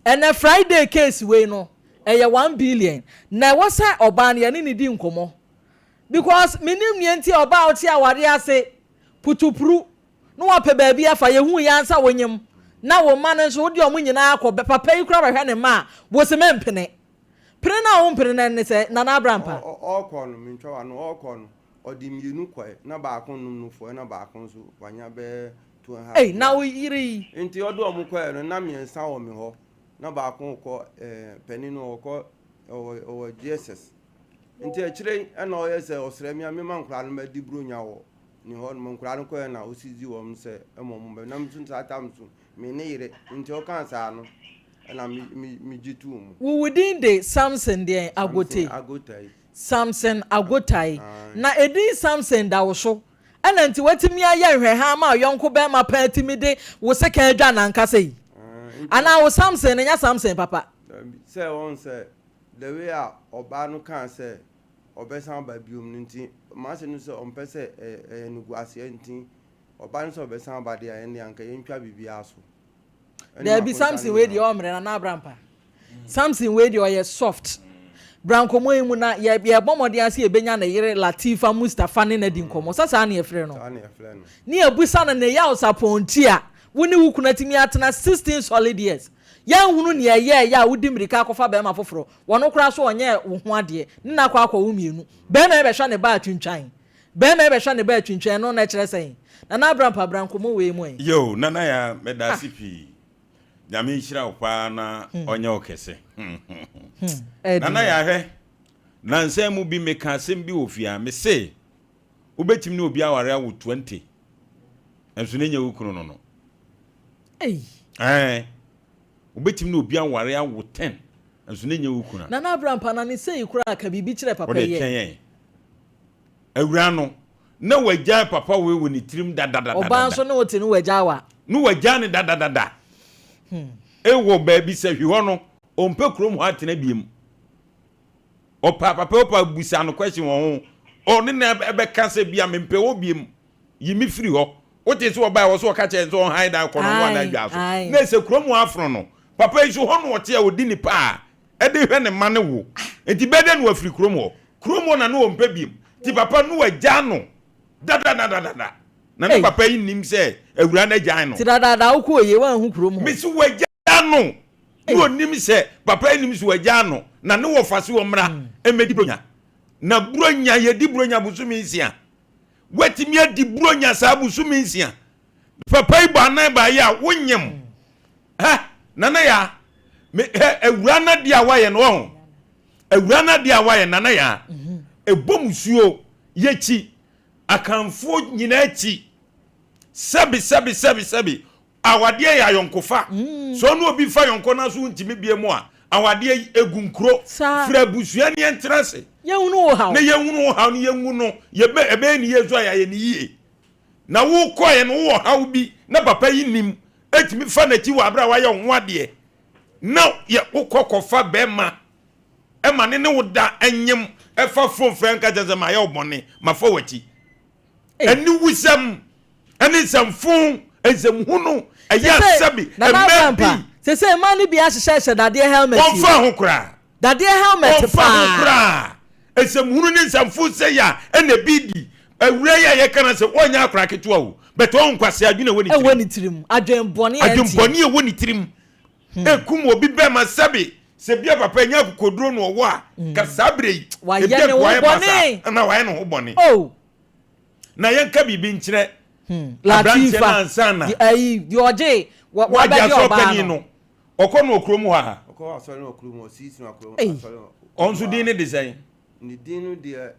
Ɛnɛ Friday case wei no, ɛyɛ 1 billion. Na ɛwɔ sɛ ɔbaa no yɛne no di nkɔmmɔ. Because menim nea nti a ɔbaa a ɔte awareɛ ase putupru na wapɛ baabi afa yɛhuu yɛ ansa wonyem na wo mma no nso wode ɔmo nyinaa akɔ papa yi koraa bɛhwɛ ne mma a wose mempene. Pene no a wompene no ɛne sɛ Nana Abrampa. Ɔɔkɔ no, mentwa w'ano, ɔɔkɔ no, ɔde mmienu kɔe, na baako nom nufoɔ ɛna baako nso wanya bɛyɛ 2½ Ei, na years. wo yere yi. Nti ɔde ɔmo kɔɛ no, na mmiɛnsa wɔ me hɔ, na baako rekɔ ɛɛ panin no ɔkɔ ɔwɔ JSS. Nti akyire yi ɛna ɔyɛ sɛ ɔsrɛ me a mema nkwadaa no mɛdi buronya wɔ ne hɔ nom. Nkwadaa no kɔɛ na ɔsisi wɔn sɛ ɛma wɔn bɛ. Na me nso saa tam so me ne yere. Nti ɔkaa saa no ɛna me me megye too mu. Wo wo din de Samson deɛn? Agote. Samson Agotayi. Samson Agotayi. Na edin Samson da wo so ɛna nti watumi ayɛ nhwɛha ama ɔyɔnko bɛrima paa tumi de wo sekan adwa n'ankasa yi? Anaa wo Samson no nyɛ Samson papa? Dabi, sɛ wɔn sɛ the way a ɔbaa no kaa sɛ ɔbɛsan aba biom no nti, m'asɛm no sɛ ɔmpɛ sɛ ɛyɛ animguaseɛ nti, ɔbaa no sɛ ɔbɛsan aba deɛ a, ɛnde anka yɛntwa biribiara so. Ɛne Daabi, m'akonta Samson no wei deɛ nyinaa. ɔmmerɛ Nana Abrampa. Samson wei deɛ ɔyɛ soft. Bra nkɔmmɔ yi mu na yɛ yɛbɔ mmɔden ase yɛbɛnya ne yere Latifa Mustapha ne no adi nkɔmmɔ. Sɛ saa na yɛfrɛ no. Saa na yɛfrɛ no. Ne yɛbusa no ne yaw sapɔn nti a wo ne wo kunu atumi atena 16 solid years. Yɛnhunu nea ɛyɛɛyɛ a wodi mmirika akɔfa bɛrima foforɔ. Wɔno koraa so ɔnyɛɛ wo ho adeɛ. Ne na akɔ akɔwo mmienu. Bɛrima yi bɛhwɛ ne ba atwintwan. Bɛrima yi bɛhwɛ ne ba atwintwan no na ɛkyerɛ sɛn? Nana Abrampa bra nkɔmmɔ wei mu ɛ. Yo, Nana ya meda ase pii. Nyame nhyira wo paa na ɔnyɛ wo kɛse. Nana ya hwɛ, nansa mu bi meka asɛm bi wɔ fie a, mese wobɛtumi ne obi aware awo 20 nso ne nyɛ wo kunu no no. Ɛɛ, wobɛtumi ne obi aware awo 10 nso ne nyɛ wo kunu a. Nana Abrampa na ne sei koraa ka biribi kyerɛ papa Wode yi ɛ. twɛn yɛn. Awura no, na wagyae papa wei wɔ ne tirim Ɔbaa dadadadada. nso ne wote no wagyae wa. Ne wagyae no dadadada. Ɛwɔ baabi sɛ hwi hɔ no, ɔmpɛ kurom hɔ atena biem. Ɔpa papa ɔpa busa no question wɔ ho. Ɔne na ɛbɛka sɛ bia mempɛ hɔ biem. Yi me firi hɔ. Wote sɛ ɔbaa wɔ so ɔka kyerɛ sɛ ɔhan dan kɔ no ho anaa dwa so. Na ɛsɛ kurom hɔ afono no. Papa yi so hɔ na ɔte a ɔdi nipa a ɛde hwɛ ne mma ne wo. Nti bɛyɛ dɛ na wafiri kurom hɔ. Kurom hɔ na ne ɔmpɛ biem. Nti papa no wagya no dadadadada. Na ne papa yi nnim sɛ awura no agyae no. Ti dadaada wokɔɔ yie woanhu kurom hɔ. Mese wagyaa no. Na ɔnim sɛ papa yi nim sɛ wagyaa no. Na ne wɔfa se ɔmmra mmɛdi Buronya. Na Buronya yɛdi Buronya bosome nsia. Watumi adi Buronya saa bosome nsia. Papa yi bɔ anan baeɛ a wonyem. Hɛ Nana Yaa, me hɛ awura no adeɛ a wayɛ no ɔho. Awura no adeɛ a wayɛ Nana Yaa. Ɛbɔ musuo yɛkyi. Akanfoɔ nyinaa akyi. Sɛbi sɛbi sɛbi sɛbi awadeɛ yɛ ayɔnkofa. Sɛ ɔne obi fa yɔnko na so wontumi bie mu a, awadeɛ yi egu nkuro. Firi abusua ne yɛntena ase. Yɛnhunu wo haw. Na yɛnhunu wo haw ne yɛngu no. Yɛbɛ ɛbɛyɛ ne yie nso a yɛayɛ ne yie. Na wokɔeɛ no wowɔ haw bi na papa yi nim ɛtumi fa n'akyi wɔ aberɛ a wayɛ wo ho adeɛ na yɛ wokɔ kɔfa bɛrima ɛma ne ne wo da nyem ɛfa fon frɛ nka kyerɛ sɛ mayɛ wo bɔne mafa w'akyi aniwusɛm ɛne nsɛmfo nsɛmhunu ɛyɛ asɛbi ɛmɛ bi sese mmaa no bi ahyehyɛ hyɛ dadeɛ helmet wɔmfa ho koraa dadeɛ helmet paa wɔmfa ho koraa nsɛmhunu ne nsɛmfo sɛ yɛ a ɛna bi di awura yi a yɛka no sɛ wɔnyɛ akora ketewa o bɛtɛ ɔn nkwasea adwene ɛwɔ ne tirim adwenbɔne ɛwɔ ne tirim Ekum obi bɛma sɛbe sɛ bia papa nya akokoduro na ɔwɔ a hmm. ka saa berɛ yi ebi a wayɛ basa na wayɛ ne ho bɔne. Oh. Na yɛnka biribi nkyerɛ hmm. aberanteɛ no ansa na deɛ ɔgye wagye asɔ panin no ɔkɔ no okurom hɔ a ɔkɔ asɔre no okurom hɔ sii sinu akurom asɔre ɔnso din ne de sɛn ne din no deɛ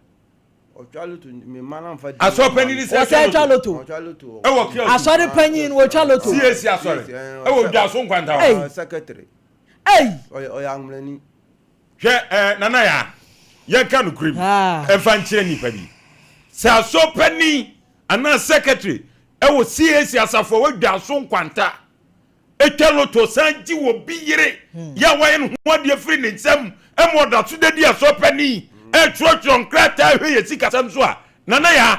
Ɔtwa loto me mma no amfa din Asɔre panyin ni sɛ Wɔsɛ twa loto. Ɔtwa loto. Ɛwɔ kiosk. Asɔre panyin wɔtwa loto. CAC asɔre. Ɛwɔ Dwaso nkwanta hɔ. Secretary. Ei. Ɔyɛ ɔyɛ anwomrani. Hwɛ ɛɛ Nana Yaa, yɛnka nokorɛ mu ɛmfa nkyerɛ nnipa bi. Sɛ asɔre panin anaa secretary ɛwɔ CAC asafo a ɛwɔ Dwaso nkwanta Etwa loto san gye obi yere yɛ a wayɛ ne ho adeɛ firi ne nsam ma ɔda so da di asɔrpanin retwerɛtwerɛ nkrataa hwɛ yɛ sikasɛm so a, Nana Yaa,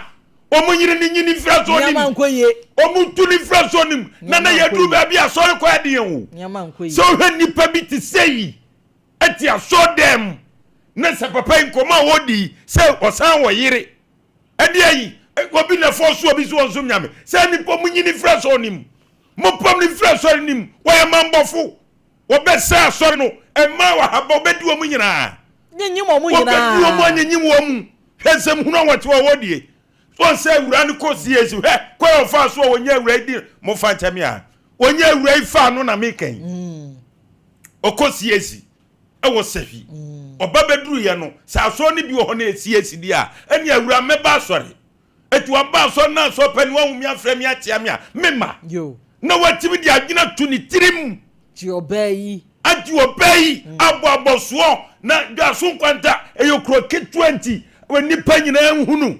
wɔn yere no nyi ne mfiri asɔre no mu. Wɔn ntu ne mfiri asɔre no mu. Nana Yaa duru baabi a asɔre kɔ ɛdeɛ o. Sɛ wohwɛ nnipa bi te sɛ yi te asɔre dan mu na sɛ papa yi nkɔmmɔ a wɔdi sɛ ɔsan wɔ yere ɛdeɛ yi obi na ɛfɔ so obi so wɔnsom nyame sɛ nnipa mu nyini mfiri asɔre no mu. Mopam no mfiri asɔre no mu. Wɔyɛ mammɔfo. Wɔbɛsɛe asɔre no. Mmaa wɔ ha ba, wɔbɛdi wɔn nyinaa. Nyinnyim wɔn nyinaa. Wɔbɛdi wɔn anyinnyim wɔn mu. Hwɛ nsɛm hunu a wɔte hɔ wɔdie. Wɔn sɛ awura no kɔ CAC. Hwɛ kwan a wɔfaa so a wɔnyɛ awura yi di. Mofa nkyɛ me a. Wɔnyɛ awura yi faa no na meka yi. Mm. Ɔkɔ CAC ɛwɔ sahwi. Mm. Ɔba bɛduruyɛ no, sɛ asɔre no bi wɔ hɔ na ɛyɛ CAC deɛ a, ɛne awura mɛba asɔre. Eti waba asɔre na asɔre pɛ ne wahu me afrɛ me akyea me a, mema. Na watumi de adwene ato ne tirim. Gye ɔbaa yi. Agye ɔbaa yi mm. abɔ abɔsoɔ na dwaso nkwanta ɛyɛ kuro ketewa nti nnipa nyinaa nhunu.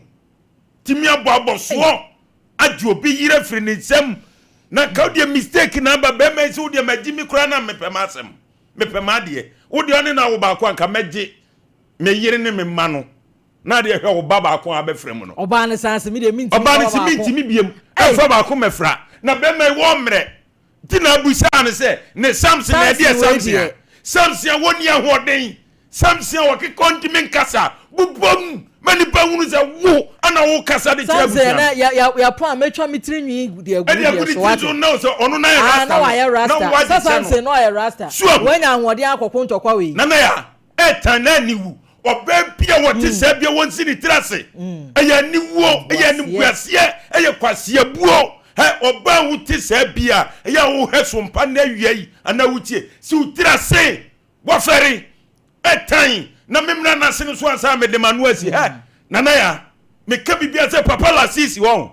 Tumi abɔ abɔsoɔ agye obi yere afiri ne nsam. Na nka wodeɛ mistake na aba bɛrima yi sɛ wodeɛ magye me koraa na mepɛ m'asɛm. Mepɛ m'adeɛ. Wodeɛ ɔne na awo baako anka mɛgye me yere ne me mma no. Na adeɛ hwɛ wo ba baako a abɛfra mu no. Ɔbaa no san se, me deɛ mentumi Ɔbaa no se, mentumi biem ɛmfa baako mmɛfra. Na bɛrima yi wɔ mmerɛ. Nti na abusaa no sɛ, ne Samson na ɛdeɛ Samson a? Samson a wɔnni ahoɔden, Samson a ɔkeka ɔntumi nkasa, bobom ma nnipa nhunu sɛ wo ana wokasa de kyerɛ abusua no. Samson na yɛpɔn a mɛtwa me tiri nwi de agu deɛ so wate. So na sɛ ɔno na yɛ rasta no. Na wayɛ rasta. Sɛ Samson na ɔyɛ rasta. Wanya ahoɔden akɔko ntɔkwa wei. Nana ya. Ɛtan na aniwu. Ɔbaa bi a wɔte saa bi a wɔnsi ne tiri ase. Ɛyɛ aniwuo, ɛyɛ animguaseɛ, ɛyɛ kwaseabuo. Hɛ, ɔbaa a wote saa bi a ɛyɛ a wohwɛ so mpa nnɛ awia yi anaa wotie. Si wo tiri ase. Wafɛre. Ɛtan na memmra n'ase no so ansa mede m'ano asi. Hɛ, Nana ya, meka biribi a sɛ Papa Lasisi wɔn.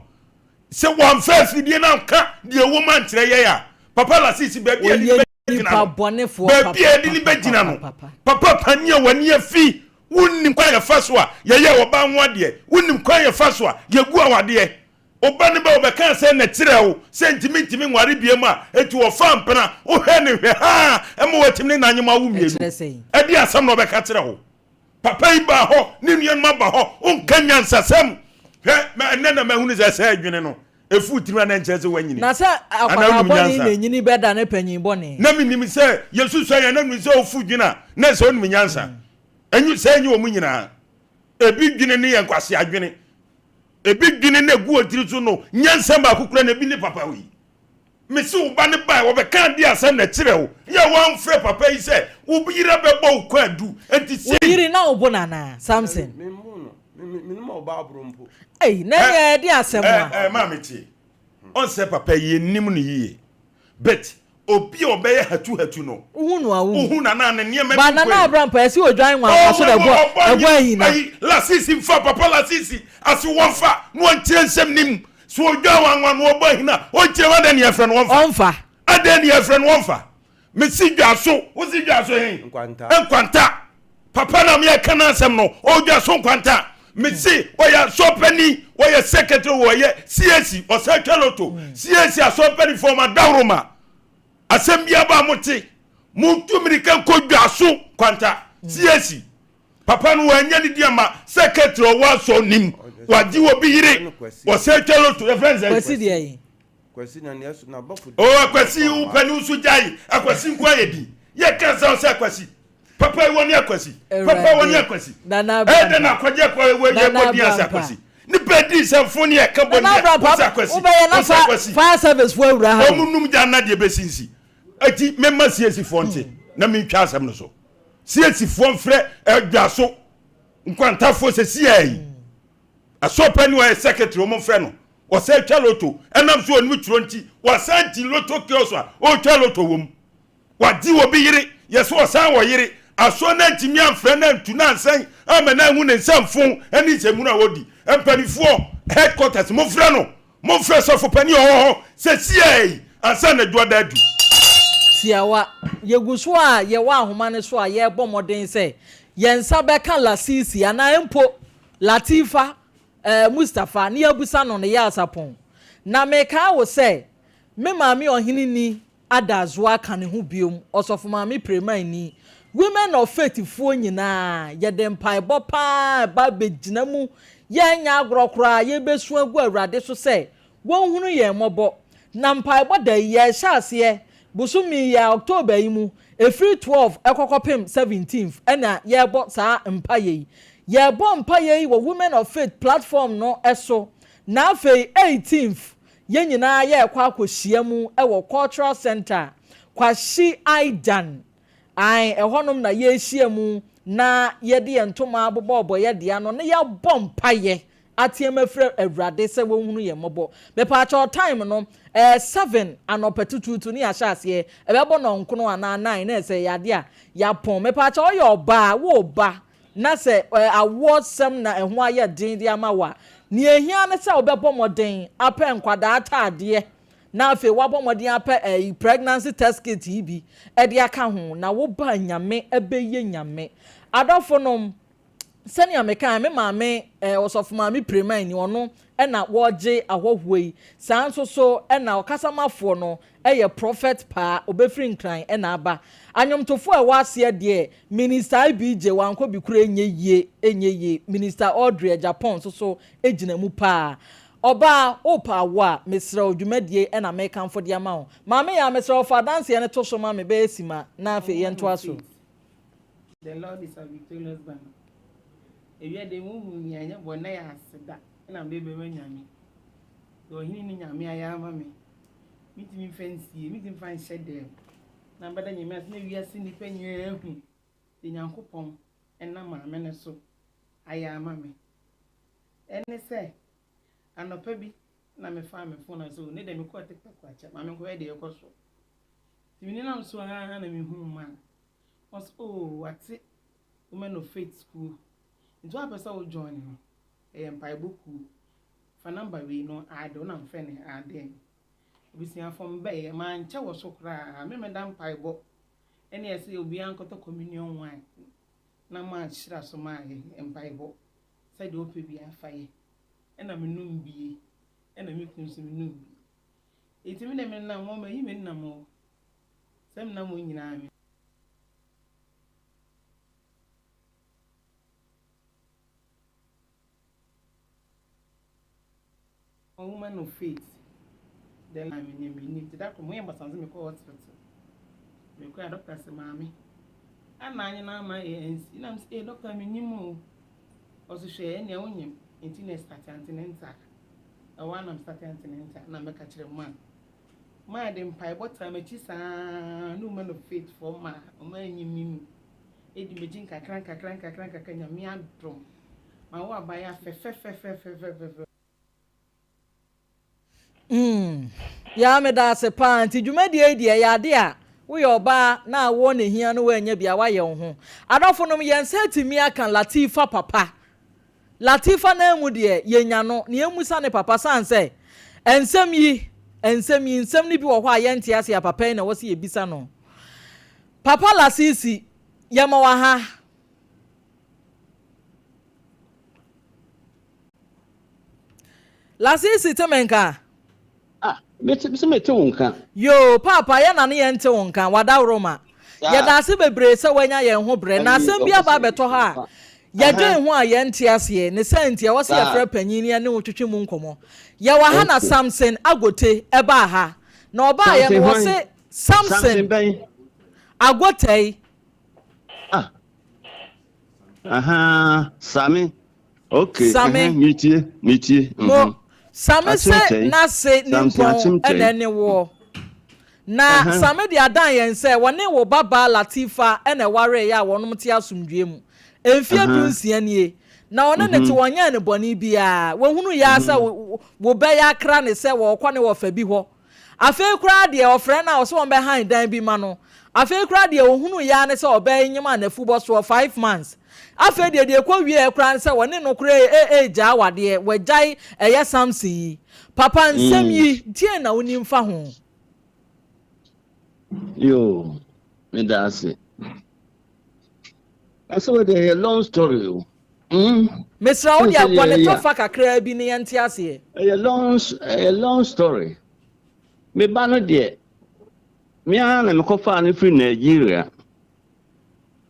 Sɛ wɔamfa afidie no anka deɛ ɛwɔ mu ankyerɛ yɛn a, Papa Lasisi baabi a yɛde bɛgyina no, baabi a yɛde no bɛgyina no, papa panin a w'ani afi, wonnim kwan a yɛfa so a yɛyɛ ɔbaa ho adeɛ, wonnim kwan a yɛfa so a yɛgu awadeɛ. Ɔba no ba ɔbɛkaa sɛ na kyerɛ wo sɛ ntumi ntumi nware biam a, enti wɔfaa mpena, wohwɛ no hwɛ haa ɛma watumi ne n'anyem awo mmienu. Ɛdeɛn asɛm na ɔbɛka kyerɛ wo? Papa yi baa hɔ, ne nuanom aba hɔ, wonka nyansasɛm. Hwɛ, ɛnnɛ na mahunu sɛ sɛ adwene no, ɛfu tirim a na ɛnkyerɛ sɛ woanyini. Na sɛ akwadaa bɔne na ɛnyini bɛdane panyin bɔne. Na menim sɛ yɛsusua yɛn na menim sɛ wofu dwene a, na ɛsɛ wonim nyansa. Ɛnyu, sɛ ɛnyɛ wɔn nyinaa. Ebi dwene ne yɛ nkwasea adwene. Ebi dwene na egu wɔn tiri so no, nyansa baako kura na ebi ne papa yi. Mese wo ba no bae, wɔbɛka adeɛ asɛm na ɛkyerɛ wo. Yɛ wɔamfrɛ papa yi sɛ wo yere bɛbɔ wo kwaadu. Enti Wo sei. yere na wo bo no anaa, Samson? Dabi, memmo no. Me, me, menim ɔbaa aboro mpo. Ei, na ɛneɛ ɛde asɛm a. Eh, eh, maame tie. Ɔnsɛ papa yi, yɛnnim no yie. But obi a ɔbɛyɛ hatuhatu no. Wohu no a wohu. Wohu no anaa ne nneɛma bi Ba Nana nkɔ yi. Abrampah ɛsi odwan nwanwa so na ɛbɔ ɛbɔ ahina. Ayi Lasisi nfa papa Lasisi ase wɔnfa na wɔnkyerɛ nsɛm nim so odwan nwanwa na ɔbɔ ahina ɔnkyerɛ mu adɛn ne yɛfrɛ no wɔnfa. Ɔnfa. Adɛn ne yɛfrɛ no wɔnfa. Mesi dwa so wosi dwa so he. Nkwanta. Nkwanta. Papa na meyɛ ka n'asɛm no ɔdwa so nkwanta. Mesi ɔyɛ asɔpani wɔyɛ secretary wɔyɛ CAC ɔsan twa loto CAC asɔpanifoɔ ma dawuroma asɛm bi aba a mote montu mmirika nkɔ dwa so kwanta CAC papa no wɔanya ne di ama secretary ɔwɔ asɔ nim wagye wɔ bi yere ɔsan twa loto yɛfrɛ no sɛ Kwasi deɛ yi. Kwasi na nea so n'abɔfo. O akwasi wo pɛ ne wo so gyae akwasi nko ayɛ din yɛ ka sɛ ɔsɛ akwasi papa yi wɔ ne akwasi papa wɔ ne akwasi ɛyɛ dɛ na akɔgye akɔ wɔ yɛ bɔ din ase akwasi nipa di sɛ fo ne ɛka bɔ ne ɔsɛ akwasi ɔsɛ akwasi fire service fo awura ha wɔn num gya na deɛ bɛsi nsi eti mɛma siesie foɔ nte na mentwa asɛm no so siesie foɔ mfrɛ ɛdwa so nkwantafoɔ sɛ siaa yi asɔpɛ ne ɔyɛ secretary wɔn mfrɛ no ɔsɛ twa loto ɛnam so ɔnim twerɛ nti wasan di loto kiosk a ɔretwa loto wɔ mu Wagye obi yere, yɛ sɛ ɔsan wɔ yere. Asoɔ no antumi amfrɛ no antu no ansan amma no anhu ne nsɛmfo ne nsɛmhunu a ɔdi. Mpanifoɔ, headquarters, momfrɛ no. Momfrɛ sɔfo panin a ɔwɔ hɔ sɛsiɛi ansa na Dwoada adu. Tiawa, Yɛgu so a yɛwɔ ahoma no so a yɛrebɔ mmɔden sɛ yɛn nsa bɛka Lasisi anaa mpo Latifa eh, Mustapha na yɛabisa no ne yaasapɔn. Na mekae wo sɛ me maame ɔhene ni ada Azoa ka ne ho biom, Ɔsɔfo Maame Premani, Women of Faith foɔ nyinaa, yɛde mpaebɔ paa reba abɛgyina mu, yɛnyɛ agorɔ koraa, yɛbɛsu agu Awurade so sɛ wɔnhunu yɛn mmɔbɔ. Na mpaebɔ da yi, yɛrehyɛ aseɛ bosome yi ara, October yi mu, ɛfiri 12 ɛkɔ kɔpem 17th ɛna yɛrebɔ saa mpaeɛ yi. Yɛrebɔ mpaeɛ yi wɔ Women of Faith platform no so, na afei 18th Yɛn nyinaa yɛrekɔ akɔhyia mu wɔ Cultural Centre, Kwahyi Aidan. Ae, ɛhɔnom na yɛrehyia mu na yɛde yɛn ntoma abobɔbɔ yɛn deɛ ano na yɛabɔ mpaeɛ ateam afrɛ Awurade sɛ wɔnhunu yɛn mmɔbɔ. Mepaakyɛw time no, ɛyɛ seven anɔpa tutuutu ne yɛahyɛ aseɛ, ɛbɛbɔ nɔnkono anaa nine na ɛsɛ ɛyɛ adeɛ a yɛapɔn. Mepaakyɛw woyɛ ɔbaa, woreba na sɛ awoɔsɛm na ɛho ayɛ den de ama wo a, nea ehia ne sɛ wobɛbɔ mmɔden apɛ nkwadaa ataadeɛ na afei woabɔ mmɔden apɛ ɛyi pregnancy test kit yi bi de aka ho na wo ba Nyame ɛbɛyɛ Nyame. Adɔfonom, sɛnea mekae, me maame, eh, Ɔsɔfo Maame Piremani, ɔno na wɔregye ahɔhoɔ yi. Saa nso so na ɔkasamafoɔ no yɛ Prophet Paa, ɔbɛfiri Nkran na aba. Anwomtofoɔ a ɛwɔ aseɛ deɛ, Minister IBJ wankɔ bi koraa ɛnyɛ yie, ɛnyɛ yie. Minister Audrey Agyapong nso so gyina mu paa. Ɔbaa, wopɛ awoɔ a, mesrɛ wo, dwumadie yi na merekamfo de ama wo. Maame Yaa, mesrɛ wo fa adanseɛ no to so ma me bɛyɛ sima na afei yɛntoa so. The Lord is our victorious banner. Ewia de mu hu nea ɛnyɛ bɔ na yɛ aseda na mede bɛma Nyame. Deɛ ɔhene ne Nyame ayɛ ama me. Mentumi mfa nsie, mentumi mfa nhyɛ dɛm. Na bɛda Nyame ase na wiase nnipa nyinaa ahu deɛ Nyankopɔn nam maame no so ayɛ ama me. Ɛne sɛ, anɔpa bi na mefaa me phone na sɛ, oh, ne deɛ mekɔɔ TikTok akyɛ, ma menkɔhwɛ deɛ ɛkɔ so. Nti menenam so ara na mehuu man. Ɔse, oh, wate Women of Faith kuo. Nti woapɛ sɛ wo join no, ɛyɛ mpaebɔ kuo. Fa number wei no aade wo na mfrɛ no aadee me. Abusuafo mbɛyɛ, mankyɛ wɔ so koraa, me meda mpaebɔ ɛne ɛsɛ obiara nkɔtɔ communion wine na moahyira so maayɛ mpaebɔ sɛdeɛ wopɛ biara fa yɛ. Ɛna menom bie, ɛna me kunu nso menom bi. Enti me deɛ menam hɔ, mayi me nam hɔ, sɛ menam hɔ nyinaa me. A woman of faith dɛn na menyɛ mennim nti da koro moyɛ mbasanze mekɔɔ hospital mekɔɛ a doctor se maame ana anye na ama ANC na mese eh doctor menyim o ɔse hwɛ ɛnea wonyim. Nti na ɛstarte antenatal. Ɛhɔ ara na mestarte antenatal na mɛka kyerɛ man. Man de mpaebɔ taa m'akyi saa ne women of faith foɔ maa wɔn anyi me mu. Ɛdi m'akyi nkakra nkakra nkakra nkakra Nyame adom. Mawo abaayewa fɛfɛfɛfɛfɛfɛfɛ. Mm, yaa meda ase paa. Nti dwumadie yi deɛ ɛyɛ ade a woyɛ ɔbaa na awoɔ na ehia no woannya bi a woayɛ wo ho. Adɔfonom yɛn nsa atumi aka Latifa papa. Latifa nan mu deɛ yɛnya no na yɛmmusa ne papa sane sɛ nsɛm yi, nsɛm yi, nsɛm no bi wɔ hɔ a yɛnte ase a papa yi na ɛwɔ sɛ yɛbisa no. Papa Lasisi, yɛma wo aha. Lasisi te me nka? Ah, mete, sɛ mete wo nka. Yoo, paapa, yɛ na ne yɛn nte wo nka, wadaworoma. Yɛda ase bebree sɛ woanya yɛn ho brɛ, na asɛm bi aba abɛtɔ ha a, yɛdwen ho a yɛnte aseɛ, ne saa nti ɛwɔ sɛ yɛfrɛ panyin na yɛne wo twetwe mu nkɔmmɔ. Yɛwɔ ha na Samson Agote baa ha, na ɔbaeɛ no wɔse Samson Agotei. Ah, aha, Same. Okay, Same. ɛhɛn, metie, metie. Mo, mhm. Same se Akyem kyɛe. n'ase Samson nimpɔn akyem na kyɛe. ɛne woɔ. Na Ɛhɛn. Same de adan yɛn sɛ wɔne wo babaa Latifa na ɛwareeɛ a wɔnom te asomdwoeɛ mu. Mfeɛ Ɛhɛn. dunsia nie, na ɔne no te Mhm. wɔnyɛɛ no bɔne biara. Wɔhunuiɛ ara sɛ Mhm. wo, wo bɛ yi akra ne sɛ wɔrekɔ ne wɔfa bi hɔ. Afei koraa deɛ ɔfrɛ no a ɔsɛ wɔbɛhan dan bi ma no. Afei koraa deɛ ɔhunuiɛ ara ne sɛ ɔbaa yi nyem a n'afu bɔ soɔ 5 months. Afei deɛ deɛ ɛkɔ wieɛ koraa ne sɛ wɔne no koraa regyaa awadeɛ, wagyae ɛyɛ Samson yi. Papa nsɛm yi deɛn na wonim fa ho? Yoo, meda ase. Asɛ wei deɛ ɛyɛ long story o. Mesrɛ wo deɛ bɔ ne tɔfa kakraa bi na yɛnte aseɛ. Ɛyɛ long story. Me ba no deɛ, me ara na mekɔfaa no firi Nigeria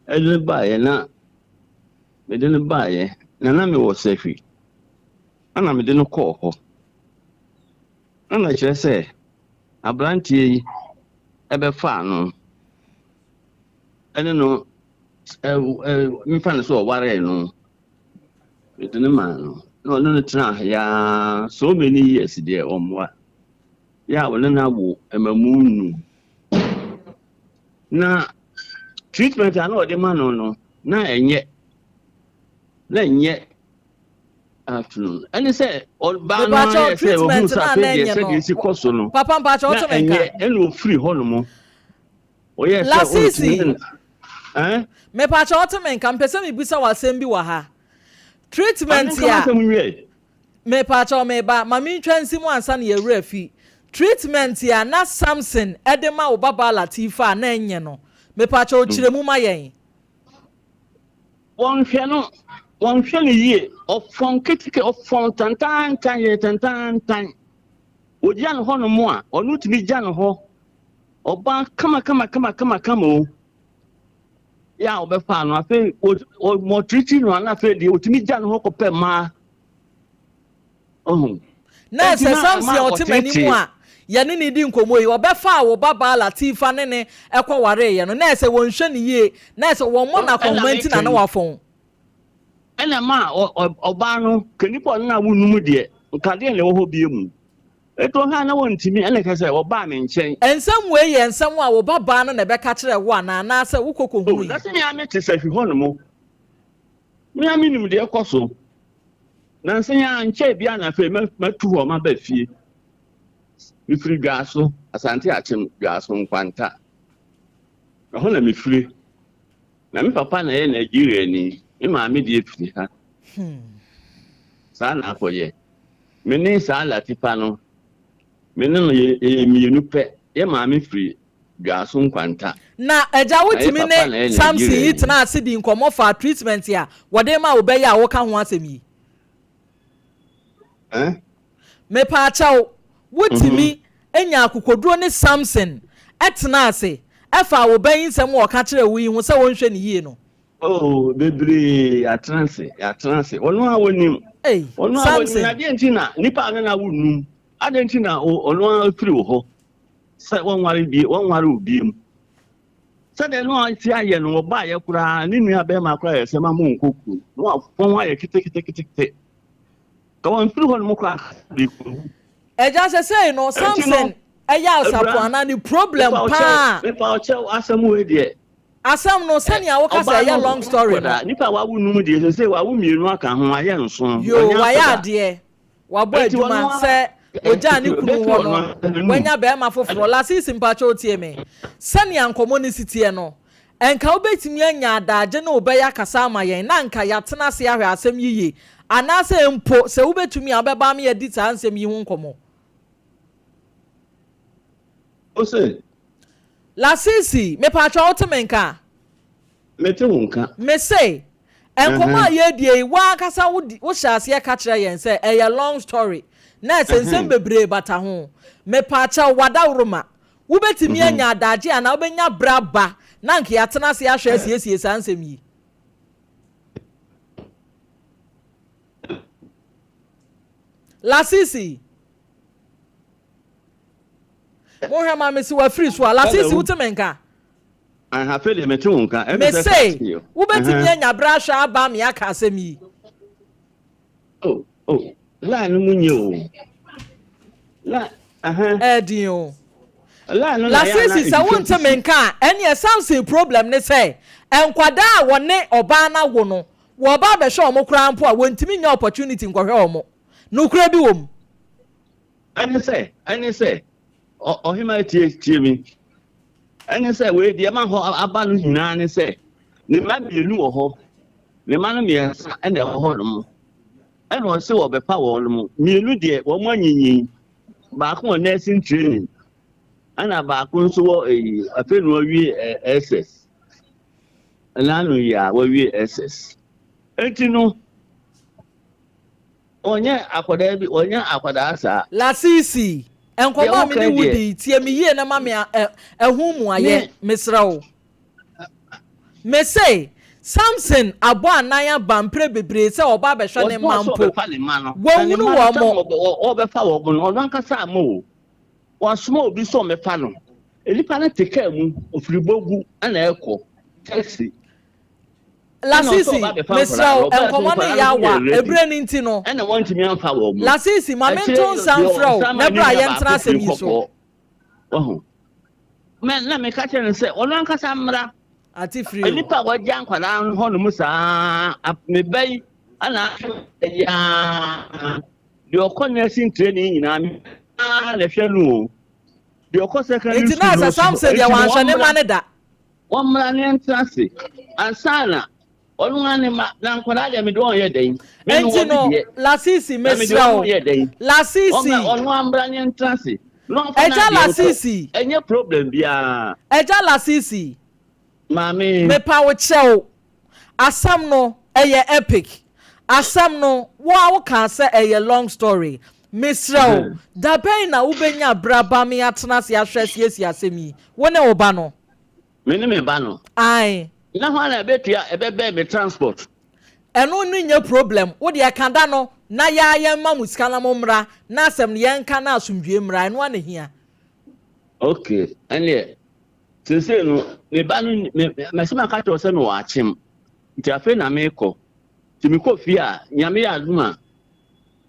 ɛde no baeɛ na mede no baeɛ na na mewɔ Sahwi ɛna mede no kɔɔ hɔ. Ɛna kyerɛ sɛ aberanteɛ yi ɛbɛfaa no ɛne no mfa no sɛ ɔwaree no mede no maa no na ɔne no tena ha yaa so many years deɛ ɔmmoa yɛ a ɔne no awo mmamu num na treatment a na ɔde ma no no na ɛnyɛ afternoon ɛne sɛ ɔbaa no ayɛ sɛ ɔhunu sɛ afei deɛ sɛdeɛ esi kɔ so no Papa, mpakyɛw na wote me nka? ɛnyɛ ɛna ofiri hɔ nom ɔyɛ sɛ Lasisi. ɔntumi ɛn Mepakyɛw wote me nka? Mpɛ sɛ mebisa wo asɛm bi wɔ ha. Treatment ame nka a asɛm nwie. Mepakyɛw meba, ma mentwa nsi mu ansa na yɛwerɛ afi. Treatment a na Samson de ma wo babaa Latifa a na ɛnyɛ no, mepakyɛw kyerɛ mu ma yɛn. Wɔnhwɛ no yie. Ɔfɔn keteke, ɔfɔn tantantan, yɛ tantantan. Ogya no hɔ nom a, ɔno tumi gya no hɔ. Ɔbaa kama kama kama kama kama o. Yɛ a ɔbɛfa no afei ɔmɔtiriti no ana afei deɛ otumi gya no hɔ kɔpɛ mmaa. Ɔho. Na Enti sɛ na Samson ɛma a ɔte m'anim ɔtetee. a yɛne no di nkɔmmɔ yi, ɔbɛfaa wo babaa Latifa ne ne kɔwareeɛ no, na ɛsɛ wɔnhwɛ no yie, na ɛsɛ wɔmmɔ no Ɛna akɔnhoma nti na meka na yi. wafɔn. Ɛna ma ɔbaa no ka nipa ɔno na wonum deɛ nkadeɛ na ɛwɔ hɔ bie mu. Eto ha na wɔntumi ɛna kɛ sɛ ɔbaa me nkyɛn. Nsɛm wei yɛ nsɛm a wo babaa no na ɛbɛka kyerɛɛ wo anaa, anaasɛ wokɔ Oh, kɔhunuiɛ? na sɛ me ara mete sahwi hɔ nom. Me ara menim deɛ ɛkɔ so. Nansa yi ara nkyɛe biara na afei matu hɔ maba fie. Mefiri Dwaso, Asante Akyem, Dwaso Nkwanta. Ɛhɔ na mefiri. Na me papa na ɛyɛ Nigeriani, me maame deɛ firi ha. Saa na akɔyɛ. Me ne saa Latifa no, me ne no yɛyɛ mmienu pɛ. Yɛ maame firi Dwaso Nkwanta. Na agya Na yɛ wotumi papa na ne ɛyɛ Samson yi Nigeriani. tenaa ase dii nkɔmmɔ faa treatment a wɔde ma wo bɛyɛ a woka ho asɛm yi? Eh? Mepaakyɛw, wotumi nya akokoduro ne Samson tenaa ase faa wo ba yi nsɛm a ɔka kyerɛɛ wo yi ho sɛ wɔnhwɛ no yie no? Oh, bebree yɛatena ase, yɛatena ase. Ɔno a wɔnim. Ei, Ɔno a wɔnim. Samson. Na adeɛ nti na nipa a ne na wonum. Adeɛ nti na ɔno a firi wo hɔ sɛ wɔnware bie, wɔnware wo bie mu. Sɛdeɛ no a ti ayɛ no, ɔbaayɛ koraa, ne nua bɛrima koraa yɛ sɛ ma mo nkɔ kuro. Na wafɔn ayɛ keteketekete. Ka wɔmfiri hɔ nom koraa anka Samson rekɔwu. Agya sesei no Enti no, Samson ɛyɛ asafo awura, anaa ne problem mepa wo kyɛw, paa. mepa wo kyɛw, asɛm wei deɛ, Asɛm no ɛ, sɛnea woka sɛ ɔbaa ɛyɛ no long story no. akwadaa, nipa a wawo num deɛ, sesei wawo mmienu aka ho, ayɛ nson, Yoo, ɔnyɛ wayɛ akwadaa. adeɛ. Wabɔ Enti ɔno adwuma ara sɛ ogyaa ne kunu bɛfi hɔ ɔno no, ara n'anum. wanya barima foforɔ. Lasisi mpakyɛw tie me. Sɛnea nkɔmmɔ no si teɛ no, nka wobɛtumi anya adaagye ne wo bɛyɛ akasa ama yɛn na anka yɛatena ase ahwɛ asɛm yi yie. Anaasɛ mpo sɛ wobɛtumi a wobɛba ama yɛadi saa nsɛm yi ho nkɔmmɔ. Wo se? Lasisi, mepakyɛw wote me nka? Mete wo nka. Mese, nkɔmmɔ a yɛredie yi, wo ankasa wohyɛ aseɛ ka kyerɛ yɛn sɛ ɛyɛ long story, na ɛsɛ nsɛm bebree bata ho. Mepaakyɛw, w'adaworoma, wobɛtumi anya adagye anaa wobɛnya berɛ aba na anka yɛatena ase ahwɛ asiesie saa nsɛm yi? Lasisi. Monhwɛ ma mese wafiri so a. Lasisi, wote me nka? Afei deɛ mete wo nka. Mese, wobɛtumi anya berɛ ahwɛ aba me aka asɛm yi. Oh, oh, line no mu nye o. Line, uh-huh. Ɛdin o. Line no na yɛ Lasisi, sɛ wonte me nka a, ɛneɛ Samson problem ne sɛ, nkwadaa a wɔne ɔbaa no awo no, wɔba abɛhwɛ wɔn koraa mpo a, wɔntumi nnya opportunity nkɔhwɛ wɔn. Nokorɛ bi wɔ mu. Ɛne sɛ, ɛne sɛ, ɔ, ɔhemaa tie, tie me. Ɛne sɛ, wei deɛ ɛma hɔ aba no nyinaa ne sɛ, ne mma mmienu wɔ hɔ, ne mma no mmiɛnsa ɛna ɛwɔ hɔ nom. Ɛna ɔse wɔbɛfa wɔn nom. Mmienu deɛ wɔn anyinyin, baako wɔ nursing training, ɛna baako nso wɔ eyi, afei na wawie SS. Ɛna ano yi a wawie SS. Enti no, Ɔnyɛ akwadaa bi, ɔnyɛ akwadaa saa. Lasisi, Deɛ nkɔmmɔ a me woka ne wo deɛ. di yi, tie me yie na ma me ɛho mmuaeɛ, Me. mesrɛ wo. Mese, Samson abɔ anan aba mprɛ bebree sɛ ɔba abɛhwɛ ne Ɔbɔɔ mma sɛ mpo, ɔbɛfa ne mma no, na ne wanhunu mma no wɔn. sɛ ɔbɛfa wɔn no, ɔno ankasa amma o. Wasoma obi sɛ ɔmmɛfa no. Nnipa no te kaa mu, ɔfiri Bogu na ɛrekɔ, taxi. Lasisi, mesrɛ wo, nkɔmmɔ no yɛ awa, ɛberɛ no nti no. Lasisi, ma mento nsa mfrɛ wo na bra yɛntena asɛm yi so. Na meka kyerɛ no sɛ ɔno ankasa mmra. Ate firi o. Nnipa a wɔagya nkwadaa hɔ nom saa, me ba yi ana ahwɛ yaa deɛ ɔkɔ nursing training nyinaa me na ɛhwɛ no o. Deɛ ɔkɔ secondary Nti school na no sɛ nso, Samson deɛ nti no wanhwɛ ne wɔmmra. mma no da. Wɔmmra na yɛntena ase ansa na ɔno ara ne mma, na nkwadaa deɛ mede wɔn yɛ dɛn? Me Enti mewɔ me no, deɛ, Lasisi, na mede mesrɛ wɔn wo, yɛ dɛn? Lasisi, Wɔmmra, ɔno ara mmra na yɛntena ase na ɔmfa Agya n'adeɛ nkɔ. Lasisi, Ɛnyɛ problem biara. Agya Lasisi, Maame. mepa wo kyɛw, asɛm no, ɛyɛ epic. Asɛm no, wo ara wokaa sɛ ɛyɛ long story. Mesrɛ wo, da bɛn na wobɛnya berɛ aba me atena ase ahwɛ asiesie asɛm yi, wo ne wo ba no? Me ne me ba no. Ae. Na hwan na ɛbɛtua ɛbɛbɛn me transport? Ɛno no nyɛ problem, wo deɛ ka da no na yɛa yɛn ma mo sika na mo mmra na asɛm no yɛnka na asomdwie mmra, ɛno ara na ɛhia. Ok, ɛnneɛ seesei no me ba no me mɛsɛ maka kyerɛ wo sɛ mewɔ akyem nti afei na merekɔ nti mekɔ fie a Nyame yɛ adom a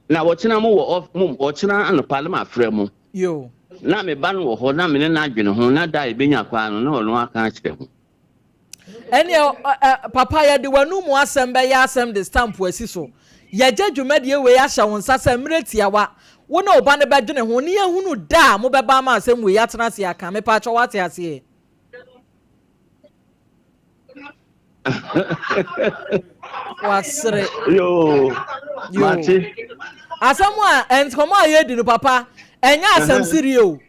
na ɔkyena mo wɔ off mo ɔkyena anɔpa na mafrɛ mo. Yo. Na me ba no wɔ hɔ na me ne no adwene ho na da a yɛbɛnya kwan no na ɔno aka akyerɛ mo. Ɛneɛ papa yɛde w'anum asɛm bɛyɛ asɛm de stamp asi so. Yɛgye dwumadie wei ahyɛ wo nsa sɛ mmerɛ tiawa wo ne wo ba no bɛdwene ho ne yɛhunu da a mobɛba ama asɛm wei yɛatena ase aka. Mepaakyɛw woate aseɛ? Wasere. Yoo, mate. Asɛm a nkɔmɔ a yɛredi no papa, ɛnyɛ asɛm serie o.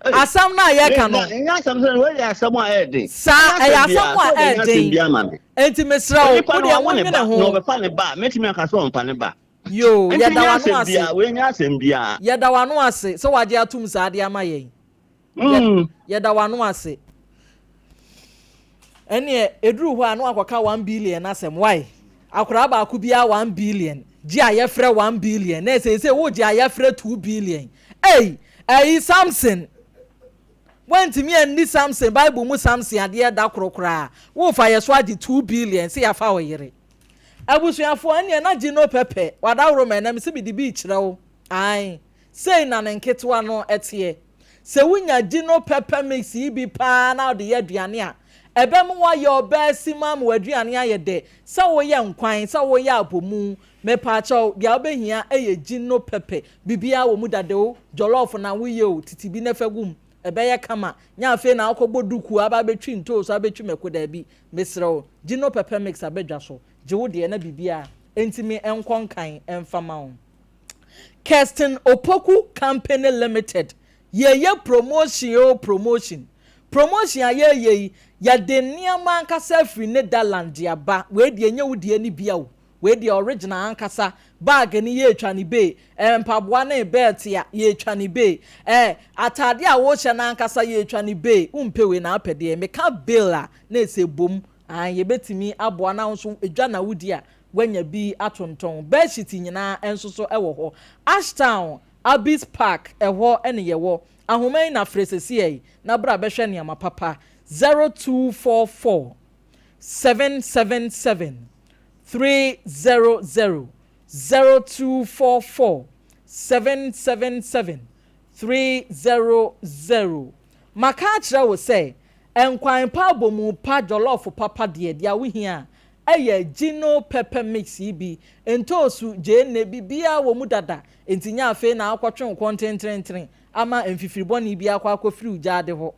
Asɛm no a yɛka no. Ɛnyɛ asɛm sɛ wei yɛ asɛm a ɛyɛ den. Saa ɛyɛ asɛm a ɛyɛ den. Enti mesrɛ wo, wo deɛ wonwene ho. Na ɔbɛfa ne ba, mɛtumi aka sɛ ɔmfa ne ba. Yoo, yɛda w'ano ase. Wei nyɛ asɛm biara. Yɛda w'ano ase sɛ wagye atum saa de ama yɛn. Mm. Yɛda w'ano ase. Ɛneɛ ɛduru hɔ a na wakɔka 1 billion asɛm why? Akoraa baako biara 1 billion gye a yɛfrɛ 1 billion na ɛsɛ sɛ wogye a yɛfrɛ 2 billion. Ei, ɛyi Samson. Wantumi anni Samson Bible mu Samson adeɛ da koro koraa. Wofa yɛ so agye 2 billion sɛ yɛafa wo yere. Abusuafoɔ, ɛnneɛ na Gino Pɛpɛ, wadaworo ma ɛnnɛ, mese mede bi rekyerɛ wo. Ae, sei na ne nketewa no teɛ. Sɛ wonya Gino Pɛpɛ mix yi bi paa na wode yɛ aduane a, ɛbɛma woayɛ ɔbaa ama w'aduane ayɛ dɛ. Sɛ woyɛ nkwan, sɛ woyɛ abomu, mepaakyɛw, deɛ wobɛhia yɛ Gino Pɛpɛ. Biribiara wɔ mu dada o, jollof na woyɛ o, titi bi na fa gu mu, ɛbɛyɛ kama. Nyɛ afei na wokɔbɔ duku aba abɛtwi ntoosi, abɛtwi mako, daabi. Mesrɛ wo, Gino Pɛpɛ mix abɛdwa so. Gye wo deɛ na biribiara ntumi nkɔ nkan mfa ma wo. Kirsten Opoku Company Limited, yɛyɛ promotion o promotion. Promotion a yɛyɛ yi, yɛde nneɛma ankasa afiri Netherlands de aba. Wei deɛ nyɛ wo deɛ ne bia o. Wei deɛ original ankasa. Bag no yɛretwa ne bee. Mpaboa ne belt a yɛretwa ne bee. Ataade a wɔrehyɛ no ankasa yɛretwa ne bee. Wompɛ wei na apɛ deɛ. Meka bill a na ɛsɛ bom. Ae, yɛbɛtumi aboa na wo nso edwa na wodi a woanya bi atontɔn. Bedsheet nyinaa nso so wɔ hɔ. Ashtown, Abbey's Park, ɛhɔ ne yɛwɔ. Ahoma yi na frɛ sesiei na bra bɛhwɛ nneɛma papa. 0244 777 300 0244 777 300. Maka akyerɛ wo sɛ nkwan pa abomu pa jollof papa deɛ deɛ wohia a ɛyɛ Gino Pepper mix yi bi. Ntoosu, gyeene, biribiara wɔ mu dada. Nti nyɛ afei na akɔtwe wo kɔn tentenenten ama mfifiri bɔne bi akɔ akɔfiri wo gyaade hɔ.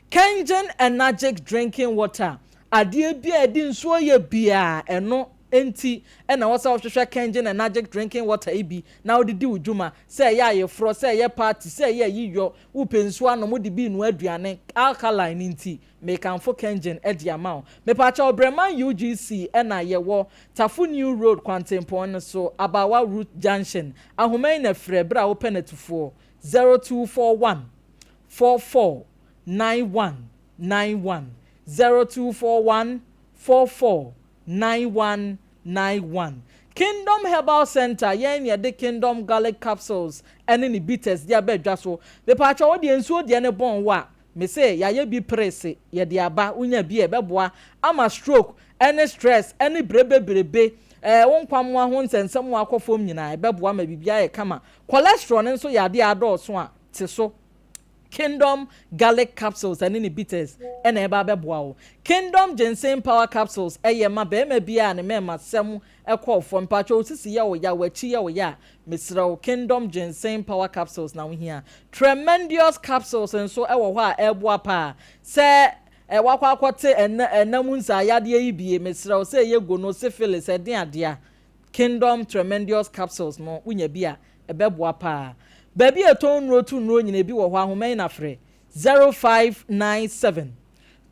Kengen Energic Drinking Water, adeɛ bi a ɛde nsuo yɛ biara ɛno nti ɛna ɛwɔ sɛ wohwehwɛ Kengen Energic Drinking Water yi bi na wode di wo dwuma. Sɛ ɛyɛ ayeforɔ, sɛ ɛyɛ party, sɛ ɛyɛ ayiyɔ, wopɛ nsuo anom wode bi noa aduane, alkaline nti mekamfo Kengen de ama wo. Mepaakyɛw Breman UGC ɛna yɛwɔ Tafo New Road kwantempɔn no so, Abawa Route Junction. Ahoma yi na frɛ berɛ a wopɛ n'atufoɔ 0241 44 91 91 0241 44 91 91. Kingdom Herbal Center, yɛn ne yɛde Kingdom Garlic Capsules ɛne ne bitters de aba adwa so. Mepaakyɛw, wo deɛ nsuo deɛ ne bɔn wo a, mese yɛayɛ bi perese yɛde aba. Wonya bi a ɛbɛboa ama stroke ɛne stress ɛne berebeberebe, wo nkwammoa ho nsɛnsɛm akɔ fam nyinaa, ɛbɛboa ma biribiara yɛ kama. Cholesterol no nso yɛ adeɛ adɔɔso a te so. Kingdom Garlic Capsules ɛne ne bitters ɛna ɛba abɛboa wo. Kingdom Ginseng Power Capsules ɛyɛ ma bɛrima bi a ne mmarima sɛm ɛkɔɔ fam. Mpatwa osisi yɛ wo ya, w'akyi yɛ wo ya a, mesrɛ wo, Kingdom Ginseng Power Capsules na wohia. Tremendous Capsules nso ɛwɔ hɔ a ɛboa paa sɛ wakɔ akɔte ɛna ɛnam nsa ayadeɛ yi bie. Mesrɛ wo, sɛ ɛyɛ gono, syphilis, ɛde adeɛ, Kingdom Tremendous Capsules no wonya bi a ɛbɛboa paa. Baabi a ɛtɔn nnuro tu nnuro nyina bi wɔ hɔ. Ahoma yi na frɛ 0597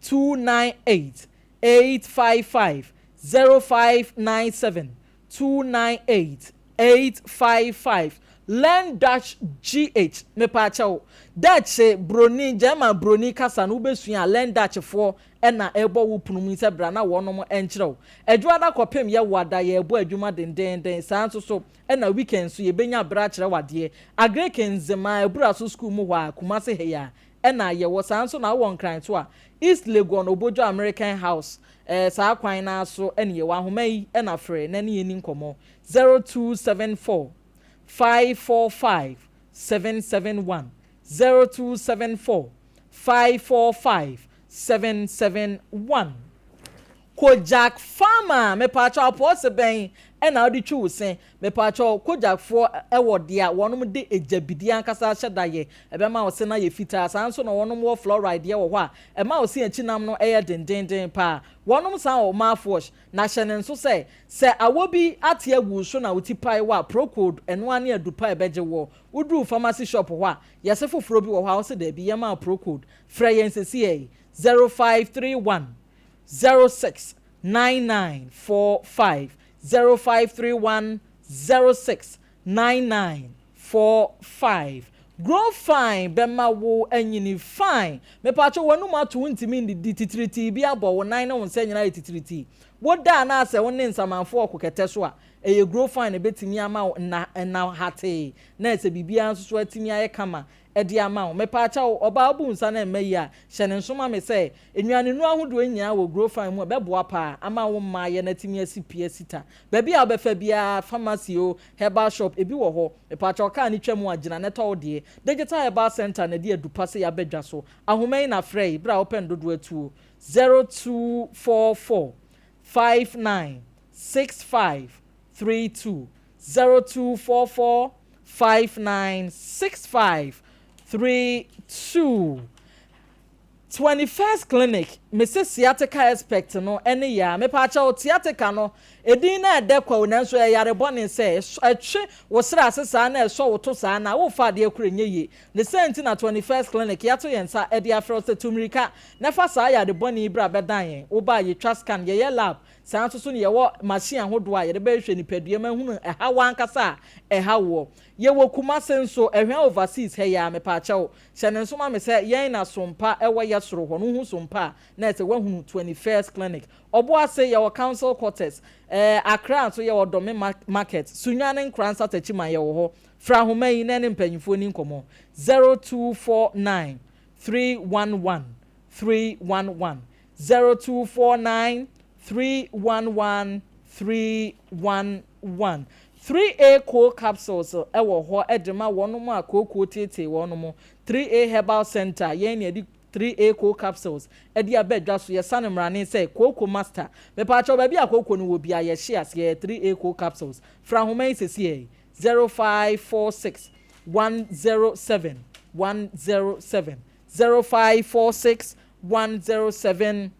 298 855 0597 298 855. Learn Dutch GH, mepaakyɛw, Dutch broni, German broni kasa no wobɛsua a, Learn Dutch foɔ ɛna ɛbɔ wo pono mu sɛ bra na wɔnom ɛnkyerɛw. Adwuada kɔpem yɛ wada yɛbɔ adwuma dendenden saa nso so ɛna weekend so yɛbɛnya berɛ akyerɛ wadeɛ. Agric Nzema Abura so school mu hɔ a Kumase ha yi a ɛna yɛwɔ. Saa nso na wowɔ Nkran so a, East Legon, Obodwo American House, saa kwan naa so ɛne yɛwɔ. Ahoma yi ɛna frɛ na ne yɛni nkɔmmɔ 0274 545 771 0274 545 771. Kojak Farmer, mepaakyɛw, apɔɔse bɛn ɛna wode twi wo se? Mepaakyɛw, Kojakfoɔ ɛwɔ deɛ a wɔnom de egyabidie ankasa ahyɛ da yɛ ɛbɛma wo se na yɛ fitaa. Saa nso na wɔnom wɔ fluoride deɛ wɔ hɔ a ɛma wo se akyi nam no ɛyɛ dendenden paa. Wɔnom san wɔ mouthwash na hyɛ ne nso sɛ sɛ awɔ bi ate agu so na wo ti pae wɔ a, Procold ɛno ne adupa ɛbɛgye wɔ. Woduru pharmacy shop hɔ a, yɛse foforɔ bi wɔ hɔ a, wɔsɛ daabi, yɛma Procold. Frɛ yɛn sɛsiɛ 0531 06 9945 0531 06 9945. Grow Fine bɛma wo anyini fine. Mepatwo, w'anum ato, wo ntumi ndidi, titiritii bi abɔ wo nan ne wo nsa nyinaa yɛ titiritii, woda anaasɛ wo ne nsamanfoɔ ɔko kɛtɛ so a. Ɛyɛ Grow Fine na ɛbɛtumi ama wo nna nna hatee na ɛsɛ biribiara nso so atumi ayɛ kama de ama wo. Mepaakyɛw, ɔbaa wobu nsa na ɛmma yie a, hyɛ no nso ma me sɛ nnuane nnuro ahodoɔ yi nyinaa wɔ Grow Fine mu a ɛbɛboa paa ama wo mmaayɛ no atumi asi pi asi ta. Baabi a wobɛfa biara, pharmacy o, herbal shop, ebi wɔ hɔ. Mepaakyɛw, kaa no twa mu a, gyina na tɔ wo deɛ. Digital Herbal Centre na ɛde adu pa sɛ yɛaba dwa so. Ahoma yi na frɛ yi berɛ a wopɛ no dodoɔ atuo, 0244 59 65 32, 0244 59 65 32. 21st Clinic, mese sciatica expect no ɛne yaa. Mepaakyɛw, sciatica no, edin na ɛdɛ kwa o, nanso ɛyɛ yare bɔne sɛ ɛtwe wo srɛ ase saa na ɛsɔ wo to saa na wofa adeɛ koro nyɛ yie. Ne sɛ nti na 21st Clinic yɛato yɛn nsa ɛde afrɛ wo sɛ tu mmirika na fa saa yare bɔne yi bra bɛdan yɛn. Woba a, yɛtwa scan, yɛyɛ lab, saa nso so no yɛwɔ machine ahodoɔ a yɛde bɛhwehwɛ nipadua mu ahunu ɛhaw ankasa a ɛha woɔ. Yɛwɔ Kumase nso, Ɛhwɛn Overseas ha yi ara. Mepaakyɛw, hyɛ ne nso ma me sɛ yɛn na Sompa ɛwɔ yɛ soro hɔ no. Wohu Sompa a, na ɛsɛ woahunu 21st Clinic. Ɔboase, yɛwɔ Council Quarters. Accra nso yɛwɔ Dome Market. Sunyani Nkoransa Techiman yɛwɔ hɔ. Frɛ ahoma yi na ɛne mpanyinfoɔ ni nkɔmmɔ, 0249 311 311, 0249 311 311. 3A Coal Capsules ɛwɔ hɔ de ma wɔn a kookoo tietie wɔn mo. 3A Herbal Center, yɛn na yɛde 3A Coal Capsules ɛde aba adwa so. Yɛsane mmarane sɛ Kooko Master. Mepaakyɛw, baabi a kooko no wɔ bia, yɛhye aseɛ. 3A Coal Capsules, fra ahoma yi sɛsiɛ, 0546 107 107, 0546 107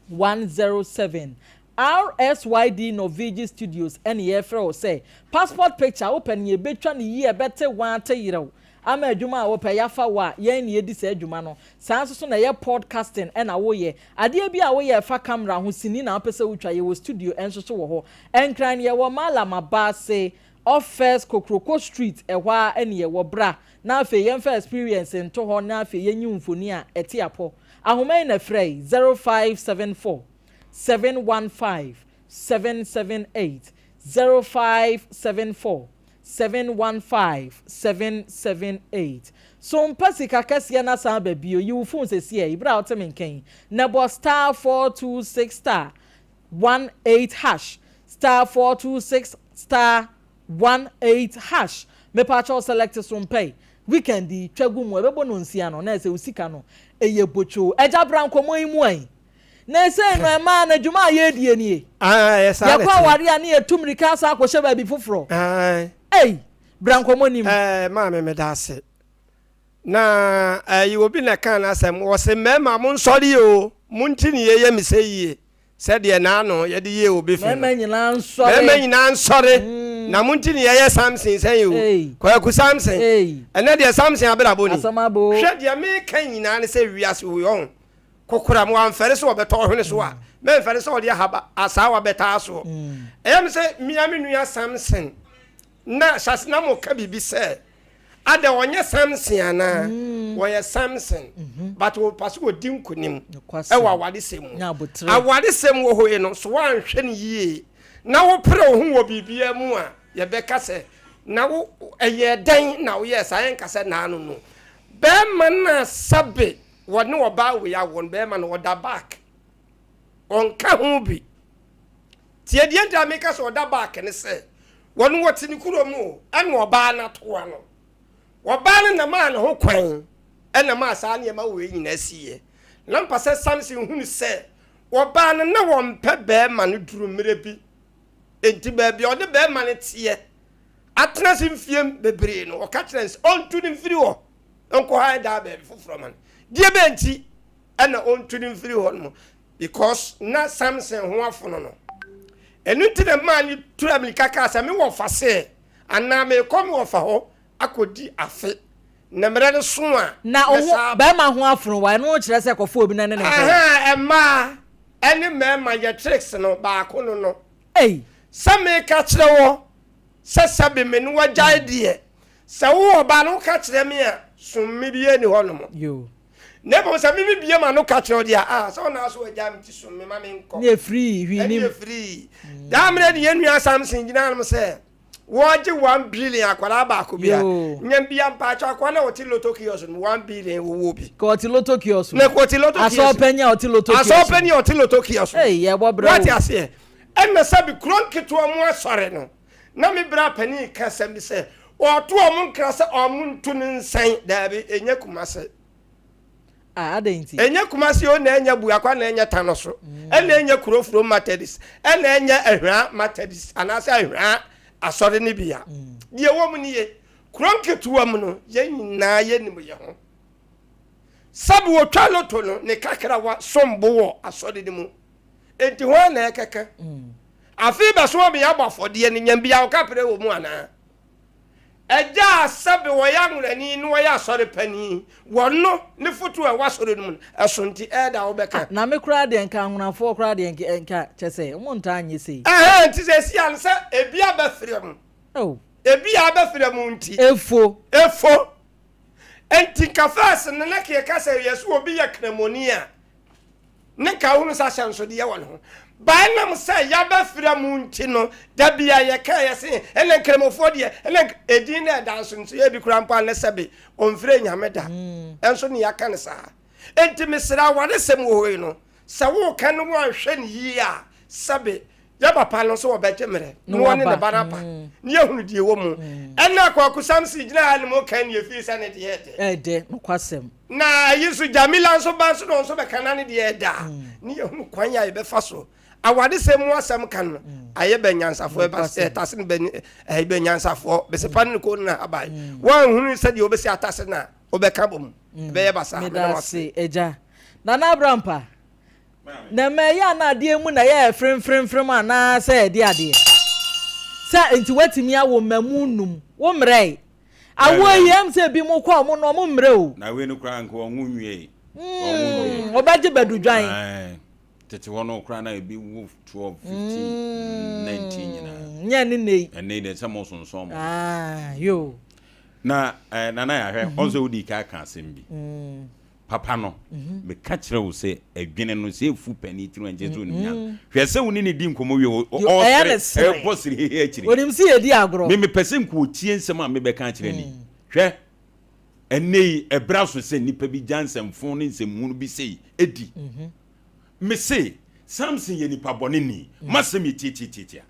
107. RSYD Norvigi Studios ɛne yɛfrɛ wo sɛ passport picture wopɛ no, yɛbɛtwa no yie, ɛbɛte wɔn ate yerɛw ama adwuma a wopɛ yɛafa wo a, yɛn ne yɛdi saa adwuma no. Saa nso so na ɛyɛ podcasting ɛna woyɛ adeɛ bi a woyɛ ɛfa camera ho, sini na wopɛ sɛ wotwa, yɛwɔ studio ɛnso so wɔ hɔ. Ɛnkran yɛwɔ Malam Abaase, off First Kokroko Street, ɛhɔ a ɛne yɛwɔ. Bra na afei yɛmfa experience nto hɔ na afei yɛnyi mfoni a ɛte apɔ. Ahoma yi na frɛ yi, 0574 715 778, 0574 715 778. So mpa sika kɛseɛ na san ba bio. Yi wo phone sɛsiɛ yi berɛ a wote me nkan na bɔ *426 *18 hash, *426 *18 hash. Mepaakyɛw, select so mpa yi. Weekend yi twa gu mu, ɛbɛbɔ no nsia no na ɛsɛ wo sika no ɛyɛ botwoo. Ɛgya, bra nkɔmmɔ yi mu ayi na ɛsɛ no ɛmaa no adwuma a yɛredie nie. Yɛkɔ aware a ne yɛtu mmirika asa akɔhyɛ baabi foforɔ. Ei, bra nkɔmmɔ nim. Maame, meda ase. Na ɛyi obi na kan n'asɛm, wɔsɛ mmarima mo nsɔre o, mo nti ne yɛyɛ me sɛ yie sɛdeɛ n'ano yɛde yie obi fi no. Mmarima nyinaa nsɔre. Mmarima nyinaa nsɔre na mo nti ne yɛyɛ Samson sɛn yi o, Kwaku Samson. Ɛnɛ deɛ Samson abrabɔ ni. Hwɛ, deɛ meka nyinaa ne sɛ wiase wo yɔn kokoram wamfɛre sɛ ɔbɛtɔ ɔhwene so a, mɛmfɛre sɛ ɔde ahaba asaawa bɛtaa soɔ. Ɛyɛ me sɛ mia me nua Samson na hyɛse na moka biribi sɛ ada ɔnyɛ Samson anaa wɔyɛ Samson, but wɔpa so wɔdi nkonim ɛwɔ awaresɛm mu. Awaresɛm wɔ hɔ yi no so, woanhwɛ no yie na wopere wo ho wɔ biribiara mu a, yɛbɛka sɛ na wo ɛyɛ dɛn na woyɛɛ saa. Yɛnka sɛ naano no bɛrima no a sɛbe wɔne ɔbaa wei awo no, bɛrima no ɔda back, ɔnka ho bi. Tie, deɛ nti a meka sɛ ɔda back ne sɛ wɔn wɔte ne kurom o, ɛna ɔbaa no atoa no, ɔbaa no nam a ne ho kwan ɛna maa saa nneɛma wei nyinaa siiɛ. Na mpa sɛ Samson hunu sɛ ɔbaa no na wɔmpɛ bɛrima no duru mmerɛ bi, nti baabi a ɔde bɛrima no teɛ atena se mfie bebree no, ɔka kyerɛ no sɛ ɔntu no mfiri hɔ nkɔ ha daa baabi foforɔ ma no. Deɛ bɛn nti ɛna ɔntu no mfiri hɔ no? Because na Samson ho afono no. Ɛno nti na maa ne tura mirika kaa sɛ mewɔ fa sɛ anaa merekɔ me wɔfa hɔ akɔdi afe na mmerɛ no so a. Na ɔho bɛrima ho afono wa, ɛno kyerɛ sɛ kɔfo obi na ne ne nkɔ. Mmaa ɛne mmarima yɛ tricks no baako no. Ei. Sɛ meka kyerɛ wɔ sɛ sɛbe me no wagyae deɛ, sɛ wowɔ ɔbaa no woka kyerɛ me a, som me bi ani hɔ nom. Yo. Na mmom sɛ me mebue m'ano ka kyerɛ wo deɛ a, ah, sɛ wo naa so agyaa me ti som me ma menkɔ. Ne ɛfirii hwee nim. Ɛne ɛfirii. Daa mmerɛ de yɛn nua Samson gyina hanom sɛ wɔregye 1 billion akwadaa baako bi a. Nya bia mpaakyɛ akwadaa na ɔte lotto kiosk no 1 billion wɔwɔ bi. Ka ɔte lotto kiosk. Na ka ɔte lotto kiosk. Asɔɔpɛni a ɔte lotto kiosk. Asɔɔpɛni a ɔte lotto kiosk. Ee yɛ bɔ brɛ o. Wate aseɛ. Ɛna sɛbi kuro nketewa mu asɔre no na me bra panin ka asɛm bi sɛ ɔto ɔmo nkra sɛ ɔmo nto ne nsan daabi ɛnyɛ Kumase. Ah, adɛn nti? Ɛnyɛ Kumasi o na ɛnyɛ Buakwa na ɛnyɛ Tano so ɛna ɛnyɛ Kurofuro Methodist ɛna ɛnyɛ Ahwea Methodist anaasɛ Ahwea asɔre no bi a. Deɛ ɛwɔ mu nie, kuro nketewa mu no yɛn nyinaa yɛnim yɛn ho. Sɛbi wɔtwa loto no ne kakrawa som bo wɔ asɔre no mu. Enti hwan na ɛkɛka? Afei bɛso ama yɛabɔ afɔdeɛ no, nyambia wo kaprɛ wɔ mu anaa? Agya a sɛbe ɔyɛ anwonani na ɔyɛ asɔre panin, wɔ no ne foto a ɛwɔ asɔre no mu no, ɛso nti ɛɛda a wobɛka. Ah, na me koraa deɛ nka anwonafoɔ koraa deɛ nka, nka kyɛ sɛ wɔn ntaa nyɛ sei. Ɛhɛn, nti seesei a no sɛ ebi abɛfrɛ mu. Oh. Ebi a abɛfrɛ mu nti. Efo. Efo. Nti nka first no na ka yɛka sɛ yɛse obi yɛ kramoni a, ne nka wohunu sɛ ahyɛnsodeɛ wɔ ne ho. Ba ɛnam sɛ yɛabɛfra mu nti no, da bi a yɛka yɛse ɛna nkramofoɔ deɛ, ɛna edin na ɛda nso nso yɛ bi koraa mpo a ne sɛbe ɔmfrɛ Nyame da. Ɛnso ne yɛaka no saa. Enti mesrɛ awaresɛm wɔ hɔ yi no, sɛ woka ne woanhwɛ no yie a, sɛbe yɛ papa no nso ɔbɛgye mmerɛ na ɔne ne ba no aba ne yɛhunu deɛ ɛwɔ mu. Ɛna Kwaku Samson gyina ha ne mu ka ne ɛfiri sɛ ne deɛ ɛdɛ. Ɛdɛ, nokwasɛm. Na ayi nso Jamila nso ba nso na ɔnso bɛka na ne deɛ ɛdɛ a, ne yɛhunu kwan a yɛbɛfa so. Awadesɛm mu asɛm ka no, ayɛ bɛ nyansafoɔ, ɛba ɛtase no bɛ ɛyɛ bɛ nyansafoɔ, bɛsɛ ne kɔn na abae. Wɔanhunu sɛdeɛ wɔbɛsi atase no a, wɔbɛka bɔ mu. Ɛbɛyɛ basaa. Meda ase, agya. Nana Abrampa, Na ɛma ɛyɛ a na adeɛ mu na ɛyɛ fremfremfrem anaasɛ ɛde adeɛ. Sɛ nti woatumi awo mmamu num, wo mmerɛe. Awoɔ yi ɛm sɛ ebi mo kɔ ɔmo no ɔmo mmerɛ o. Na wei no koraa nka ɔnwo nwiei. Ɔnwo nwiei. Ɔbɛgye badudwan. Ae. Tete hɔ no koraa na ebi wo 12, 15, 19 nyinaa. Nyɛ ne nnɛ yi. Ɛnnɛ yi deɛ sɛ mo sonsɔn mo. Ah, yoo. Na eh, Nana Yahwɛ, ɔn sɛ wodii kan ka asɛm bi. Papa no, meka kyerɛ wo sɛ, ɛdwene no, sɛ efu panin tirim a, ɛnkyerɛ sɛ onim nyansa. Hwɛ sɛ wo ne no di nkɔmmɔ wie, ɔresere, ɛrebɔ sere hehe akyiri. Onim sɛ yɛdi agorɔ. Me, mepɛ sɛ nka otie nsɛm a mebɛka akyerɛ no yi. Hwɛ, ɛnnɛ yi, ɛberɛ aso sɛ nnipa bi gya nsɛmfo ne nsɛmhunu bi sei di. Mese, Samson yɛ nipa bɔneni. M'asɛm yɛ tiatiatiatia.